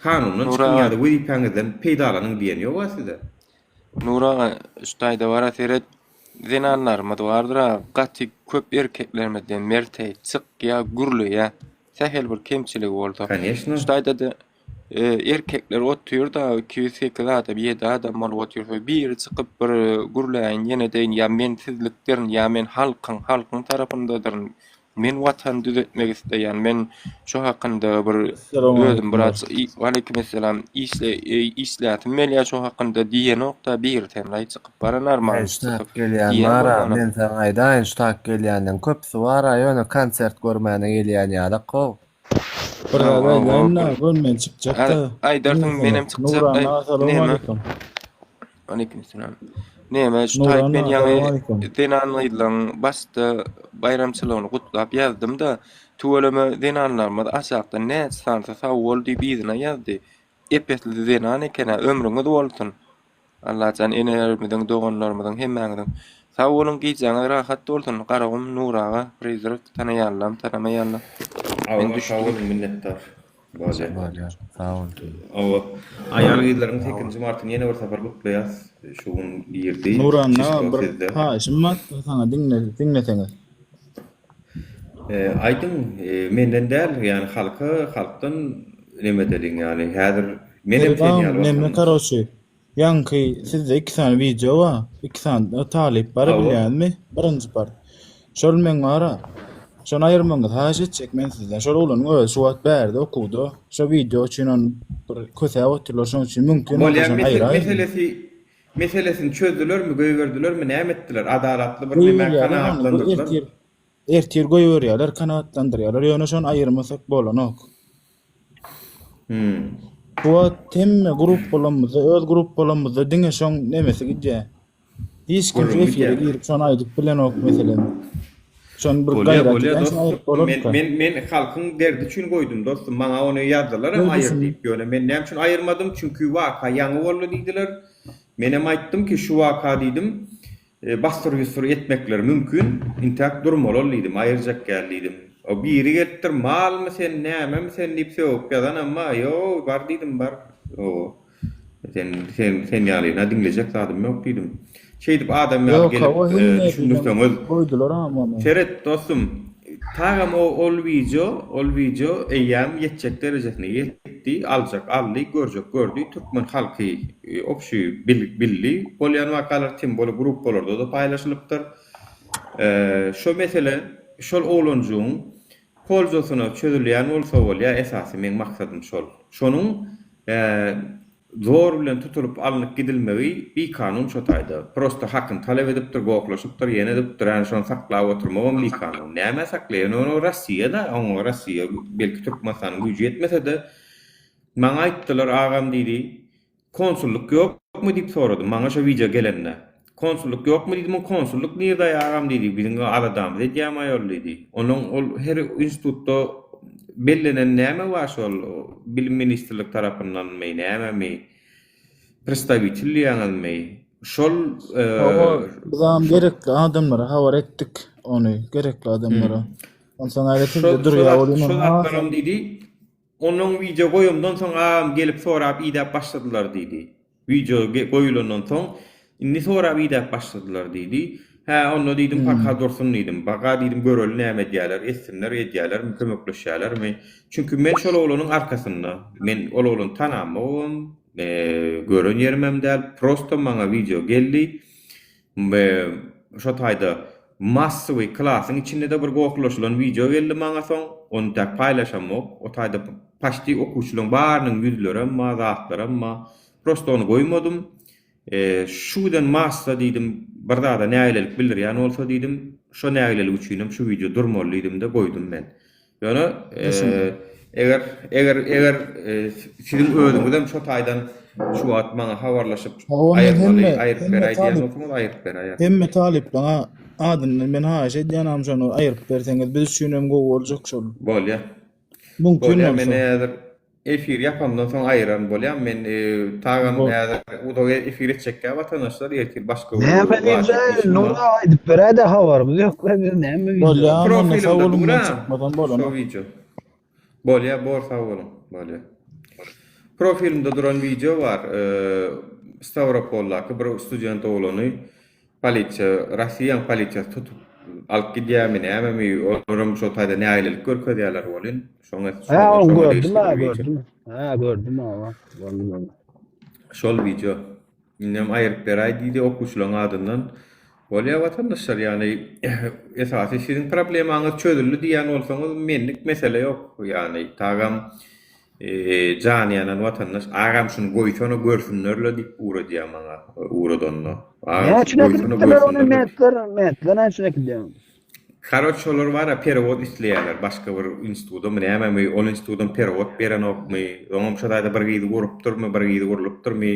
Kanundan çykyň ýa-da wezipäňizden peýdalanyň diýen ýog-a size. Nur aga, şu taýda bara seret, zenanlarymyz bardyr-a, gaty köp erkeklerimizden merteý, çykýa, gürleýä, sähel bir kemçiligi bolsa. Koneçno. Şu taýda-da erkekler otyr-da, 208 adam, 7 adam bolup otyrsa, biri çykyp bir gürläýin, ýene deýin, ýa men sizlikdirin, ýa men halkyň, halkyň tarapyndadyryn, Men watany düzetmek isleýän. Men şu hakynda bir özüm biraz Waleýkimessalam işle işläsim gelýär şu hakynda diýenokda biri sen çykyp bara normal çykyp gelýän bara men saňa aýdaýyn şu tak gelýänleň köpüsi bara ýöne konsert görmäne gelýän ýalak how. Bir zat aýdaýynda gör men çykjakda. Aýdarsyň menem çykjak. Nurana salam Aleykümselam. Näme şu taýyp men ýaňy zenan gyzlaryň başda baýramçylygyny gutlap ýazdym-da, tüweleme zenanlarymyz aşakdan näçe sanysy sag bol diýip yzyna ýazdy. Ep-esli zenan eken-ä, ömrüňiz bolsun. Allajan enelerimiziň, doganlarymyzyň hemmäňiziň. Sag boluň gijäňiz rahat bolsun. Garagum Nur aga, Prizrak tanaýanlam, tanamaýanlam. Men düşdüm. Sag boluň minnetdar. Bolýar. Bolýar. Sag bol. Hawa. Aýal gyzlaryň sekizinji martyny ýene bir sapar gutlaýas. Şu gün girdi. Nuranna Çislo bir sizde. haýyşym bar saňa diňle diňleseňiz. Aýdyň, menden däl, ýani halka, halkdan neme edeliň, ýani häzir menem sen Seredam ýaly neme watandaş. karoçi Ýaňky sizde iki sany wideo bar. Iki sany talyp bar Hawa. bilýäňizmi? Birinji part. Şol meň bara. Şony aýyrmagyňyzy haýyş etjek men sizden. Şol oglanyň özi şu wagt bärde okuwda. Şo wideo üçin ony bir kösäp otyrlar. Şonuň üçin mümkin bolsa Bolýar şony mesel aýyraýyň. meselesi meselesini çözdülermi, goýberdilermi, näme etdiler? Adalatly bir nämä Goýberýärler ony. Bu kanagatlandyrdylar. ertir Ertir goýberýärler, kanagatlandyrýarlar, ýöne şony aýyrmasak bolanok. Hmm. Bu wagt hemme gruppalarymyzda, öz gruppalarymyzda diňe şoň nemesi gidýär. Hiç kim şu Gürrüň efire gidýär. girip şony aýdyp bilenok meselem. Şony bir Bolýa, gaýrat bolýa edýän şony aýryp dostum. Men bolarmyka? men men halkyň derdi üçin goýdum dostum. Maňa ony ýazdylaram Göz aýyr düşündim. diýip. Ýöne men näme üçin aýyrmadym? Çünki waka ýaňy boldy diýdiler. Menem aýtdym ki şu waka diýdim. Bassyr-ýussur etmekleri mümkin. Intäk durmaly ol diýdim, aýyrjak gel diýdim. O biri gelipdir, malmy sen, nämemi sen diýip sögüp ýazanam bar. Ýo, bar diýdim, bar. Hawa. Sen, sen, sen ýalyna diňlejek zadym ýok diýdim. Şeýdip adam ýaly Ýok, gelip hawa, hemme düşündirseňiz. goýdular agam ony. Seret dostum, tagam o ol wideo, ol wideo eýýäm ýetjek derejesine ýetdi, aljak aldy, görjek gördi, türkmen halky obşi bil bildi bolýan wakalar tim bolup gruppalarda-da paýlaşylypdyr. Şo mesele şol oglanjygyň polzasyna çözülýän bolsa bolýa esasy meň maksadym şol. Şonuň Zor bilen tutulyp alnyp gidilmegi bikanun şo taýda. Prosta hakyny talap edipdir, gohlaşypdyr, ýene edipdir, ýani şony saklap oturmagam bikanun. Nämä saklaýar? Ýöne ol Rossiýada, oňa Rossiýa belki Türkmenistanyň güýji ýetmese-de, maňa aýtdylar, agam diýdi, konsullyk ýokmy diýip soradym, maňa şo wideo gelende. Konsullyk ýokmy diýdim, konsullyk nirde agam diýdi, biziň aladamyzy edýämaý ol diýdi. Onuň ol her institutda bellenen näme bar şol bilim ministrlik tarapyndanmy, nämemi, predstawitel diýýäňizmi, şol Hawa, bizam gerekli adamlara habar etdik ony, gerekli adamlara. Onsoň häli sizde durýar ol Şol zatlaram diýdi, Onnoň wideo goýamdan soň agam gelip sorap idäp başladylar diýdi. Wideo goýulandan soň indi sorap idäp başladylar diýdi. Hä onda diýdim paka dursun diýdim. Baka diýdim göreli näme edýäler, etsinler edýälermi, kömekleşýälermi. Çünki men şol oglanyň arkasynda. Men ol oglany tanamogam, gören ýerimem däl. Prosto maňa wideo geldi. We şo taýda massowy klasyň içinde-de bir gohlaşylan wideo geldi maňa soň, ony täk paýlaşamok. O taýda paçti okuwçylaryň barynyň ýüzlerem bar, zatlaram bar. Prosto ony goýmadym. Şu giden massa diýdim, bir zada nägilelik bildirýän bolsa diýdim, şo nägilelik üçinem şu wideo durmaly diýdim-de goýdum men. Ýöne eger eger eger siziň özüňizem şo taýdan şu wagt maňa habarlaşyp aýyrmaly, aýyryp beräý diýen bolsaňyz aýyryp beräýerin. Hemme talyplaryň adyndan men haýyş edýän şony aýyryp berseňiz biz üçin hem gowy boljak şol. Bolýa. Mümkin Bolýa bolsa. men häzir efir ýapamdan soň aýyraryn bolýamy men tagam häzir uzak efir etjekkä watandaşlar ertir başga bir Näme wajyp diýse işim bar. Nura aýdyp beräýdä habarymyz ýok we biz näme wideo. Bolýa onda sag Profilimde boluň men dur-a çykmasam şo bolanok. wideo. Bolýa bor sag boluň bolýa. Profilimde duran wideo bar Stawropoldaky bir student oglany Polisiýa, Rossiýaň polisiýasy tutup alyp gidýärmi, nämemi, olaram şo taýda nägilelik görkezýärler welin, şoňa Hä, ony şoňa gördüm degişli ha, bir wideo. gördüm. Hä, gördüm hawa. Gördüm ony. Şol wideo. Indem aýryp beräý diýdi okuwçylaryň adyndan. Bolýa watandaşlar, ýagny esasy siziň problemaňyz çözüldi diýýän bolsaňyz, menlik mesele ýok. Ýagny tagam Jany ýanan watandaş agam şuny goýsana görsünlerle diýip ugradýar maňa ugradanda. Agam Näme şuny üçin goýsana äkidipdirler ony görsünlerle. metler, metler näme üçin äkidýär? Karoç şolar bara perewod isleýärler başga bir institudamy nämemi ol institudam perewod berenokmy oňam şo taýda bir gyzy urupdyrmy bir gyzy urlupdyrmy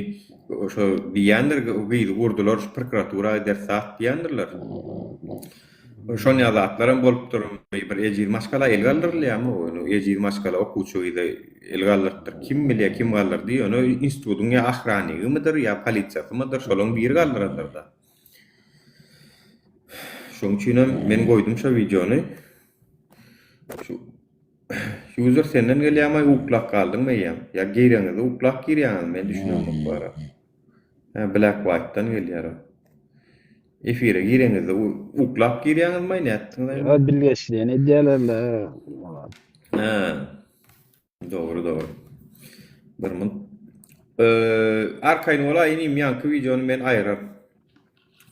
şo diýýändir gyzy urdular şu prokuratura gideris zat diýýändirler. Şonýa zatlaram bolupdyr. Bir ejiz maşgala el galdyrylýarmy? Ony ejiz maşgala okuwçy gyza el galdyrypdyr. Kim bilýär, kim galdyrdy? Ýöne institutyň ýa ahranigimidir, ýa polisiýasymydyr, şolaň biri galdyrandyr-da. Şoň üçinem men goýdum şo wideony. Şu user senden gelýärmi, uklap galdyňmy eýýäm? Ýa gireňizde uklap girýäňizmi? Men düşünemok bu ara. Hä, Black White-dan gelýär o. Efire gireňizde uklap girýäňizmi nätdiňiz? Ýa bilgeşleýin edýärler-le. Hä. Dogry, dogry. Bir munt. Eee, arkaýyn bolaý inim, ýaňky wideony men aýyraryn.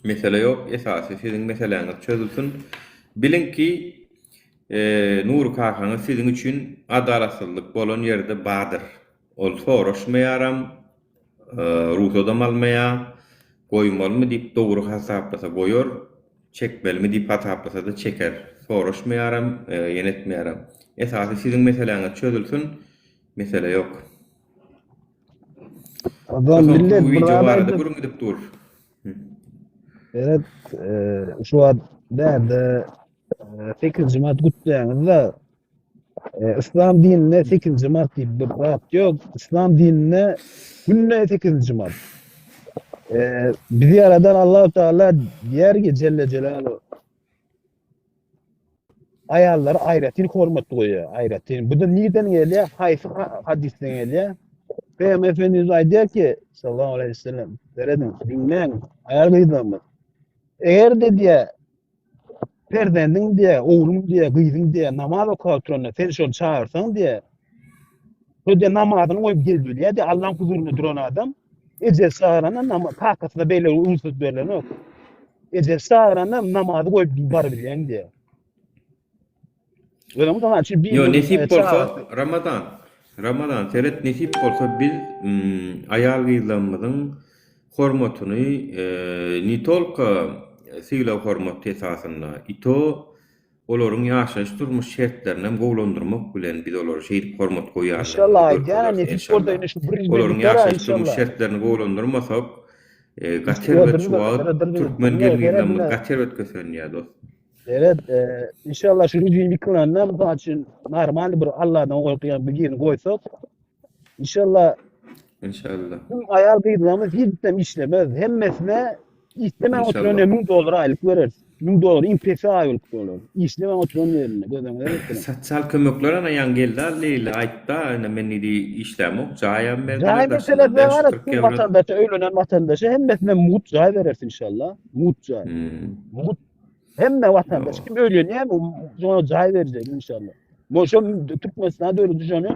Mesele ýok, esasy siziň meseläňiz çözülsin. Biliň ki, eee, Nury kakaňyz siziň üçin adalatsyzlyk bolan ýerde bardyr. Ol soraşmaýaram, Rugsadam almaýar. Goýmalymy diýip dogry hasaplasa goýar, çekmelimi diýip hasaplasa-da çeker. Soraşmaýaram, ýene etmeýärem. Esasy siziň meseläňiz çözülsin, mesele ýok. Adam Soňky millet bu bir wideo zat barada aýdyp gürrüň gidip dur. Seret, şu wagt bärde 8-nji mart gutlaýaňyz-da, Yslam dininde 8-nji mart diýip bir zat ýok. Yslam dininde günde 8-nji mart. E, bizi ýaradan Allahu Teala diýer ki Celle Celaluhu aýallara aýratyn hormat goýýar, aýratyn. Bu da nirden gelýär? Haýsy hadysdan gelýär? Peygamber Efendimiz aýdýar ki, sallallahu aleyhi ve sellem, serediň, diňläň, aýal gyzlarymyz. Eger-de diýär, perzendiň diýär, ogluň diýär, gyzyň diýär, namaz okap oturanda sen şony çagyrsaň diýär, şo diýär namazyny goýup gelip bilýär diýär, Allaň huzurynda duran adam ejesi çagyranda nama kakasyna beýle rugsat berlenok. Ejesi çagyranda namazy goýup barybilýäň diýär. Özüň sana şu bir Ýo nesip bolsa Ramazan Ramazan seret nesip bolsa biz aýal gyzlarymyzyň hormatyny ne tolko sylag hormat esasynda i to olaryň ýaşaýyş durmuş şertlerinem gowulandyrmak bilen biz olara şeýdip hormat İnşallah goýýanlygymyzy aýdýan görkezeris nesip bolsa enşallah. ine şu bir Olaryň biter ýaşaýyş durmuş inşallah. şertlerini gowulandyrmasak gaty Ýo erbet bir şu wagt bir türkmen bir gelin gyzlarymyz bir gaty erbet kösenýär dost. Evet, e, inşallah şu rejim ýykylanda mysal üçin normal bir Allahdan gorkýan bir birini goýsak, inşallah Inşallah. tüm aýal gyzlarymyz hiç hem işlemez. Hemmesine işlemän oturan İnşallah. 1000 dolar aýlyk bereris. 1000 dolar iň pesi aýlyk bolar. Işlemän oturan ýerinde göz öňüne getiriň. Sosial kömekler ana ýaňy geldi al Leýla aýtda ine men diýdi işlämok jaýam berdiler Jaý daşyndan meselesine gara 540 tüm ýewro. watandaşa öýlenen watandaşa hemmesine mugt jaý bereris inşallah. Mugt jaý. Hmm. Mugt Hemme watandaş Ýok. kim öýlenýär, şoňa jaý berjek inşallah. Bu şo Türkmenistan döwleti şony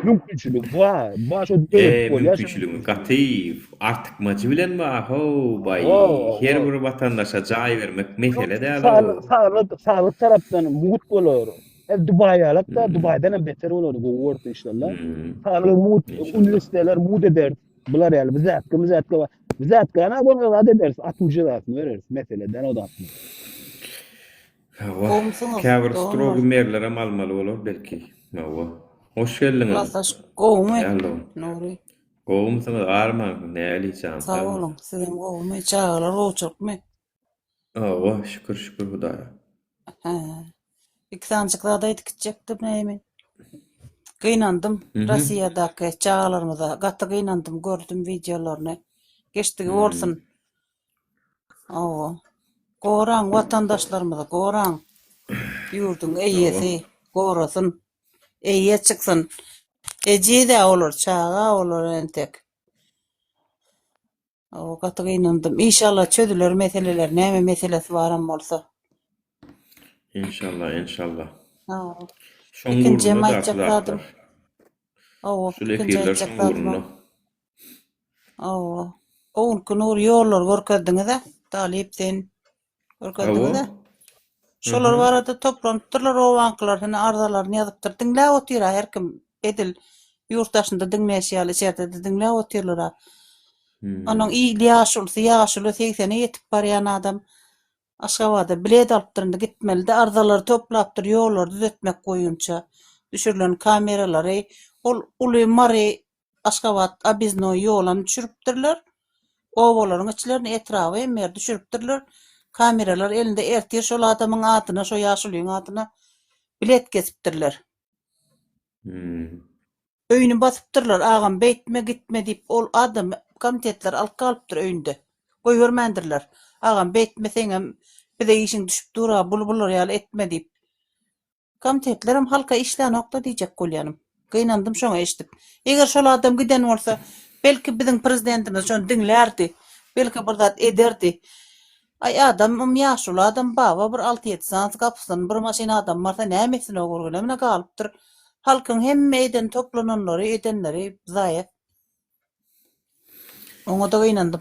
mümkinçilik bar. Bar şo E, döwlet bolýar. şo mümkinçiligiň gaty artykmajy bilen bar how baý. Ho, Her ho. bir watandaşa jaý bermek mesele däl Saglyk, how. saglyk, saglyk tarapdan mugt bolar. El Dubaý ýalak da, Hmm. Dubaýdan hem beter bolar, gowy bolsa inşallah. Hmm. Saglyk mugt, İnşallah. uniwersitetler mugt eder. Bular ýaly wzätka, wzätka bar. Wzätkany bolsa zat ederis, atyň jezasyny bereris, mesele däl o zatlar. Hawa, Gowumsyňyz, käbir doganlar? strogy merlerem almaly bolar belki. Hawa. Hoş geldiňiz. Klasdaş gowumy? Ýallo. Nury. Gowumsyňyz, armaň, näli jan, Sag sagmy? boluň. Sizem gowumy? Çagalar gowçulykmy? Hawa, şükür, şükür Hudaýa. Hä. Iki sanyjyk zat aýdyp gitjekdim näme? Gynandym Mhm. Rossiýadaky çagalarymyza. Gaty gynandym, gördüm wideolaryny. Geçdigi Hmm. bolsun. Hawa. Goraň watandaşlarymyzy, goraň. Ýurduň Hawa. eýesi gorasyn. Eýe çyksyn. Ejiz-ä olar, çaga olar entek. Hawa gaty gynandym. Inşallah çözüler meseleler näme meselesi baram bolsa. Inşallah, inşallah. Hawa. Şoň Ikinjem ugrunda-da şu aýtjak zadym. zatlar. Hawa, Şul ikinji efirler aýtjak şoň zadym. ugrunda. Hawa. O günki Nur ýollary görkezdiňiz-ä. Talyp sen görkezdiňiz-ä. Hawa. Şolar Mhm. barada toplanypdyrlar obaňkylar hine arzalaryny ýazypdyr. Diňläp otyr-a her kim. Edil ýurt daşynda diňleýşi ýaly içerde-de diňläp otyrlar-a. Onuň Hmm. il ýaşulusy ýaşuly segsene ýetip barýan adam Aşgabada bilet alypdyr indi gitmelidi arzalary toplapdyr ýollary düzetmek boýunça düşürilen kameralary ol uly Mary Aşgabat obýezdnoý ýolam düşüripdirler obalaryň içlerini etraby hemme ýeri düşüripdirler kameralar elinde ertir şol adamyň adyna şo ýaşulyň adyna bilet kesipdirler. Hmm. Öýüni basypdyrlar, agam beýtme, gitme diýip, ol adamy komitetler alyp galypdyr öýünde. Goýbermändirler. Agam beýtme seňem bize işiň düşüp dur-a, bul bular ýaly etme diýip. Komitetlerem halka işlänok-da diýjek bolýanym. Gynandym şoňa eşidip. Eger şol adam giden bolsa, belki biziň prezidentimiz şony diňlärdi. Belki bir zat ederdi. Aý adamym ýaşuly adam baba bir alty-ýedi sany gapysyndan bir maşyn adam barsa näme etsin o görgüli mine galypdyr. Halkyň hemme eden toplananlary edenleri zaýa. Oňada gynandym.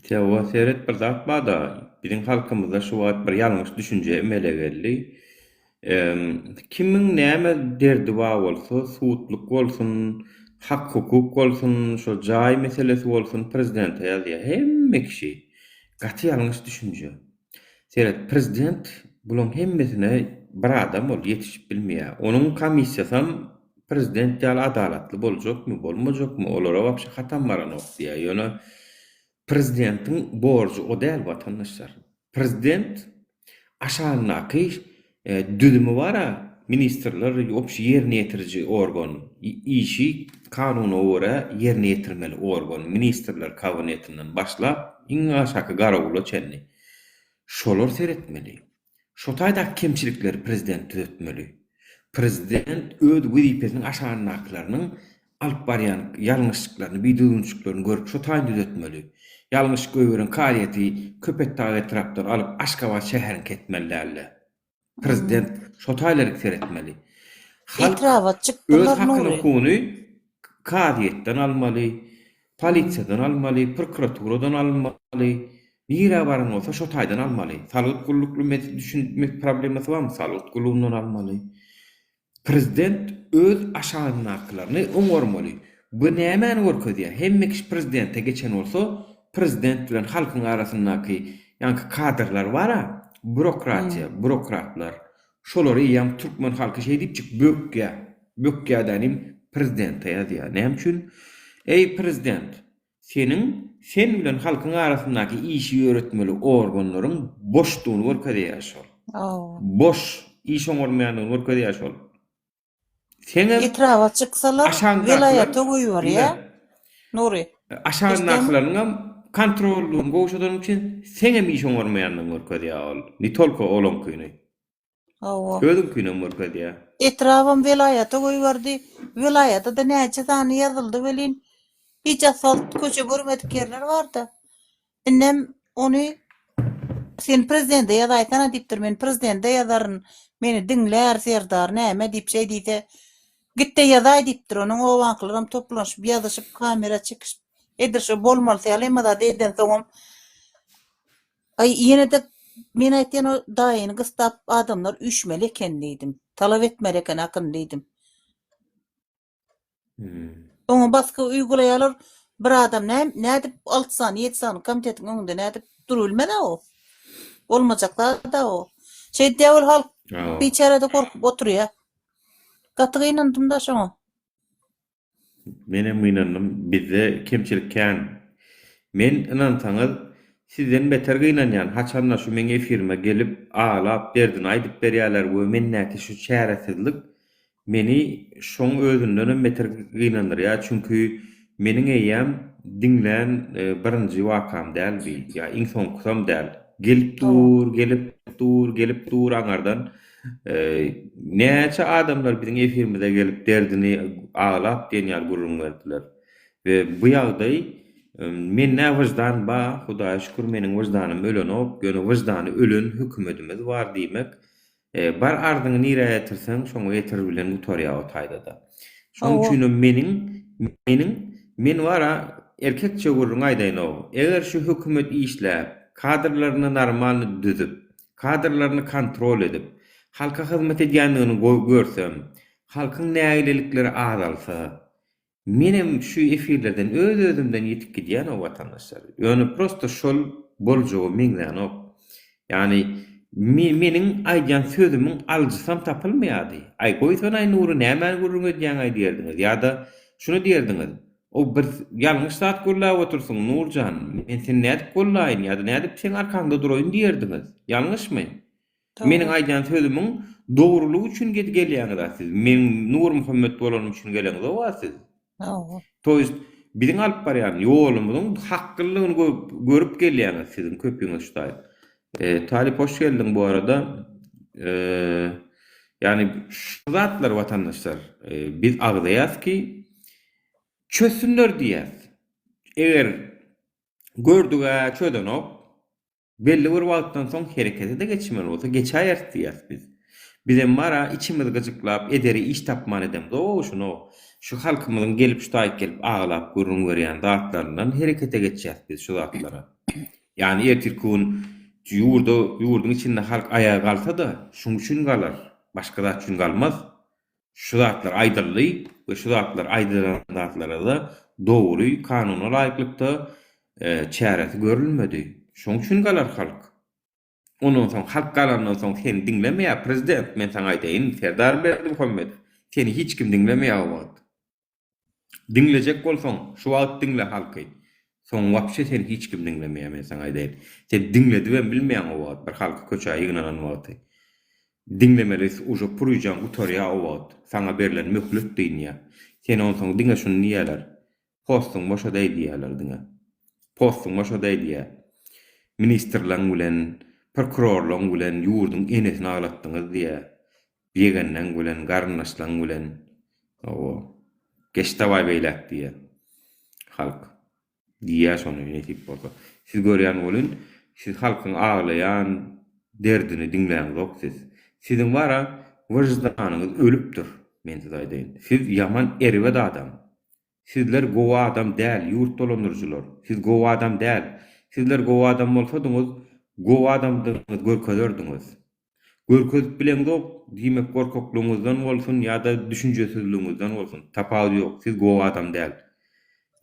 Tewa seret bir zat barda biziň halkymyzda şu wagt bir ýalňyş düşünje emele geldi. Kimiň näme derdi bar bolsa sudluk bolsun hak hukuk bolsun şo jaý meselesi bolsun prezidente ýazýar hemme kişi. Gaty ýalňyş düşünje. Seret prezident bulaň hemmesine bir adam ol ýetişip bilmeýär. Onuň komissiýasam prezident ýaly adalatly boljakmy bolmajakmy olara wapşe hatam baranok diýýär. Ýöne prezidentiň borjy o däl watandaşlar. Prezident aşagyndaky düzümi bar-a. Ministrler obşi ýerine ýetiriji organ, işi kanuna görä ýerine ýetirmeli organ, ministrler kabinetinden başlap iň aşaky garawula çenli. Şolar seretmeli. Şo taýdaky kemçilikleri prezident düzetmeli. Prezident öz wezipesiniň aşagyndakylarynyň alyp barýan ýalňyşlyklaryny, bidüzgünçiliklerini görüp şo taýyny düzetmeli. Ýalňyş goýberen kazyýeti Köpetdag etrapdan alyp Aşgabat şäheriňki etmeli däldi. Prezident şo taýlaryk seretmeli. Halk Etraba öz çykdylar hakyny Nury. hukugyny kazyýetden almaly, polisiýadan almaly, prokuraturadan almaly, nirä baran bolsa şo taýdan almaly. Salgyt gullukly düşünmek problemasy barmy? Salgyt gullugyndan almaly. Prezident öz aşagyndakylaryny oňarmaly. Bu nämäni görkezýär? Hemme kişi prezidente geçen bolsa, prezident bilen halkyň arasyndaky ýaňky kadrlar bar-a, bürokratiýa, bürokratlar. Şolary eýýäm türkmen halky şeý diýipjik bökýär. Bökýär dänim prezidente ýazýar. Näme üçin? Eý prezident, seniň sen bilen halkyň arasyndaky işi ýöretmeli organlaryň boşdugyny görkezýär şol. Boş, iş oňarmaýandygyny görkezýär şol. Seňem Etraba çyksalar aşagyňdakylar welaýata goýberýär. Nury. Aşagyndakylaryňam kontrollygyny gowşadanyň üçin seňem iş oňarmaýandygyňy görkezýär ol. Ne tolko olaňkyny. Hawa. Özüňkinem görkezýär. Etrabam welaýata goýberdi. Welaýata-da näçe sany ýazyldy welin, hiç asfalt köçe görmedik ýerler bar-da. Indem ony sen prezidente ýazaýsana diýipdir. Men prezidente ýazaryn. Meni diňlär Serdar näme diýip şeý diýse, git-de ýazaý diýipdir. Onuň obaňkylaram toplanyşyp, ýazyşyp, kamera çekişip, edil şo bolmalysy ýaly hemme zady edensoňam Aý ýene-de men aýtýan o daýyny gystap adamlar üýşmeli eken diýdim. Talap etmeli eken hakyny diýdim. Oňa basgy uýgulaýarlar. Bir adam näme nädip 6 sany, 7 sany komitetiň öňünde nädip durubilmez-ä o. Bolmajak zat-a o. Şeýdýär ol halk biçäre-de gorkup oturýar. Gaty gynandym-da şoňa. Menem gynandym. Bizde kemçilik kän. Men ynansaňyz sizden beter gynanýan haçanda şu meň efirime gelip aglap derdini aýdyp berýäler we mendäki şu çäresizlik meni şoň özündenem beter gynandyrýar çünki meniň eýýäm diňlän birinji wakam däl bi ýa iň soňkusam däl gelip dur gelip dur gelip dur aňardan Näçe adamlar biziň efirimize gelip derdini aglap diýen ýaly gürrüň berdiler. We bu ýagdaý mende wyždan ba, Hudaýa şükür meniň wyždanym ölenok, ýöne wyždany ölen hökümedimiz bar diýmek, bar arzyňy nirä ýetirseň şoňa ýetir bilen gutarýar o taýdada. Şonuň üçinem meniň meniň men bara erkekçe gürrüň aýdaýynow, eger şu hökümet işläp, kadrlaryny normalny düzüp, kadrlaryny kontrol edip, halka hyzmat edýändigini görsem, halkyň nägilelikleri azalsa, menem şu efirlerden öz-özümden ýitip gidýän-ow watandaşlar. Ýöne prosto şol boljaga meňzänok. Ýagny meniň aýdýan sözümiň alyjysam tapylmaýardy. Aý goýsanaý Nury nämäni gürrüň edýäňaý diýerdiňiz ýa-da şuny diýerdiňiz, O bir ýalňyş zat gürläp otyrsyň, Nurjan. Men seni nädip gollaýyn ýa-da nädip seň arkaňda duraýyn diýerdiňiz. Ýalňyşmy? Meniň aýdýan sözümiň dogrulygy üçin gelýäňiz-a siz. Meň Nurmuhammet bolanym üçin geleňzog-a siz. Hawa. To ýest, biziň alyp barýan ýolumyzyň haklylygyny görüp gelýäňiz siziň köpüňiz şu taýda. Talyp hoş geldiň bu arada. Ýagny şu zatlar watandaşlar biz agzaýas ki çözsünler diýýäs. Eger gördügä çözenok belli bir wagtdan soň herekete-de geçmeli bolsa geçäýeris diýýäs biz. Bizem bara içimiz gyjyklap edere iş tapman edemzog şuny şu halkymyzyň gelip şu taýyk gelip aglap gürrüň berýän zatlaryndan herekete geçýäs biz şu zatlara. Ýagny ertirki gün ýurda, ýurduň içinde halk aýaga galsa-da, şuň üçin galar, başga zat üçin galmaz. Şu zatlar aýdyldy we şu zatlar aýdylan zatlara-da dogry, kanuna laýyklykda çäresi görülmedi. Şoň üçin galar halk. Ondan soň halk galandan soň seni diňlemeýär prezident, men saňa aýdaýyn, Serdar Berdimuhamedow, seni hiç kim diňlemeýär o wagt. Diňlejek bolsaň şu wagt diňle halky. Soň wapşe seni hiç kim diňlemeýär men saňa aýdaýyn. Sen diňledibem bilmeýäň o wagt bir halky köçä ýygnanan wagty. Diňlemeli uje puryjaň gutarýa o wagt. Saňa berlen möhlet dynýa. Sen onsoň diňe şuny diýýäler. Postuň boşadaý diýýäler diňe. Postuň boşadaý diýýä. Ministrleň bilen, prokurorlaň bilen ýurduň enesini aglatdyňyz diýýä. Ýegenleň bilen, garyndaşlaň bilen. Hawa. Geç dawaý beýläk diýýä. Halk. Diýýär şony nesip bolsa. Siz görýän welin siz halkyň aglaýan derdini diňläňzok siz. Siziň bara wyždanyňyz ölüpdir men size aýdaýyn. Siz ýaman erbet adam. Sizler gowy adam däl ýurt dolandyryjylar. Siz gowy adam däl. Sizler gowy adam bolsadyňyz gowy adamdygyňyzy görkezerdiňiz. Görkezip bileňzok, diýmek gorkaklygyňyzdan bolsun ýa-da düşünjesizligiňizden bolsun, tapawudy ýok, siz gowy adam däl.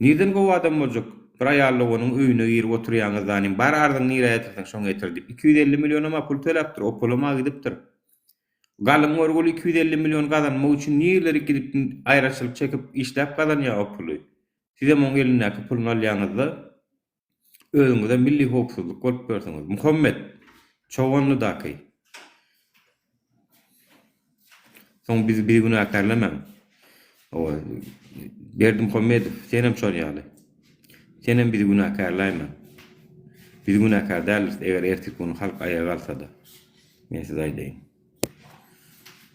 Nirden gowy adam boljak, bir aýal doganyň öýüne girip oturýaňyz zanim, bar arzyňy nirä getirseň şoňa getir diýip, 250 millionam-a pul töläpdir, o pulam-a gidipdir. Galyň görgüli 250 million gazanmak üçin nirlerik gidip aýraçylyk çekip işläp gazanýar o puly. Sizem oň elindäki puluny alýaňyzda, Özüňize milli howpsuzlyk bolup ýörsüňiz. Muhammet, Çoganlydaky. Soň bizi bizi günäkärlemäň. Hawa, Berdimuhamedow, senem şol ýaly. Senem bizi günäkärläýme. Biz günäkär däldiris, eger ertirki gün halk aýaga galsa-da. Men size aýdaýyn.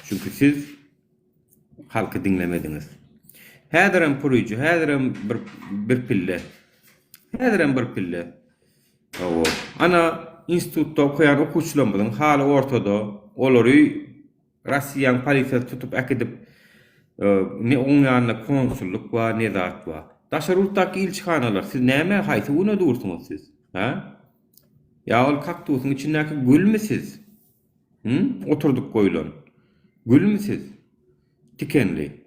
Çünki siz Halky diňlemediňiz. Häzirem puryjy, häzirem bir bir pille. Häzirem bir pille. Hawa. Ana, institutda okaýan okuwçylarymyzyň haly ortada. Olary Rossiýanyň polisiýasy tutup äkidip, ne oň ýanynda konsullyk bar, ne zat bar. Daşary ýurtdaky ilçihanalar, siz näme, haýsy güne dursuňyz siz? Hä? Ýa ol kaktusyň içindäki gülmi siz? Hum, oturdyp goýlan. Gülmi siz? Tikenli.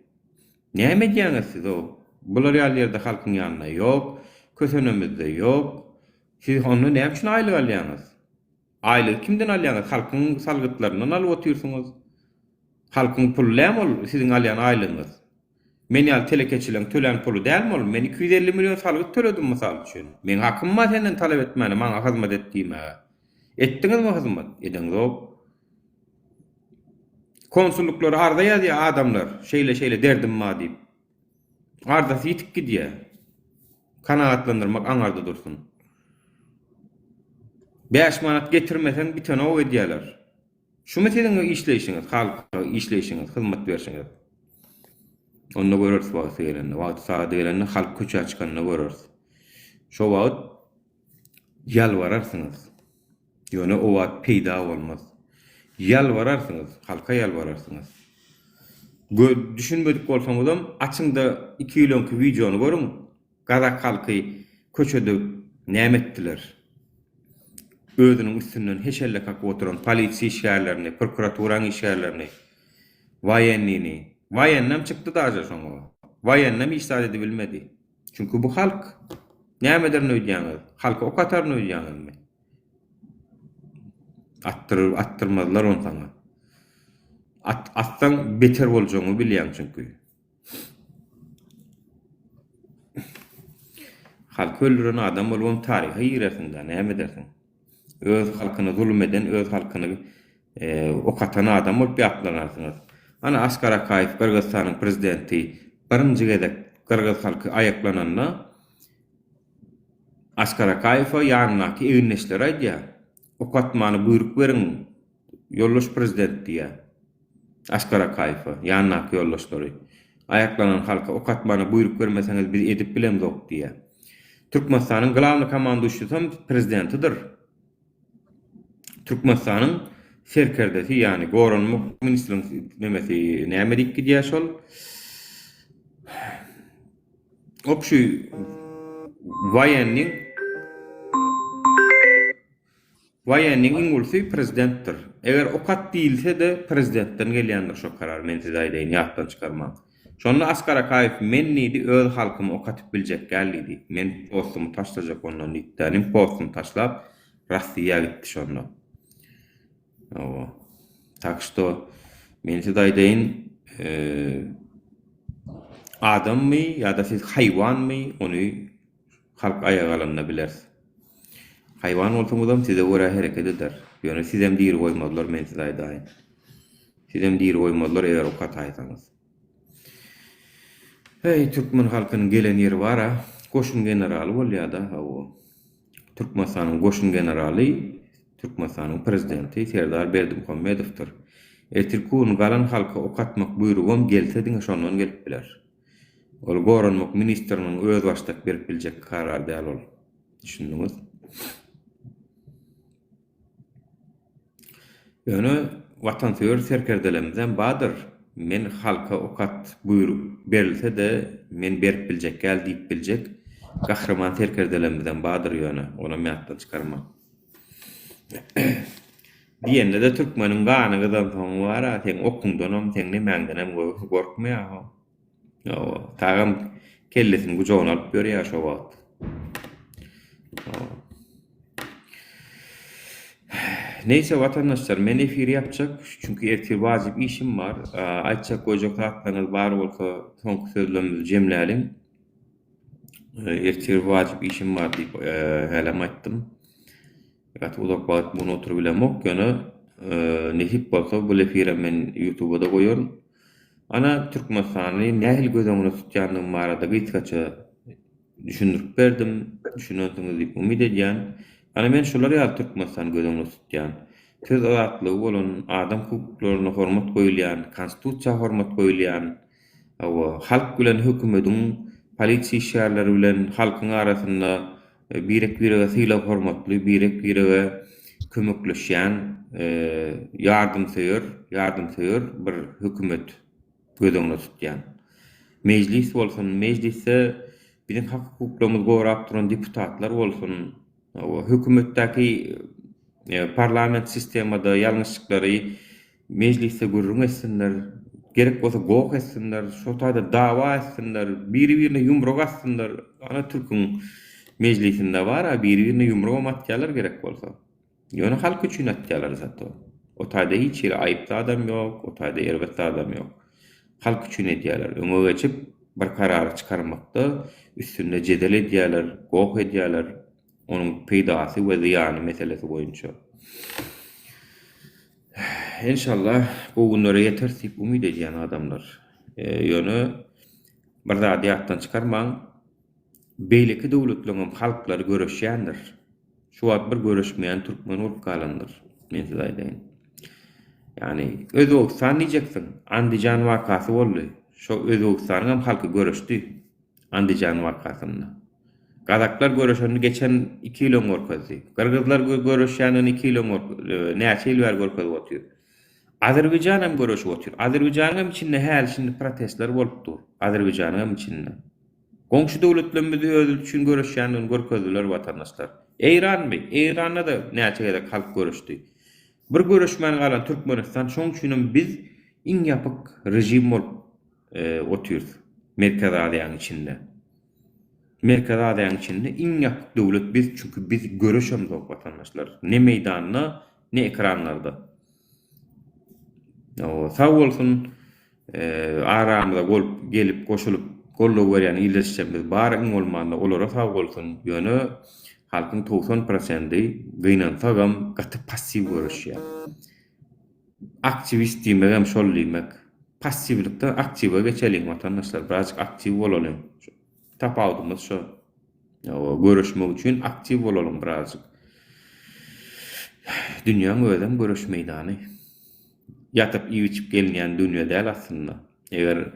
Näme edýäňiz siz o? Bular ýaly ýerde halkyň ýanynda ýok, kösenemizde ýok. Siz onda näme üçin aýlyk alýaňyz? Aýlygy kimden alýaňyz? Halkyň salgytlaryndan alyp otyrsyňyz. Halkyň puly näme ol siziň alýan aýlygyňyz? Men ýaly telekeçileriň tölän puly dälmi ol? Men 250 million salgyt töledim mysal üçin. Meň hakym bar senden talap etmäne, maňa hyzmat et diýmäge. Etdiňizmi hyzmat? Edeňzok. Konsullyklara arza ýazýar adamlar, şeýle-şeýle derdim bar diýip. Arzasy ýitip gidýär. Kanagatlandyrmak aňarda dursun. 5 manat getirmeseň bitenok edýärler. Şumy siziň işleýşiňiz, halka işleýşiňiz, hyzmat berşiňiz? Onda göreris wagty gelende, wagty sagady gelende halk köçä çykanda göreris. Şo wagt Ýalbararsyňyz. Ýöne o wagt peýda bolmaz. Ýalbararsyňyz, halka ýalbararsyňyz. Gö düşünmedik bolsaňyzam, açyň-da iki ýyl öňki wideony görüň, gazak halky köçede näme etdiler? Özüniň üstünden heşelle kakyp oturan polisiýa işgärlerini, prokuraturanyň işgärlerini, waýennini, waýennam çykdy daže şoňa, waýennam hiç zat edibilmedi. Çünki bu halk. Näme ederin öýdýäňiz? Halky ok ataryn öýdýäňizmi? Atdyr, atdyrmazlar ony saňa. At, atsaň beter boljagyňy bilýäň çünki. Halky öldüren adam bolubam taryha girersiň-dä, näme edersiň? Öz halkyna zulum eden, öz halkyny ok atan adam bolup ýatlanarsyňyz. Ana Askar Akaýew Gyrgyzystanyň prezidenti birinji gezek gyrgyz halky aýaklananda Askar Akaýewe ýanyndaky egindeşleri aýdýar, ok atmany buýruk beriň ýoldaş prezident diýýär. Askar Akaýewe ýanyndaky ýoldaşlary aýaklanan halka ok atmany buýruk bermeseňiz biz edip bilemzok diýýär. Türkmenistanyň glawny komanduşçysam prezidentidir. Türkmenistanyň serkerdesi, ýagny goranmak ministriniň nemesi näme diýip gidýär şol? Opşy waýenniň Waýenniň iň ulusy prezidentdir. Eger ok at diýilse-de prezidentden gelýändir şo karar, men size aýdaýyn, ýatdan çykarmaň. Şonda Askar Akaýew men diýdi öz halkymy ok atyp biljek däl diýdi. Men postumy taşlajak ondan diýdi. Dänim postuny taşlap Rossiýa gitdi şonda. Hawa. Tak şto men size aýdaýyn, adammy ýa-da siz haýwanmy ony Halk aýaga galanda bileris. Haýwan bolsaňyzam size görä hereket eder. Ýöne sizem diri goýmazlar men size aýdaýyn. Sizem diri goýmazlar eger ok ataýsaňyz. Heý, türkmen halkynyň gelen ýeri bar-a, goşun generaly bolýa-da, hawa. Türkmenistanyň goşun generaly Türkmenistanyň prezidenti Serdar Berdimuhamedowdyr. Ertirki gün galan halka ok atmak buýrugam gelse diňe şondan gelip biler. Ol goranmak ministriniň özbaşdak berip biljek karary däl ol. Düşündiňiz? Ýöne watansöýer serkerdelerimizem bardyr, men halka ok at buýruk berilse-de men berip biljek däl diýip biljek gahryman serkerdelerimizem bardyr ýöne, onam ýatdan çykarmaň. Diýende-de türkmeniň gany gyzansoň bar-a, seň okuňdanam, seň nemäňdenem gorkmaýar-how. Hawa, tagam kellesini gujagyna alyp ýörýär şo wagt. Neýse watandaşlar, men efiri ýapjak, çünki ertir wajyp işim bar. Aýtjak goýjak zatlaryňyz bar bolsa, soňky sözlerimizi jemläliň. Ertir wajyp işim bar diýip hälem aýtdym. Gaty uzak wagt muny oturyp bilemok, ýöne nesip bolsa bu efirem men ýutuba-da goýaryn. Ana, Türkmenistany nähili göz öňünde tutýandygym barada gysgaça düşündirip berdim, düşünensiňiz diýip umyt edýän. Ana, men şular ýaly Türkmenistany göz öňünde tutýan. Söz azatlygy bolan, adam hukuklaryna hormat goýulýan, Konstitusiýa hormat goýulýan, hawa, halk bilen hökümediň, polisiýa işgärleri bilen halkyň arasynda birek-birege sylag-hormatly, birek-birege kömekleşýän, ýardamsöýer, ýardamsöýer bir hökümet göz öňünde tutýan. Mejlis bolsun, mejlisde biziň hak-hukuklarymyzy gorap duran deputatlar bolsun, hökümetdäki parlament sistemada ýalňyşlyklary Mejlisde gürrüň etsinler, gerek bolsa goh etsinler, şo taýda dawa etsinler, biri-birine ýumruk atsynlar. Ana türküň mejlisinde bar-a, biri-birine ýumrugam atýarlar gerek bolsa. Ýöne halk üçin atýarlar zato. O taýda hiç hili aýyp zadam ýok, o taýda erbet zadam ýok. Halk üçin edýärler. Öňe geçip bir karary çykarmakda üstünde jedel edýärler, goh edýärler. Onuň peýdasy we zyýany meselesi boýunça. Enşalla gowy günlere ýeteris diýip umyt edýän adamlar. Ýöne bir zady ýatdan çykarmaň, beýleki döwletleriňem halklary göreşýändir. Şu wagt bir göreşmeýän türkmen bolup galandyr, men size aýdaýyn. Ýagny Özbegistan diýjeksiň, Andijan wakasy boldy. Şo Özbegistanyňam halky göreşdi. Andijan wakasynda. Gazaklar göreşenini geçen iki ýyl öň görkezdi. Gyrgyzlar göreşýänini iki ýyl öň näçe ýyl bäri görkezip otyr. Azerbaýjan hem göreşip otyr. Azerbaýjanyň hem içinde häli-şindi protestler bolup dur. Azerbaýjanyň hem içinde. Goňşy döwletlerimiz özi üçin göreşýändigini görkezdiler watandaşlar. Eýranmy? Eýranda-da näçe gezek halk göreşdi. Bir göreşmän galan Türkmenistan şoň üçinem biz iň ýapyk režim bolup otyrys Merkezi Aziýanyň içinde. Merkezi Aziýanyň içinde iň ýapyk döwlet biz, çünki biz göreşemzok watandaşlar. Ne meýdanda, ne ekranlarda. Sag bolsun aramyza bolup gelip goşulyp goldaw berýän ildeşlerimiz bar iň bolmanda olara sag bolsun. Ýöne halkyň 90 prosendi gynansagam gaty passiw göreşýär. Aktiwist diýmegem şol diýmek. Passiwlikden aktiwe geçeliň watandaşlar, birazjyk aktiw bolalyň. Tapawudymyz şo. Göreşmek üçin aktiw bolalyň birazjyk. Dünýäň özem göreş meýdany. Ýatyp iýip-içip gelinýän dünýe däl aslynda. Eger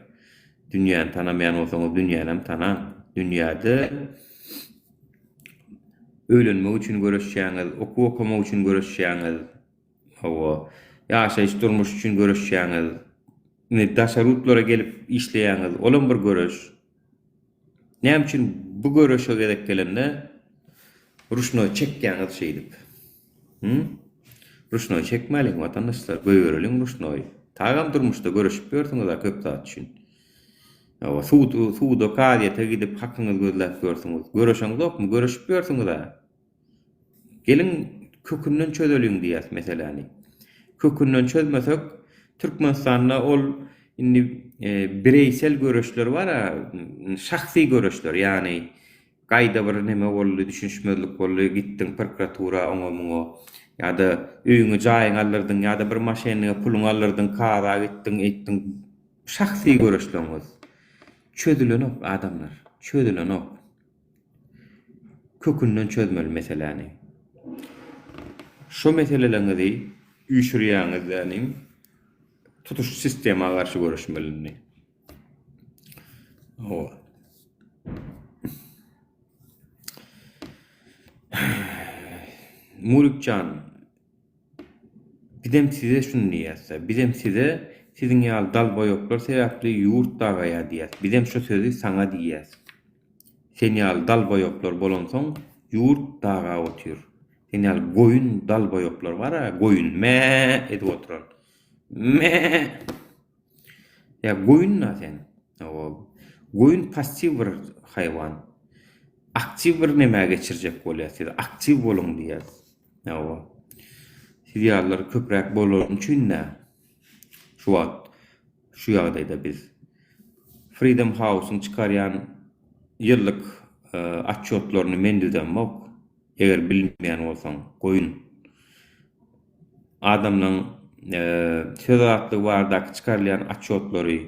dünýäni tanamaýan bolsaňyz dünýänem tanaň. Dünýäde öýlenmek üçin göreşýäňiz, okuw okamak üçin göreşýäňiz. Hawa, ýaşaýyş durmuş üçin göreşýäňiz. Indi daşary ýurtlara gelip işleýäňiz, olam bir göreş. Näme üçin bu göreşe gezek gelende ruşnoý çekýäňiz şeýdip? Hü? Ruşnoý çekmäliň watandaşlar, goýbereliň ruşnoýy. Tagam durmuşda göreşip ýörsüňiz-ä köp zat üçin. Hawa, sud, suda, kazyýete gidip hakyňyzy gözläp ýörsüňiz. Göreşeňzokmy? Göreşip ýörsüňiz-ä. Geliň kökünden çözeliň diýýäs meseläni. Kökünden çözmesek Türkmenistanda ol indi bireýsel göreşler bar-a, şahsy göreşler, ýagny gaýda bir neme boldy, düşünişmezlik boldy, gitdiň prokuratura oňa-muňa. Ýa-da öýüňi jaýyňy aldyrdyň ýa-da bir maşenlige puluňy aldyrdyň kaza gitdiň etdiň şahsy göreşleriňiz çözülenok adamlar çözülenok. Kökünden çözmeli meseläni. Şo meseleleriňizi üýşürýäňiz dänim tutuş sistema garşy göreşmeli indi. Hawa. Murikjan, bizem size şuny diýýäs-de, bizem size siziň ýaly dalboýoklar sebäpli ýurt dagaýar diýýäs. Bizem şu sözi saňa diýýäs. Sen ýaly dalboýoklar bolansoň ýurt dagap otyr. Sen ýaly goýun dalboýoklar bar-a, goýun mä edip oturan. Mä! Ýa goýun-da sen. Hawa. Goýun passiw bir haýwan. Aktiw bir nämä geçirjek bolýar sizi. Aktiw boluň diýýär. Hawa. Siz ýalylar köpräk bolany üçin-dä şu wagt şu ýagdaýda biz. Freedom House-yň çykarýan ýyllyk otçýotlaryny men düzemok. Eger bilmeýän bolsaň, goýun. Adamlaň söz azatlygy baradaky çykarylýan otçýotlary,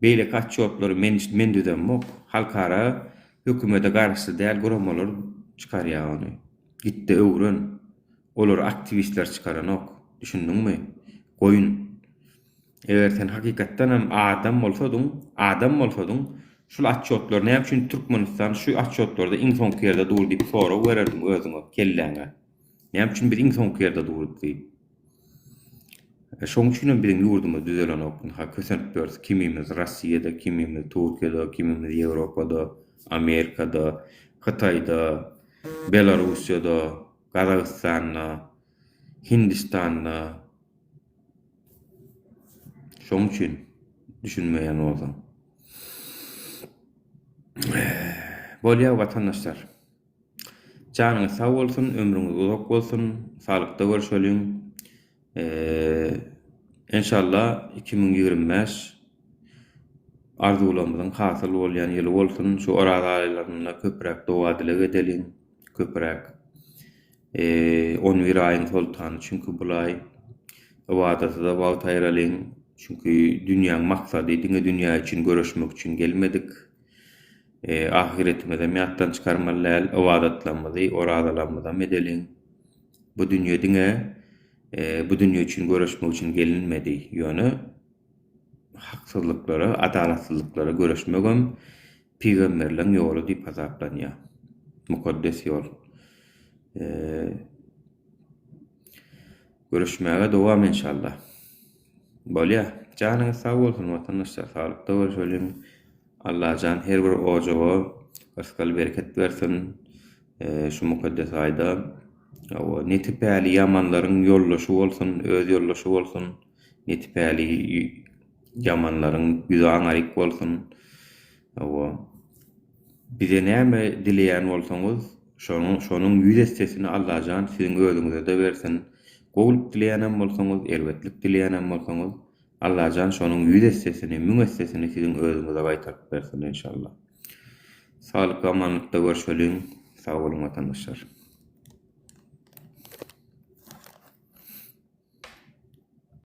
beýleki otçýotlary men men düzemok. Halkara hökümete garaşly däl guramalar çykarýar ony. Gitde öwren. Olary aktiwistler çykaranok. Düşündiňmi? Goýun. Eger sen hakykatdan hem adam bolsadyň, adam bolsadyň, şul otçýotlar näme üçin Türkmenistan şu otçýotlarda iň soňky ýerde dur diýip sorag bererdiň özüňe, kelläňe. Näme üçin biz iň soňky ýerde duruk diýip. E, şoň üçin hem biziň ýurdumyz düzelenok. Ynha kösenip ýörüs. Kimimiz Rossiýada, kimimiz Türkiýede, kimimiz Ýewropada, Amerikada, Hytaýda, Belarussiýada, Gazagystanda, Hindistanda. Şoň üçin düşünmeýän bolsaň. Bolýar watandaşlar. Janyňyz sag bolsun, ömrüňiz uzak bolsun, saglykda görşeliň. Enşalla 2025 arzuwlarymyzyň hasyl bolýan ýyly bolsun. Şu Oraz aýlarynda köpräk doga-dileg edeliň, köpräk. On bir aýyň soltany çünki bul aý. Ybadata-da wagt aýralyň. Çünki dünýäň maksady diňe dünýä üçin göreşmek üçin gelmedik. Ahyretimizem ýatdan çykarmaly däl, ybadatlarymyzy, orazalarymyzam edeliň. Bu dünýe diňe bu dünýe üçin göreşmek üçin gelinmedi. Ýöne haksyzlyklara, adalatsyzlyklara göreşmegem pygamberleň ýoly diýip hasaplanýar. Mukaddes ýol. Göreşmäge dowam enşalla. Bolýa. Janyňyz sag bolsun watandaşlar saglykda görüşeliň. Allajan her bir ojaga yrsgal bereket bersin şu mukaddes aýda. Hawa neti päli ýamanlaryň ýoldaşy bolsun öz ýoldaşy bolsun. Neti päli ýamanlaryň ýüzi aňaryk bolsun. Hawa. Bize näme dileýän bolsaňyz, şonuň şonuň ýüz essesini Allajan siziň özüňize-de bersin. Gowulyk dileýänem bolsaňyz, erbetlik dileýänem bolsaňyz, Allajan şonuň ýüz essesini, müň essesini siziň özüňize gaýtaryp bersin enşalla. Saglyk amanlykda görşeliň. Sag boluň watandaşlar.